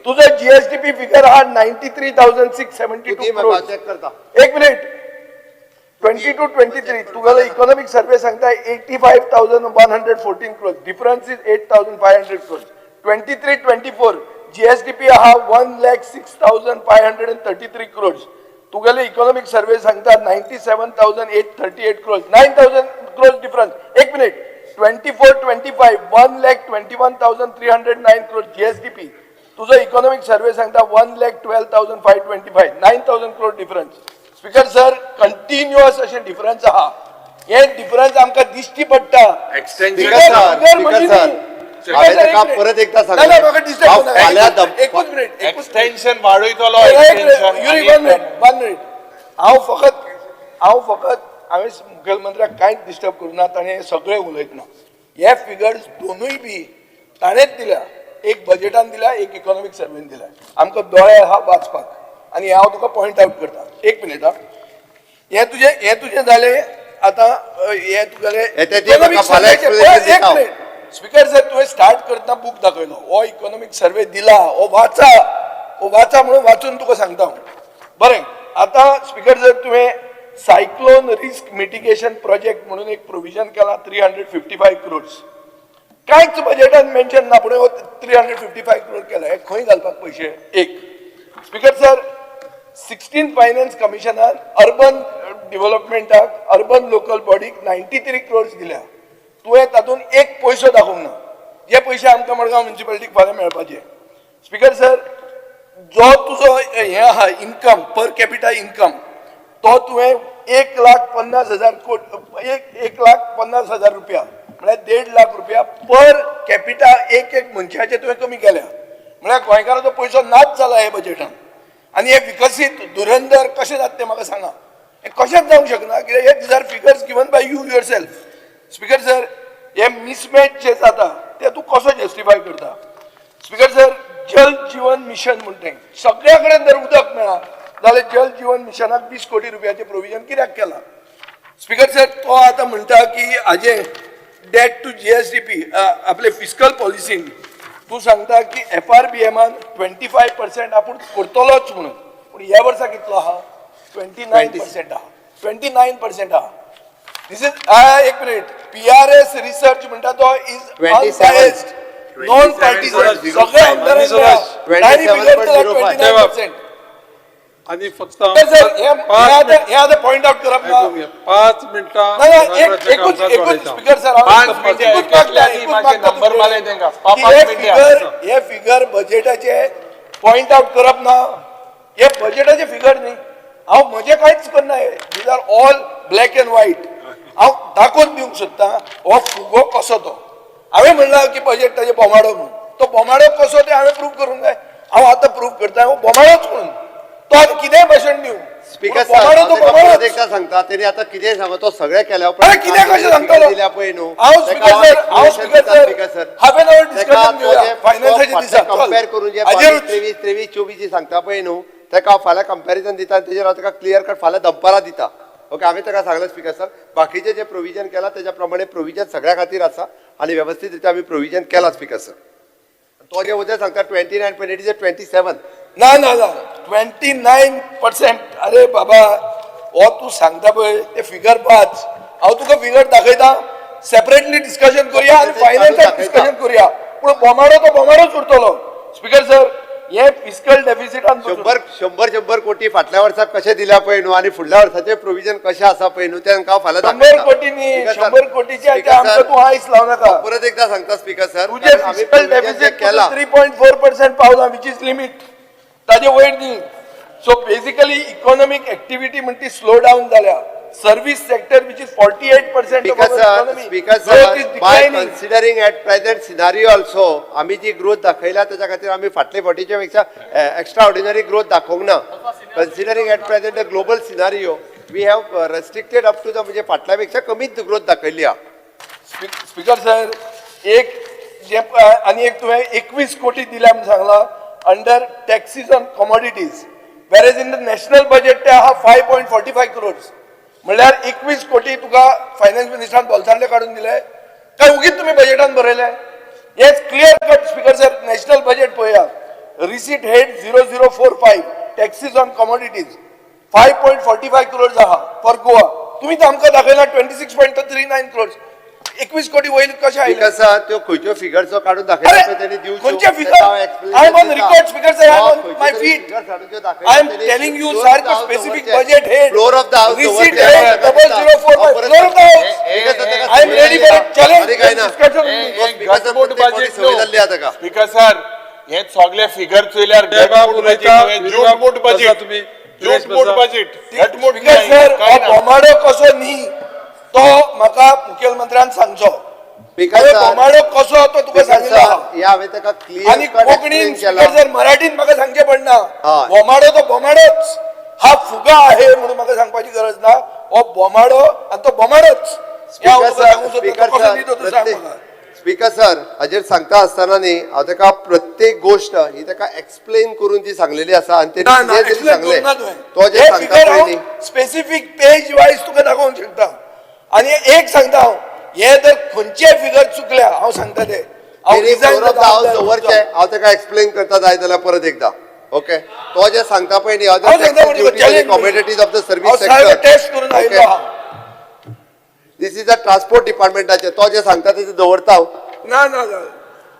तुझं जीएसडीपी फिगर हा 93,672 ती म्हाका क्रोर्स. चॅक करता. एक मिनिट. 22-23 तुगेलो इकॉनॉमिक सर्वे सांगता 85,114 crores. Difference is 8,500 crores. 23-24 GSDP आहा 1,06,533 crores. तुगेले इकॉनॉमिक सर्वे सांगता 97,838 crores. 9,000 crores difference. एक मिनिट. 24-25 1,21,309 crores GSDP. तुझो इकॉनॉमिक सर्वे सांगता 1,12,525. 9,000 crore difference. Speaker sir, continuous अशें डिफरन्स आहा. हे डिफरन्स आमकां दिश्टी पडटा. Extension speaker sir, speaker sir, हांवें ताका परत एकदां ना ना, म्हाका डिस्टर्ब सांगलें. हांव फाल्यां एकूच मिनिट, एकूच मिनिट. एक्सटेन्शन वाडयतलो. एक minute, extension. One minute, one minute. हांव फकत हांवें मुखेलमंत्र्याक कांयच डिस्टर्ब करूं ना. ताणें हे सगळें उलयतना हे फिगर्स दोनूय बी ताणेंच दिल्या. एक बजेटान दिल्या, एक इकॉनॉमीक सर्वेन दिल्या. आमकां दोळे आहा वाचपाक आनी हांव तुका पॉयंट आवट करता. एक मिनिट हा. हे तुजें जालें. आतां हे तुगेलें हे ते दी म्हाका फाल्यां explanation एक दिता हांव. मिनिट. स्पीकर सर, तुवें स्टार्ट करतना बूक दाखयलो. हो इकॉनॉमीक सर्वे दिला, हो वाचा, हो वाचा म्हणून वाचून तुका सांगता हांव. बरें, आतां स्पीकर सर, तुवें सायक्लोन रिस्क मिटिगेशन प्रोजेक्ट म्हणून एक प्रोविजन केला 355 क्रोर्स. कांयच बजेटान मेन्शन ना, पूण 355 क्रोर केला. हे खंय घालपाक पयशे? एक स्पीकर सर, 16 फायनान्स कमिशनान अर्बन डेव्हलपमेंटाक, अर्बन लोकल बॉडीक 93 क्रोर्स दिल्या. तुवें तातूंत एक पयसो दाखोवंक ना, जे पयशे आमकां मडगांव म्युनिसिपालिटीक फाल्यां मेळपाचे. स्पीकर सर, जो तुजो हें आहा इन्कम, पर कॅपिटा इन्कम, तो तुवें 1,50,000 कोट, 1,50,000 रुपया, म्हळ्यार 1.5 लाख रुपया पर कॅपिटा एक एक मनशाचे तुवें कमी केल्या. म्हळ्यार गोंयकाराचो पयसो नाच जाला हे बजेटान. आनी हे विकसीत धुरंधर कशें जाता तें म्हाका सांगा. हें कशेंच जावंक शकना, कित्याक हे these are figures given by you yourself. Speaker sir, hey mismatch जे जाता ते तूं कसो जस्टिफाय करता? स्पीकर सर, जल जीवन मिशन म्हणटा तें, सगळ्या कडेन जर उदक मेळ्ळा जाल्यार जल जीवन मिशनाक 20 कोटी रुपयाचें प्रोविजन कित्याक केलां? स्पीकर सर, तो आतां म्हणटा की हाजें डेट टू जीएसडीपी, आपले फिस्कल पॉलिसीन तूं सांगता की एफआरबीएमान 25% आपूण करतलोच म्हणून. पूण ह्या वर्सा कितलो आहा? 29% आहा, 29% आहा. This is, एक मिनिट, पीआरएस रिसर्च म्हणटा तो is 27. Unbiased, non partisan, सगळे आमदारांक. 29%. आनी फक्त तर सर, हे हे पांच आतां हे आतां पॉयंट आउट करप ना. आयकून घे. 5 मिनटां ना ना, एक सभागृहाचें एकूच कामकाज एकूच वाडयता. स्पीकर सर, हांव पांच एकूच मिनटां, मागता, एकल्यानी एकूच मागीर मागता नंबर तुमचे मारले तेंका. की पांच हे मिनटां. फिगर, हे फिगर बजेटाचे पॉयंट आउट करप ना. हे बजेटाचे फिगर न्ही. हांव म्हजें कांयच करना. हे these are all black and white. हांव दाखोवन दिवंक सोदता हो फुगो कसो तो. हांवें म्हणलां की बजेट ताजें बोमाडो म्हणून. तो बोमाडो कसो तें हांवें प्रूव करूंक जाय. हांव आतां प्रूव करता हो बोमाडोच म्हणून. तो आतां कितेंय भाशण दिवं, स्पीकर पूण बोमाडो सर, तो हांव ताका परत बोमाडोच. एकदां सांगता, तेणी आतां कितेंय सांगो, तो सगळें केल्या अरे, कितें कशें सांगतलो? दिल्या पळय न्हू. हांव स्पीकर सर, हांव speaker sir, half an our discussion घेवया फायनान्साच्या दिसा. कंपेर करून जे हाजेरूच. 22, 23, 23, 24 जी सांगता पळय न्हू, ताका हांव फाल्यां कंपॅरिजन दिता आनी तेजेर हांव ताका क्लियर कट फाल्यां दनपारां दिता. ओके, हांवें ताका सांगलें स्पीकर सर, बाकीचे जे प्रोविजन केलां तेज्या प्रमाणे प्रोविजन सगळ्या खातीर आसा आनी वेवस्थीत रित्या आमी प्रोविजन केलां. स्पीकर सर, तो जे उद्या सांगता 29.8 is 27. ना ना ना, 29%. अरे बाबा, हो तूं सांगता पळय ते फिगर पाच. हांव तुका फिगर दाखयता. सेपरेटली डिस्कशन करूया आनी फायनान्साक डिस्कशन करूया. पूण बोमाडो तो बोमाडोच उरतलो. स्पीकर सर, हे फिस्कल डेफिसिटान शंबर शंबर शंबर कोटी फाटल्या वर्साक कशें दिल्या पळय न्हू आनी फुडल्या वर्साचें प्रोविजन कशें आसा पळय न्हू, तें हांव फाल्यां 100 दाखयता. कोटी न्ही, स्पीकर सर, 100 कोटीचे स्पीकर आमकां सर, तूं आयस लावं नाका. परत एकदा सांगता स्पीकर सर, तुजें कारण आमी फिस्कल provision जे डेफिसिट केला 3.4% पावला, which is limit, ताजे वयर न्ही. सो बेसिकली इकॉनॉमीक एक्टिविटी म्हणटा ती स्लो डावन जाल्या. Service sector, which is 48% of speaker our sir, economy, speaker growth is sir, by declining. Considering at present scenario also, आमी जी ग्रोथ दाखयल्या त्याच्या खातीर आमी फाटले फावटीच्या पेक्षा एक्स्ट्रा ऑर्डिनरी ग्रोथ दाखोवंक ना. Considering at present the global scenario, we have restricted up to the, म्हणजे फाटल्या पेक्षा कमीच ग्रोथ दाखयल्ली आहा. स्पीकर सर, एक जे आनी एक तुवें 21 कोटी दिल्या म्हूण सांगला. under taxes on commodities, whereas in the national budget ते आहा 5.45 crores. म्हणल्यार 21 कोटी तुका फायनान्स मिनिस्टरान बोल्सांतले काडून दिले काय उगीच तुमी बजेटान बरयले? Yes, clear cut, speaker sir. National budget पळया, receipt head 0045, taxes on commodities, 5.45 crores आहा फॉर गोवा. तुमी तर आमकां दाखयला 26.39 crores. 21 कोटी वयर कशें आयले? स्पीकर सर, त्यो खंयच्यो फिगर्सो काडून दाखयता पळय तेणी दिवच्यो. खंयचे figure? I am on record, speaker sir. I am on my feet. I am telling you सारको specific budget head, floor of the house, receipt head 0045, floor of the house. I am ready for a challenge discussion. घटमूट budget. संवय जाल्ली आहा ताका. Speaker sir, हे सगळे figure चोयल्यार जयबाब घटमूट उलयता, बजेट, झूटमूट बसा बजेट, तुमी. झूटमूट बसा. बजेट, घटमूट स्पीकर सर, हो बोमाडो कसो न्ही तो म्हाका मुखेलमंत्र्यान सांगचो. स्पीकर हांवें सर, बोमाडो कसो तो तुका स्पीकर सांगिल्लो सर, आहा. हे हांवें ताका क्लियर आनी कट कोंकणीन एक्सप्लेन केला. स्पीकर सर, मराठीन म्हाका सांगचें पडना. हय. बोमाडो तो बोमाडोच, हा फुगा आहे म्हणून म्हाका सांगपाची गरज ना. हो बोमाडो आनी तो बोमाडोच हे हांव स्पीकर तुका सर, सांगूंक सोदता. स्पीकर तो कसो सर, न्ही तो तूं सांग प्रत्येक म्हाका. स्पीकर सर, हाजेर सांगता आसतना न्ही हांव ताका प्रत्येक गोश्ट ही ताका एक्सप्लेन करून ती सांगलेली आसा आनी ना तेणी ना, कितें तरी एक्सप्लेन सांगलें करूंक ना तुवें. तो जें हे सांगता फिगर पळय न्ही हांव स्पेसिफीक पेज वायज तुका दाखोवंक शकता. आनी एक सांगता हांव, हे जर खंयचेय फिगर चुकल्या, हांव सांगता ते हांव तेणी resign floor of the जाता. हाऊस दवरचें. हांव ताका एक्सप्लेन करता जाय जाल्यार परत एकदां. ओके, तो जें सांगता पळय न्ही हांव सांगता हांव म्हणून तुका challenge. Commodities of the हांव सर्वीस सारको सेक्टर. टेस्ट करून आयिल्लो आहा. This is a transport डिपार्टमेंटाचें. तो जें सांगता तें दवरता हांव. ना ना ना,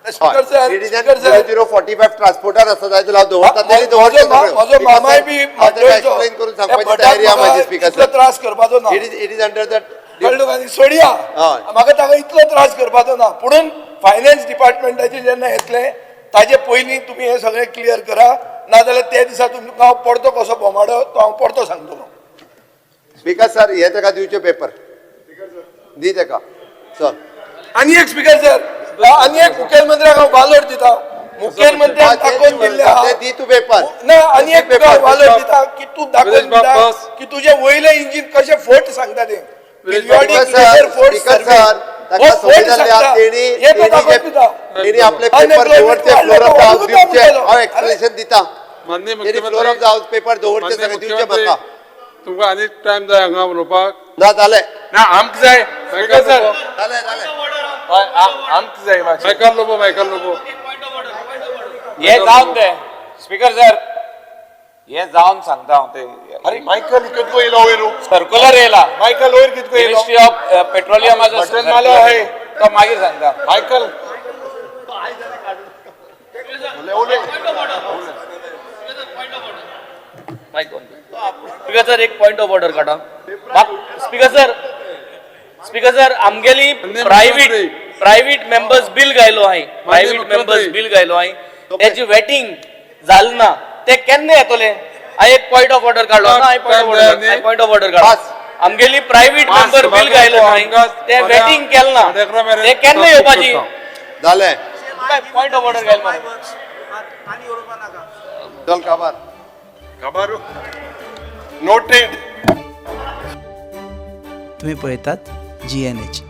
speaker sir, it is speaker sir, 0045 transporter आसा जाय जाल्यार हांव दवरता. तेणी दवरचें सगळें. म्हजो मामाय बी हांव ताका एक्सप्लेन करून सांगपाची तयारी आहा म्हाजी. स्पीकर इतलो सर, त्रास करपाचो ना. It is under the कळ्ळें तुका? आनी सोडया. हय. म्हाका ताका इतलो त्रास करपाचो ना. पुणून फायनान्स डिपार्टमेंटाचे जेन्ना येतलें ताजे पयलीं तुमी हें सगळें क्लियर करा, नाजाल्यार ते दिसा तुमकां हांव परतो कसो बोमाडो तो हांव परतो सांगतलो. स्पीकर सर, हे ताका दिवचे पेपर दी ताका सर. आनी एक स्पीकर सर, आनी एक मुखेलमंत्र्याक हांव वालोर दिता. मुखेलमंत्र्यान दाखोवन दिल्लें आहा. ते दी तूं पेपर. ना, आनी एक तुका वालोर दिता की तूं दाखोवन विरेश बाब, दिता बस. की तुजें वयलें इंजीन कशें फट सांगता तें. Viresh Bab, periodic speaker sir, labour force speaker survey sir, हो ताका फट संवय जाल्ली आहा. सांगता, तेणी हें तो तेणी दाखोवन जे- दिता. तेणी आपले पेपर Unemployment दवरचे, वाडलो फ्लोर ऑफ the तो हाऊस वाडून दिवचे. दिता. हांव एक्सप्लेनेशन दिता. माननीय तेणी फ्लोर ऑफ the मुख्यमंत्री, हाऊस पेपर दवरचे, माननीय सगळे दिवचे मुख्यमंत्री, म्हाका. तुमकां आनीक टायम जाय हांगा उलोवपाक? ना, जालें. ना, आमकां जाय स्पीकर सर. जालें, जालें. हय, आमकां जाय मातशें. Michael Lobo, Michael Lobo. हे जावन ते स्पीकर सर, हे जावन सांगता हांव ते. अरे मायकल कितको येयलो वयर? सर्क्युलर येयला. मायकल वयर कितको येयलो? मिनिस्ट्री ऑफ पेट्रोलियमाचो बटन मारलो हय. तो मागीर सांगता. मायकल. स्पीकर सर, एक पॉयंट ऑफ ऑर्डर काडा. स्पीकर सर, स्पीकर सर, आमगेली माननीय प्रायव्हेट मुख्यमंत्री. प्रायव्हेट मेंबर्स बिल घायलो हांवें. प्रायव्हेट मुख्यमंत्री. मेंबर्स बिल घायलो हांवें, तेजी वेटिंग जालें ना. ते केन्ना येतले? हांवें एक पॉयंट ऑफ ऑर्डर काडलो ना. हांवें पॉयंट ऑफ ऑर्डर, हांवें पॉयंट ऑफ ऑर्डर काडलो. बस. आमगेली प्रायव्हेट पाच मेंबर बिल घायलो हांवें, ते वेटिंग केलें ना. 11:30 मेरेन ते केन्ना येवपाची? जालें. पॉयंट ऑफ ऑर्डर घायल मरे. आनी उलोवपा नाका. चल काबार. खबर नोटेड. तुम्ही पळयतात जी एन एच.